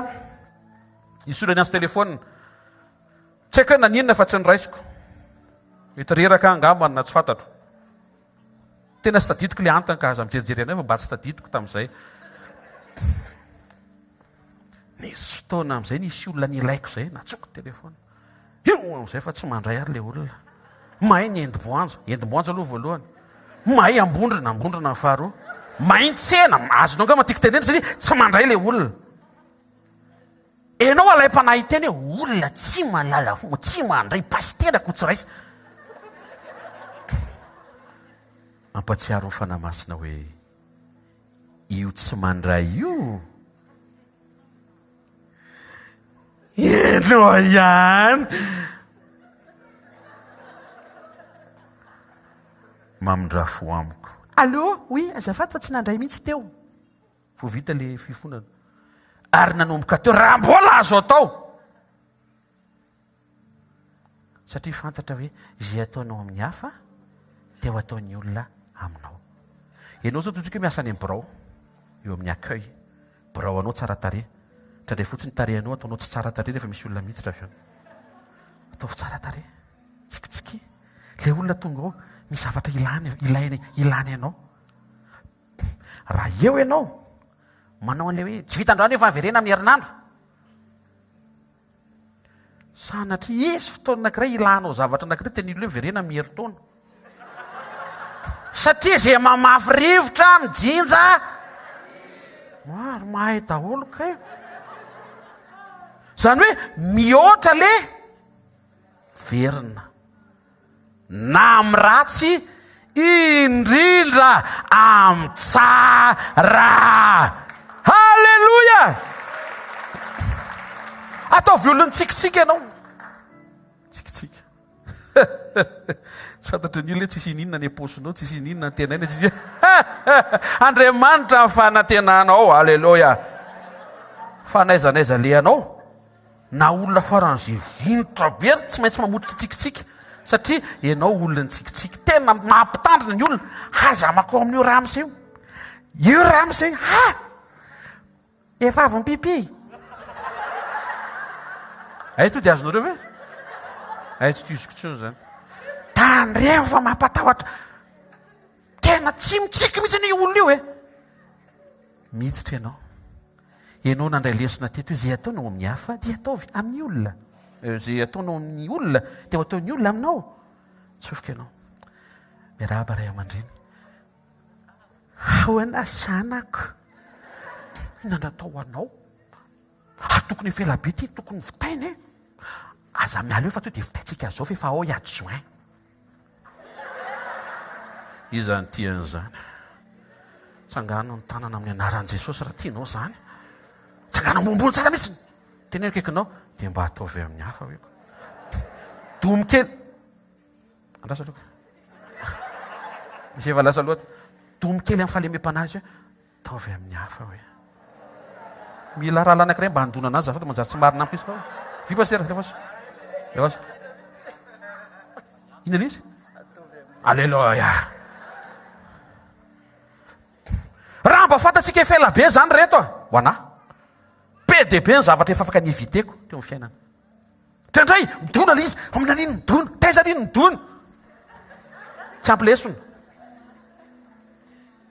nisy olona niantso telefaonina. Tsy haiko hoe naninona fa tsy noraisiko. Mety reraka aho angamba na tsy fantatro. Tena tsy tadidiko ilay antony ka aza mijerijery anay fa mba tsy tadidiko tamin'izay. Nisy fotoana amin'izay nisy olona nilaiko izay, natsoko telefaonina. Io amin'izay fa tsy mandray ary ilay olona. Mahay ny endim-boanjo, endim-boanjo aloha voalohany. Mahay ambondrona, ambondrona ny faharoa. Mahay ny tsena, azonao angamba tiako tenenina satria tsy mandray ilay olona. Enao alaim-panahy hiteny hoe olona tsy mahalala fomba, tsy mandray, pasitera ko tsy raisina. Ampatsiaro ny Fanahy Masina hoe io tsy mandray io enao ihany. Mamindrà fo amiko. Allô, oui, azafady fa tsy nandray mihitsy teo. Vao vita le fifonana. Ary nanomboka teo, raha mbola azo atao. Satria fantatra hoe izay ataonao amin'ny hafa dia ho ataon'ny olona aminao. Ianao izao ataontsika hoe miasa any amin'ny birao, eo amin'ny accueil. Birao anao tsara tarehy. Indraindray fotsiny tarehinao ataonao tsy tsara tarehy rehefa misy olona miditra avy eo. Ataovy tsara tarehy. Tsikitsiky. Ilay olona tonga ao, misy zavatra ilany, ilainy, ilany anao. Raha eo ianao, manao an'ilay hoe tsy vita androany io fa averena amin'ny herinandro. Sanatria hisy fotoana anankiray ilanao zavatra anankiray teny hoe verena amin'ny herintaona. Satria izay mamafy rivotra mijinja maro mahay daholo kay. Izany hoe mihoatra le verina. Na amin'ny ratsy indrindra amin'ny tsara. Haleloia! Ataovy olon'ny tsikitsiky ianao. Tsikitsiky. Tsy fantatry ny olona hoe tsisy ininona ny am-paosinao, tsisy ininona antenaina, tsisy Andriamanitra ny fanantenanao. Haleloia! Fa n'aiza n'aiza alehanao, Na olona faran'izay vinitra be ary tsy maintsy mamotika tsikitsiky satria ianao olona nitsikitsiky. Tena mampitandrina ny olona, aza makao amin'io ramose io. Io ramose, ha! Efa avy mipipi. Hay to dia azonareo ve? Hay tsy tohiziko intsony izany. Tandremo fa mampatahotra. Tena tsy mitsiky mihitsy anie io olona io e. Miditra ianao. Ianao nandray lesona teto hoe izay ataonao amin'ny hafa dia ataovy amin'ny olona. Izay ataonao amin'ny olona dia ho ataon'ny olona aminao. Tsofoka ianao. Miarahaba ray aman-dreny. Ahoana zanako? Inona natao anao? Ary tokony efa ela be ity tokony vitaina e. Aza miala eo fa to dia vitaintsika zao fa efa ao i adjoint. Iza no tia an'izany? Tsangano ny tanana amin'ny anaran'i Jesosy raha tianao izany. Tsangano ambonimbony tsara mihitsy. Teneno akaikinao, dia mba ataovy amin'ny hafa hoe. Domy kely. Andraso aloha. Misy efa lasa loatra. Domy kely amin'ny fahalemem-panahy izy hoe, Ataovy amin'ny hafa hoe. Mila rahalahy anankiray mba handona anazy azafady manjary tsy marina amiko izy fa. Vy pasitera, alefaso. Alefaso. Inona ilay izy? Aleloia. Raha mba fantatsika efa ela be izany reto a. Ho anah. Be dia be ny zavatra efa afaka ni-éviter-ko teo amin'ny fiainana. Indraindray midona ilay izy, amin'ny an'iny midona, taiza iny midona. Tsy ampy lesona.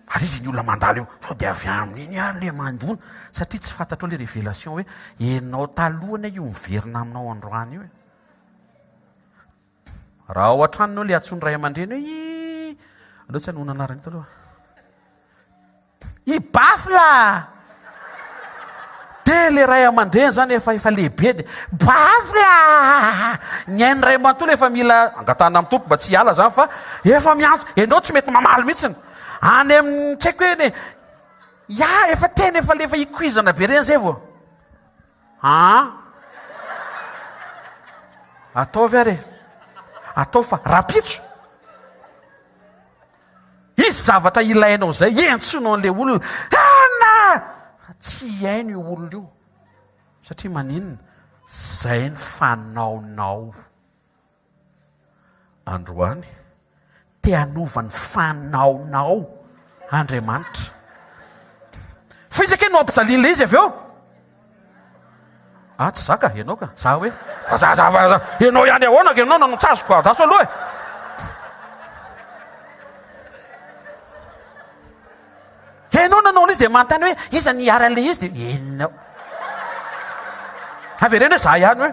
Ary izy iny olona mandalo eo, sao dia avy amin'iny ary ilay mandona, satria tsy fantatrao ilay révélation hoe ianao taloha anie io miverina aminao androany io e. Raha ao an-tranony ao ilay antsoin'ny ray aman-dreny hoe i, aleo tsy hanonona anarana eto aloha. I Bafla! Dia ilay ray aman-dreny izany efa efa lehibe dia Bafla! Ny ain'ny ray manontolo efa mila angatahana amin'ny Tompo mba tsy hiala izany fa efa miantso, ianao tsy mety mamaly mihitsy. Any amin'ny tsy haiko hoe ny ya efa tena efa lefa ikoizana be ireny izay vao. Aa! Ataovy ary e! Ataovy fa rahampitso. Hisy zavatra ilainao izay, iantsoanao an'ilay olona. Ana! Fa tsy hihaino io olona io. Satria maninona? Izay ny fanaonao. Androany, te hanova ny fanaonao Andriamanitra. Fa iza kay no ampijalian'ilay izy avy eo? Ah, tsy za ka, ianao ka. Za hoe, za, za, za, ianao ihany ahoana ka, ianao nanao tsy azoko, andraso aloha e. Ianao nanao an'izy dia manontany hoe iza ny hiara-le izy dia ianao. Avereno hoe za ihany hoe.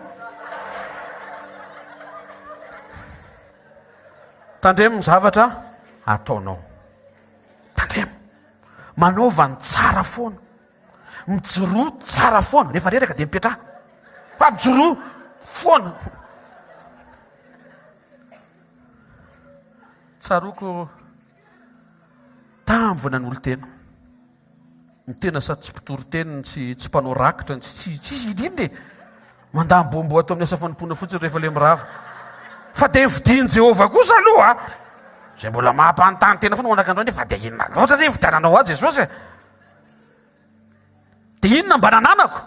Tandremo ny zavatra ataonao. Tandremo. Manaova ny tsara foana. Mijoroa tsara foana. Rehefa reraka dia mipetraha. Fa mijoroa foana. Tsaroako tamin'ny vao nanolo-tena. Ny tena sady tsy mpitory teny, tsy tsy mpanao rakitra, tsy tsy tsisy indrindra e. Mandany bombo ato amin'ny asa fanompoana fotsiny rehefa le mirava. Fa dia vidian'i Jehovah kosa aloha. Izay mbola mampanontany tena foana manaka androany fa dia inona loatra zay vidiananao ahy Jesosy e. Dia inona mba nananako?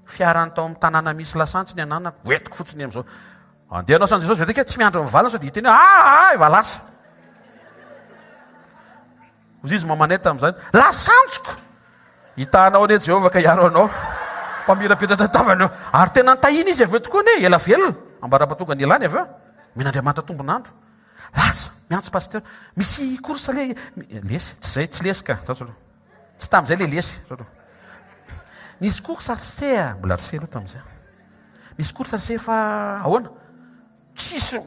Fiara ny tao amin'ny tanàna misy lasantsy ny ananako, hoentiko fotsiny amin'izao. Andeha hanao asan'i Jesosy ve dia tsy miandry ny valiny sao dia hiteny hoe ah, ah, efa lasa. Hoy izy mamanay tamin'izany, Lasantsiko! Hitahanao anie Jehovah ka hiaro anao. Mpamirapiratra tavany eo. Ary tena nitahina izy avy eo tokoa anie, ela velona. Ambara-pahatonga ny elany avy eo. Omen'Andriamanitra tombon'andro. Lasa, miantso pasteur. Misy course le, lesy, tsy zay, tsy lesy ka. Tsy tamin'izay le lesy. Nisy course ry se a, mbola ry se aloha tamin'izay. Misy course ry se fa ahoana? Tsisy,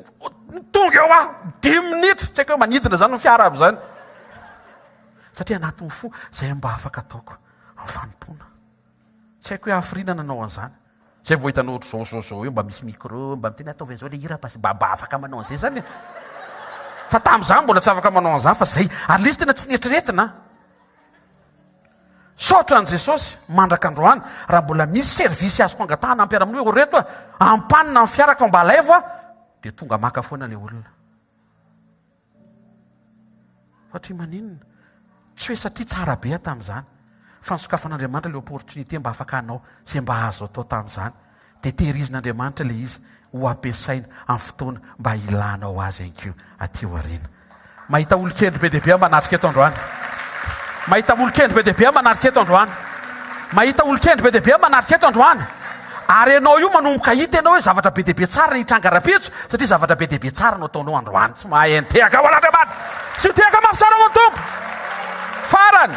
tonga eo aho, dimy minitra, tsy haiko hoe manidina zany ny fiara amin'izany. Satria anatin'ny fo, zay mba afaka ataoko amin'ny fanompoana. Tsy haiko hoe hafiriana nanao an'izany. Zay vao hitanao ohatr'izao zao zao eo mba misy micro, mba miteny ataovy an'izao le hira fa mba mba afaka manao an'izay zany e. Fa tamin'izany mbola tsy afaka manao an'izany fa zay. Ary le izy tena tsy neritreretina. Saotra an'i Jesosy mandraka androany raha mbola misy service azoko angatahana ampiara-monina hoe reto a, ampanina ny fiarako fa mba alaivo a, dia tonga maka foana le olona. Satria maninona? Tsy hoe satria tsara be aho tamin'izany, fa nosokafan'Andriamanitra ilay opportunité mba afaka hanao izay mba azo atao tamin'izany. Dia tehirizin'Andriamanitra ilay izy ho ampiasaina amin'ny fotoana mba hilanao azy ihany koa aty aoriana. Mahita olon-kendry be dia be aho manatrika eto androany. Mahita olon-kendry be dia be aho manatrika eto androany. Mahita olon-kendry be dia be aho manatrika eto androany. Ary ianao io manomboka hita ianao hoe zavatra be dia be tsara ny hitranga rahampitso, satria zavatra be dia be tsara no ataonao androany. Tsy mahay nitehaka ho an'Andriamanitra. Tsy mitehaka mafy tsara ho an'ny Tompo. Farany,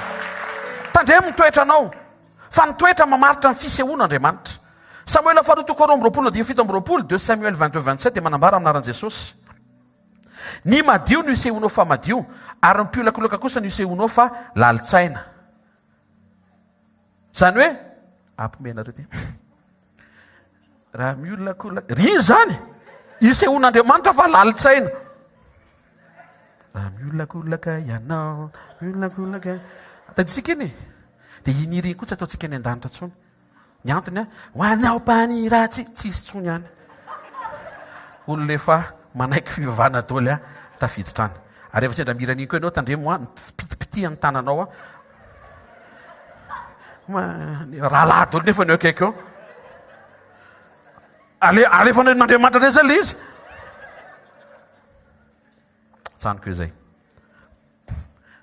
tandremo ny toetranao, fa ny toetra mamaritra ny fisehoan'Andriamanitra. Samoela faharoa toko 22 andininy 27, 2 Samuel 22 27 dia manambara amin'ny anaran'i Jesosy. Ny madio no isehoanao fa madio, ary ny mpiolakolaka kosa no isehoanao fa lalin-tsaina. Izany hoe, ampimenareo ty. Raha miolakolaka, ry izany, isehoan'Andriamanitra fa lalin-tsaina. Raha miolakolaka ianao, miolakolaka. Tadidintsika iny e. Dia iny hira iny koa tsy ataontsika any an-danitra intsony. Ny antony a, ho anao mpaniratsy, tsisy tsony any. Olona efa manaiky fivavahana daholo a, tafiditra any. Ary rehefa sendra mihira an'iny koa ianao, tandremo a, ny fipitipitihan'ny tananao a. Rahalahy daholo nefa ny eo akaiky eo. Ale, alefanao amin'Andriamanitra indray zay le izy. Tsaniko izay.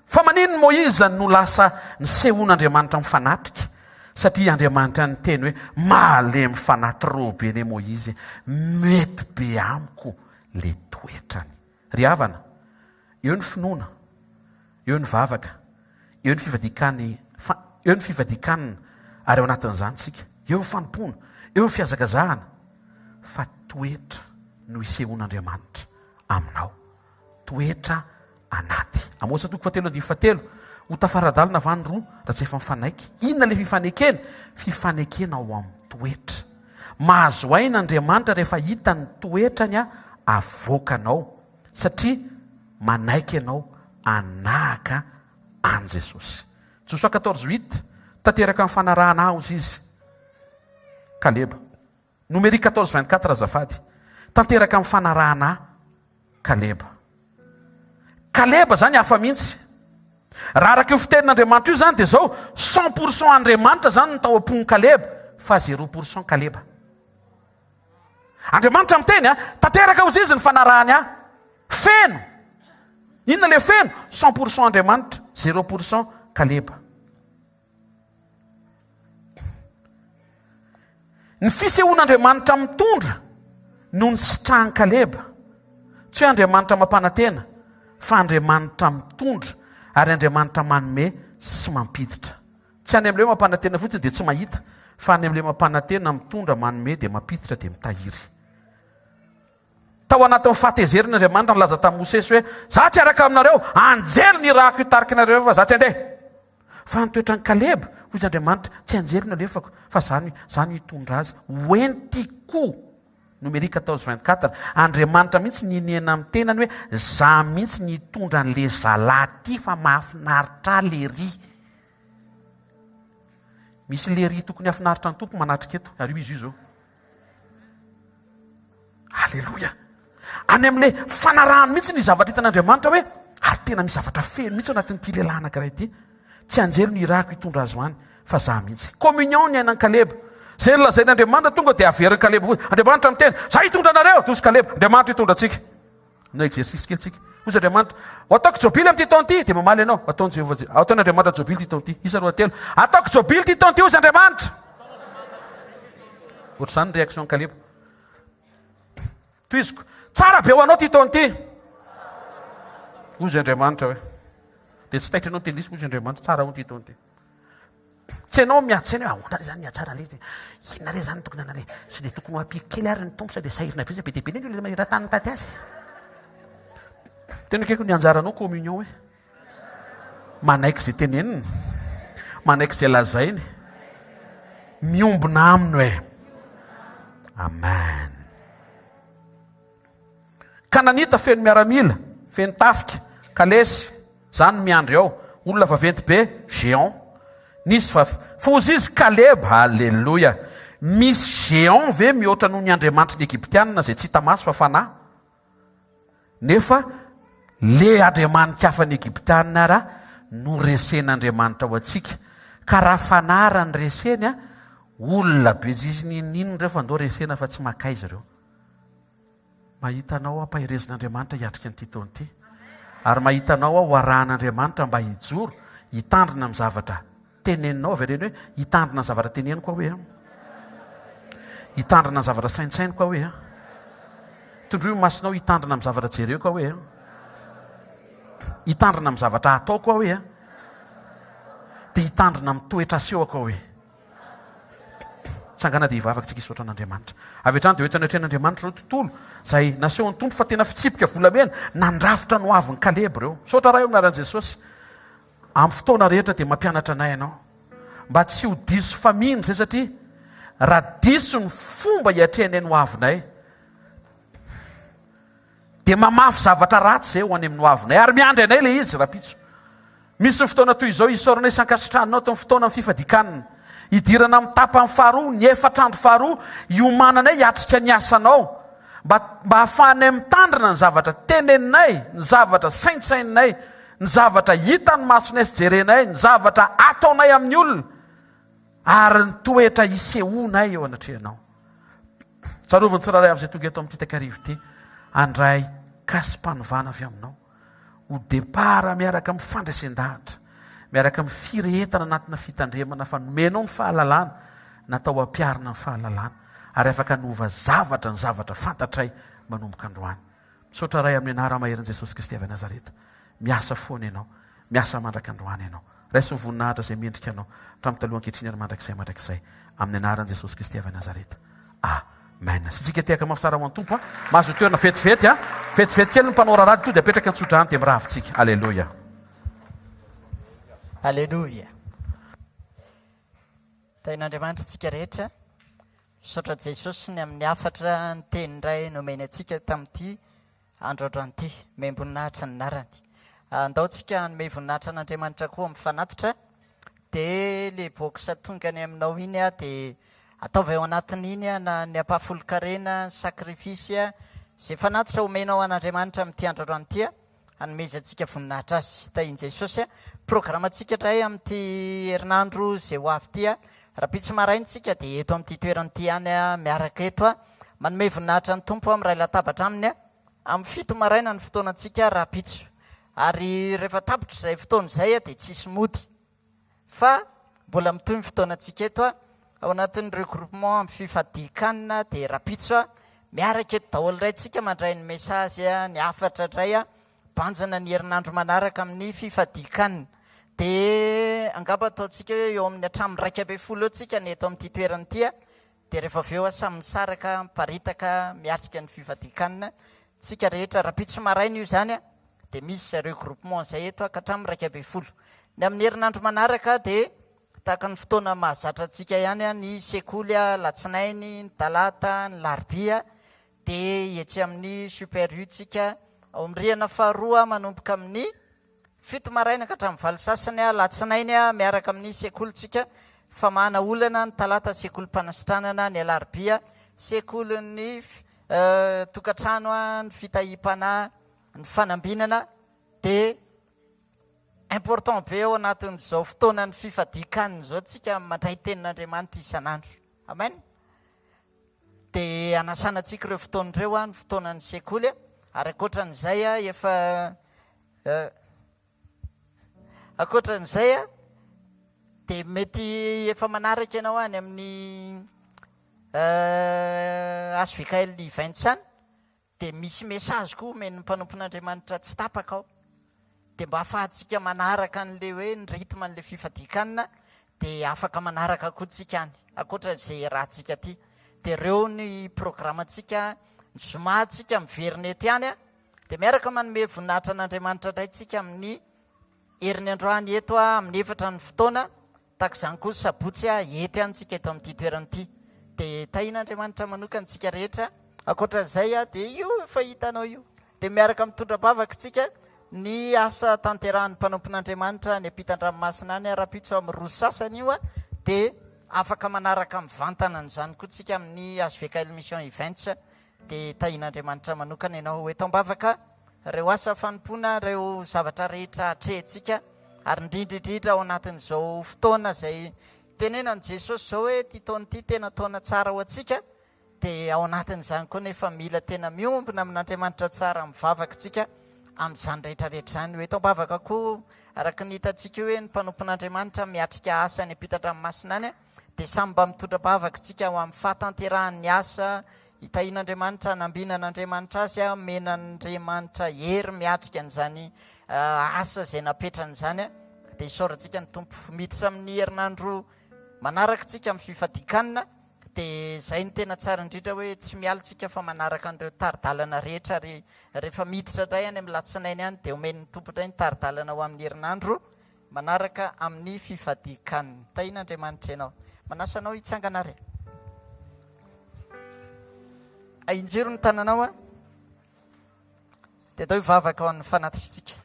Fa maninona Moïse no lasa nisehoan'Andriamanitra mifanatrika? Satria Andriamanitra niteny hoe malemy fanahy trop be anie Moïse, mety be amiko le toetrany. Ry havana, eo ny finoana, eo ny vavaka, eo ny fivadikan eo ny fivadikanina ary ao anatin'izany tsika, eo ny fanompoana, eo ny fihazakazahana, fa toetra no isehoan'Andriamanitra aminao. Toetra anaty. Amosa toko fahatelo andininy fahatelo. Ho tafaradalina va ny roa raha tsy efa mifanaiky? Inona ilay fifanekena? Fifanekena ao amin'ny toetra. Mahazo aina Andriamanitra rehefa hita ny toetrany avoakanao satria manaiky ianao hanahaka an'i Jesosy. Josoa 14 huit, Tanteraka ny fanarahana ahy izy. Kaleba. Nomery 14 24 azafady. Tanteraka amin'ny fanarahana ahy Kaleba. Kaleba zany hafa mihitsy. Raha araka io fitenin'Andriamanitra io zany dia zao, 100 pour cent Andriamanitra zany no tao am-pon'i Kaleba fa zéro pour cent Kaleba. Andriamanitra miteny a, tanteraka hozy izy ny fanarahany ahy. Feno! Inona le feno? 100% Andriamanitra, 0% Kaleba. Ny fisehoan'Andriamanitra mitondra no nisitrahan'i Kaleba. Tsy hoe Andriamanitra mampanantena, fa Andriamanitra mitondra ary Andriamanitra manome sy mampiditra. Tsy any amin'ilay hoe mampanantena fotsiny dia tsy mahita, fa any amin'ilay mampanantena, mitondra, manome dia mampiditra dia mitahiry. Tao anatin'ny fahatezerany Andriamanitra nilaza tamin'i Mosesy hoe, Za tsy hiaraka aminareo, anjely ny irahako hitarika anareo fa za tsy handeha. Fa ny toetran'i Kaleba, hoy izy Andriamanitra, tsy anjely no alefako, fa za no, za no hitondra azy. Hoentiko. Nomery 14, 24. Andriamanitra mihitsy niniana amin'ny tenany hoe, za mihitsy ny hitondra an'le zalahy ty fa mahafinaritra ahy lery. Misy lery tokony hahafinaritra ny Tompo manatrika eto, ary io izy io izao. Aleloia! Any amin'ilay fanarahany mihitsy ny zavatra hitan'Andriamanitra hoe ary tena misy zavatra feno mihitsy ao anatin'ity lehilahy anankiray ity. Tsy anjely no irahako hitondra azy ho any fa za mihitsy. Communion ny ainan'i Kaleba. Izay nolazain'Andriamanitra tonga dia averin'i Kaleba fotsiny. Andriamanitra miteny, za hitondra anareo! Toa Kaleba, Andriamanitra hitondra antsika. Hanao exercice kely tsika. Hoy Andriamanitra, ho ataoko jobily amin'ity taona ity. Dia mamaly ianao, ataon'i Jehovah, ataon'Andriamanitra jobily ity taona ity. Isa roa telo. Ataoko jobily ity taona ity, hoy Andriamanitra. Ohatr'izany ny réaction Kaleba. Tohiziko. Tsara be ho anao ity taona ity. Hoy Andriamanitra hoe. Dia tsy taitra ianao niteny diso, hoy Andriamanitra, tsara ho ity taona ity. Tsy ianao miady saina hoe ahoana re izany ny hatsara le izy, inona re izany tokony hanana e, sao dia tokony ho ampiako kely ary ny tompo sao dia sahirana be, be dia be ny olona maneran-tany mitady azy. Tena akaiky ny anjaranao communion hoe manaiky izay teneniny, manaiky izay lazainy, miombona aminy hoe amen. Kananita feno miaramila, feno tafika, kalesy, zany no miandry ao, olona vaventy be, géant. Nisy fa foza izy Kaleba, aleloia. Misy géant ve mihoatra noho ny andriamanitry ny Egyptianina izay tsy hita maso fa fanahy? Nefa le andriamani-kafan'ny Egyptianina ara no resen'Andriamanitra ho antsika. Ka raha fanahy ara ny reseny a, olona be tsisy n'inon'inona ireo fa ndao resena fa tsy makaiza ireo. Mahita anao aho ampaherezin'Andriamanitra hiatrika an'ity taona ity. Ary mahita anao aho ho arahan'Andriamanitra mba hijoro, hitandrina amin'ny zavatra teneninao. Avereno hoe, hitandrina ny zavatra teneniko aho hoe. Hitandrina ny zavatra saintsainiko aho hoe. Tondroy ny masonao hitandrina amin'ny zavatra jereko aho hoe. Hitandrina amin'ny zavatra ataoko aho hoe. Dia hitandrina amin'ny toetra asehoko aho hoe. Tsangana dia hivavaka tsika hisaotra an'Andriamanitra. Avy hatrany dia ho eto anatrehan'Andriamanitra ireo tontolo izay nasehon'ny Tompo fa tena fitsipika volamena nandrafitra ny hoavin'i Kaleba ireo. Misaotra Ray ao amin'ny anaran'i Jesosy. Amin'ny fotoana rehetra dia mampianatra anay Ianao mba tsy ho diso famindra izay satria raha diso ny fomba hiatrehanay ny hoavinay dia mamafy zavatra ratsy izay ho any amin'ny hoavinay ary miandry anay ilay izy rahampitso. Misy ny fotoana toy izao isaoranay sy ankasitrahanao tao amin'ny fotoana amin'ny fifadian-kanina. Hidirana amin'ny tapany faharoa, ny efatra andro faharoa, hiomananay hiatrika ny asanao, mba mba hahafahanay mitandrina ny zavatra teneninay, ny zavatra saintsaininay, ny zavatra hitan'ny masonay sy jerenay, ny zavatra ataonay amin'ny olona, ary ny toetra isehoanay eo anatrehanao. Tsarovy ny tsirairay avy izay tonga eto amin'ity takariva ity, handray kasim-panovana avy aminao. Ho départ miaraka amin'ny fandresen-dahatra, miaraka amin'ny firehetana anatina fitandremana fa nomenao ny fahalalana, natao hampiharina ny fahalalana, ary afaka hanova zavatra ny zavatra fantatray manomboka androany. Misaotra Ray amin'ny anara-maherin'i Jesosy Kristy avy Nazareta. Miasa foana Ianao. Miasa mandraka androany Ianao. Raiso ny voninahitra izay mendrika Anao, hatramin'ny taloha ankehitriny ary mandrakizay mandrakizay. Amin'ny anaran'i Jesosy Kristy avy Nazareta. Amen. Asiantsika tehaka mafy tsara ho an'ny Tompo a. Mahazo toerana vetivety a. Vetivety kely ny mpanao raharaha tonga dia apetraka ny tsodrano dia mirava tsika. Aleloia. Aleloia. Tahin'Andriamanitra isika rehetra. Misaotra Jesosy ny amin'ny hafatra ny teny indray nomeny antsika tamin'ity andro androany ity. Omem-boninahitra ny anarany. Andao tsika hanome voninahitra an'Andriamanitra koa amin'ny fanatitra. Dia le box tonga any aminao iny a dia ataovy ao anatin'iny a na ny ampahafolon-karena, ny sacrifice, izay fanatitra omenao an'Andriamanitra amin'ity andro androany ity a. hanomezantsika voninahitra azy. Tahin'i Jesosy a. Programantsika indray amin'ity herinandro izay ho avy ity a. Rahampitso maraina isika dia eto amin'ity toerana ity ihany a, miaraka eto a. Manome voninahitra ny Tompo a, miray latabatra aminy a. Amin'ny fito maraina ny fotoanantsika rahampitso. Ary rehefa tapitra izay fotoana izay dia tsisy mody. Fa mbola mitohy ny fotoanantsika eto ao anatin'ny regroupement amin'ny fifadian-kanina dia rahampitso miaraka eto daholo indray tsika mandray ny message, ny hafatra indray banjina ny herinandro manaraka amin'ny fifadian-kanina. Dia angamba ataontsika hoe eo amin'ny hatramin'ny 11 eo tsika ny eto amin'ity toerana ity. Dia rehefa avy eo samy misaraka, miparitaka, miatrika ny fifadian-kanina tsika rehetra. Rahampitso maraina io izany dia misy izay regroupement izay eto ka hatramin'ny 11. Ny amin'ny herinandro manaraka dia tahaka ny fotoana mahazatra antsika ihany ny sekoly alatsinainy, ny talata, ny larobia dia etsy amin'ny Super U tsika ao amin'ny rihana faharoa manomboka amin'ny Fito maraina ka hatramin'ny valo sasany alatsinainy miaraka amin'ny sekolintsika famahana olana ny talata sekolim-panasitranana ny alarobia sekolin'ny tokantrano ny fitahiam-panahy ny fanambinana dia important be ao anatin'izao fotoanan'ny fifadian-kanina izao tsika mandray tenin'Andriamanitra isan'andro. Amen. Dia anasana antsika ireo fotoana ireo ny fotoanan'ny sekoly ary ankoatran'izay efa Ankoatran'izay dia mety efa manaraka ianao any amin'ny HVKL Events any dia misy message koa omen'ny mpanompon'Andriamanitra tsy tapaka ao. Dia mba ahafahantsika manaraka an'ilay hoe ny rythme an'ilay fifadian-kanina dia afaka manaraka koa tsika any ankoatra izay iarahantsika aty. Dia ireo ny programantsika, ny zoma tsika miverina eto ihany an. Dia miaraka manome voninahitra an'Andriamanitra indray tsika amin'ny heriny androany eto amin'ny efatra ny fotoana, tahaka izany koa sabotsy eto ihany tsika eto amin'ity toerana ity. Dia tahian'Andriamanitra manokana tsika rehetra. Ankoatra izay dia io efa hitanao io. Dia miaraka mitondra am-bavaka tsika ny asa tanterahan'ny mpanompon'Andriamanitra any ampitan-dranomasina any rahampitso amin'ny roa sasany io dia afaka manaraka mivantana an'izany koa tsika amin'ny HVKL Mission Events. Dia tahian'Andriamanitra manokana ianao ho eto am-bavaka ireo asa fanompoana, ireo zavatra rehetra atrehintsika, ary indrindra indrindra ao anatin'izao fotoana izay tenenan'i Jesosy izao hoe ity taona ity tena taona tsara ho antsika, dia ao anatin'izany koa nefa mila tena miombona amin'Andriamanitra tsara mivavaka isika amin'izany rehetra rehetra izany. Ho eto am-bavaka koa araka ny hitantsika io hoe ny mpanompon'Andriamanitra miatrika asa any ampitan-dranomasina any, Dia samy mba mitondra bavaka tsika ho amin'ny fahatanterahan'ny asa hitahian'Andriamanitra, hanambinan'Andriamanitra azy, omen'Andriamanitra hery miatrika an'izany asa izay napetrany izany. Dia isaorantsika ny Tompo. Miditra amin'ny herinandro manaraka tsika amin'ny fifadian-kanina, dia izay no tena tsara indrindra hoe tsy miala tsika fa manaraka an'ireo tari-dalana rehetra ary rehefa miditra indray any amin'ny latsinainy any dia omen'ny Tompo indray ny tari-dalana ho amin'ny herinandro Manaraka amin'ny fifadian-kanina. Tahian'Andriamanitra ianao. Manasa anao hitsangana ary. Ahinjiro ny tananao a. Dia atao hivavaka ao amin'ny fanatitritsika.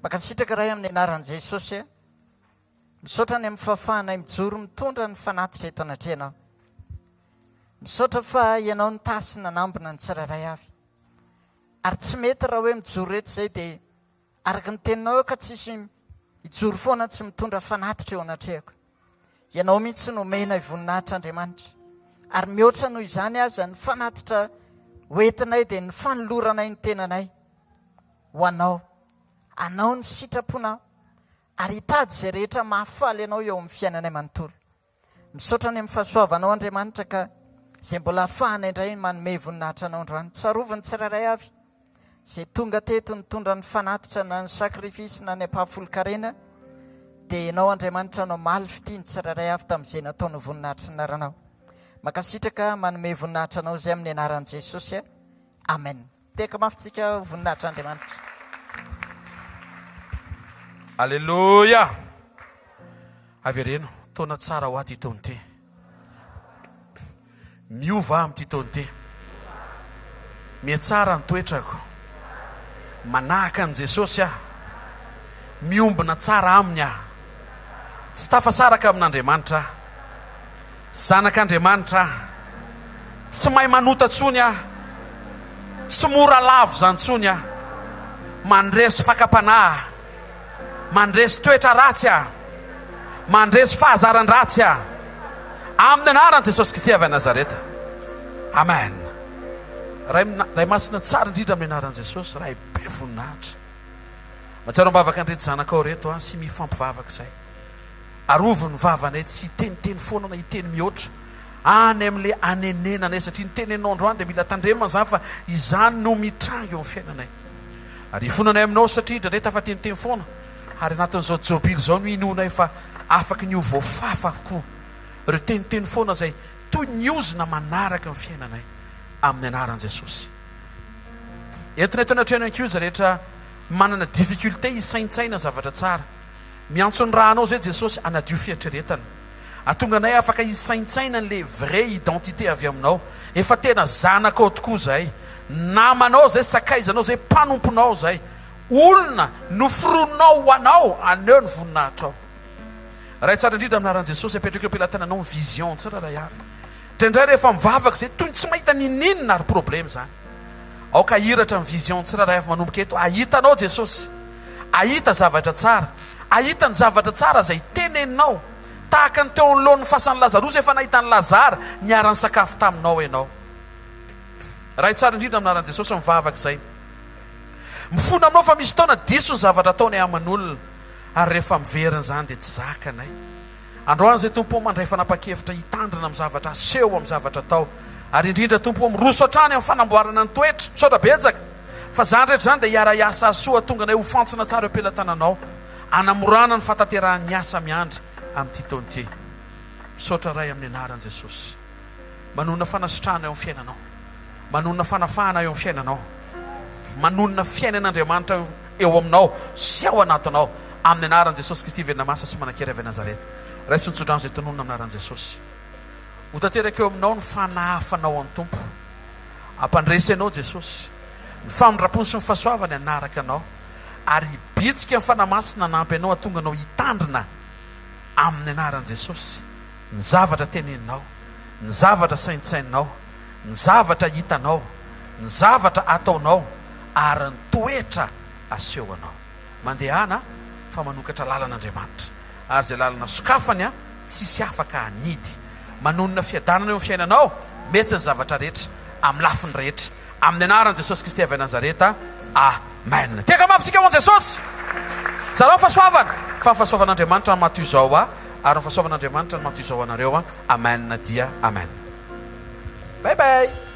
Mankasitraka Ray amin'ny anaran'i Jesosy. Misaotra ny amin'ny fahafahanay mijoro mitondra ny fanatitra eto anatrehanao. Misaotra fa ianao nitahy sy nanambina ny tsirairay avy. Ary tsy mety raha hoe mijoro eto izay dia Araka ny teninao eo ka tsisy hijoro foana tsy mitondra fanatitra eo anatrehako. Ianao mihitsy no omenay voninahitra Andriamanitra. Ary mihoatra noho izany aza ny fanatitra hoentinay dia ny fanoloranay ny tenanay ho anao. Anao ny sitraponao ary hitady izay rehetra mahafaly anao eo amin'ny fiainanay manontolo. Misaotra ny amin'ny fahasoavanao Andriamanitra ka izay mbola ahafahana indray manome voninahitra anao androany. Tsarovy ny tsirairay avy izay tonga teto nitondra ny fanatitra na ny sacrifice na ny ampahafolon-karena dia ianao Andriamanitra no hamaly fitia ny tsirairay avy tamin'izay nataony ho voninahitry ny anaranao. Mankasitraka manome voninahitra anao izay amin'ny anaran'i Jesosy. Amen. Tehaka mafy tsika ho voninahitr'Andriamanitra. Aleloia! Avereno, taona tsara ho ahy ity taona ity. Miova aho amin'ity taona ity. Mihatsara ny toetrako. Manahaka an'i Jesosy aho. Miombona tsara aminy aho. Tsy tafasaraka amin'Andriamanitra aho. Zanak'Andriamanitra aho. Tsy mahay manota intsony aho. Tsy mora lavo izany intsony aho. Mandresy fakam-panahy aho. Mandresy toetra ratsy aho. Mandresy fahazaran-dratsy aho. Amin'ny anaran'i Jesosy Kristy avy any Nazareta. Amen. Ray, Ray masina tsara indrindra amin'ny anaran'i Jesosy, Ray be voninahitra. Mahatsiaro am-bavaka an'ireto zanakao ireto aho sy mifampivavaka izay. Arovy ny vavanay tsy hiteniteny foana na hiteny mihoatra any amin'ilay anenenanay satria ny teneninao androany dia mila tandremana izany fa izany no mitranga eo amin'ny fiainanay. Ary ifonanay aminao satria indraindray tafateniteny foana ary anatin'izao jobily izao no inoanay fa afaky ny ho voafafa avokoa ireo teniteny foana izay toy ny ozona manaraka ny fiainanay amin'ny anaran'i Jesosy. Entina eto anatrehana ihany koa izay rehetra manana difficulté hisaintsaina zavatra tsara. Miantso ny rànao izay Jesosy hanadio fieritreretana. Hahatonga anay afaka hisaintsaina an'ilay vraie identité avy aminao. Efa tena zanakao tokoa izahay. Namanao izay, sakaizanao izay, mpanomponao izay. Olona noforoninao ho anao, haneho ny voninahitrao. Ray tsara indrindra amin'ny anaran'i Jesosy, apetrako eo am-pelatananao ny vision tsirairay avy. Indraindray rehefa mivavaka izay, toy ny tsy mahita n'inon'inona ary problème izany. Aoka hahiratra ny vision tsirairay avy manomboka eto, hahita anao Jesosy, hahita zavatra tsara, hahita ny zavatra tsara izay teneninao. Tahaka ny teo anoloan'ny fasan'i Lazarosy efa nahita an'i Lazara niara-nisakafo taminao ianao. Ray tsara indrindra amin'ny anaran'i Jesosy mivavaka izay. Mifona aminao fa misy fotoana diso ny zavatra ataonay aman'olona ary rehefa miverina izany dia tsy zakanay. Androany izay Tompo ô mandray fanapa-kevitra hitandrina amin'ny zavatra aseho amin'ny zavatra atao ary indrindra Tompo ô miroso hatrany amin'ny fanamboarana ny toetra. Misaotra betsaka fa izany rehetra izany dia hiara-hiasa hahasoa hahatonga anay ho fantsona tsara eo am-pelatananao hanamorana ny fahatanterahan'ny asa miandry amin'ity taona ity. Misaotra Ray amin'ny anaran'i Jesosy. Manonona fanasitrahana eo amin'ny fiainanao. Manonona fanafahana eo amin'ny fiainanao. Manonona fiainan'Andriamanitra eo aminao sy ao anatinao. Amin'ny anaran'i Jesosy Kristy velona masina sy manan-kery avy any Nazareta. Raiso ny tsodrano izay tononina amin'ny anaran'i Jesosy. Ho tanteraka eo aminao ny fanahafanao an'ny Tompo. Ampandresy anao Jesosy. Ny famindrampony sy ny fahasoavany hanaraka anao. Ary hibitsika ny Fanahy Masina hanampy anao hahatonga anao hitandrina amin'ny anaran'i Jesosy ny zavatra teneninao, ny zavatra saintsaininao, ny zavatra hitanao, ny zavatra ataonao ary ny toetra asehonao. Mandehana fa manokatra lalana Andriamanitra ary izay lalana sokafany tsisy afaka hanidy. Manonona fiadanana eo amin'ny fiainanao, mety ny zavatra rehetra, amin'ny lafiny rehetra. Amin'ny anaran'i Jesosy Kristy avy any Nazareta. Amen. Tehaka mafy isika ho an'i Jesosy. Zarao ny fahasoavana. Fa ny fahasoavan'Andriamanitra no maha toy izao ahy, ary ny fahasoavan'Andriamanitra no maha toy izao anareo. Amen dia amen. Bye bye.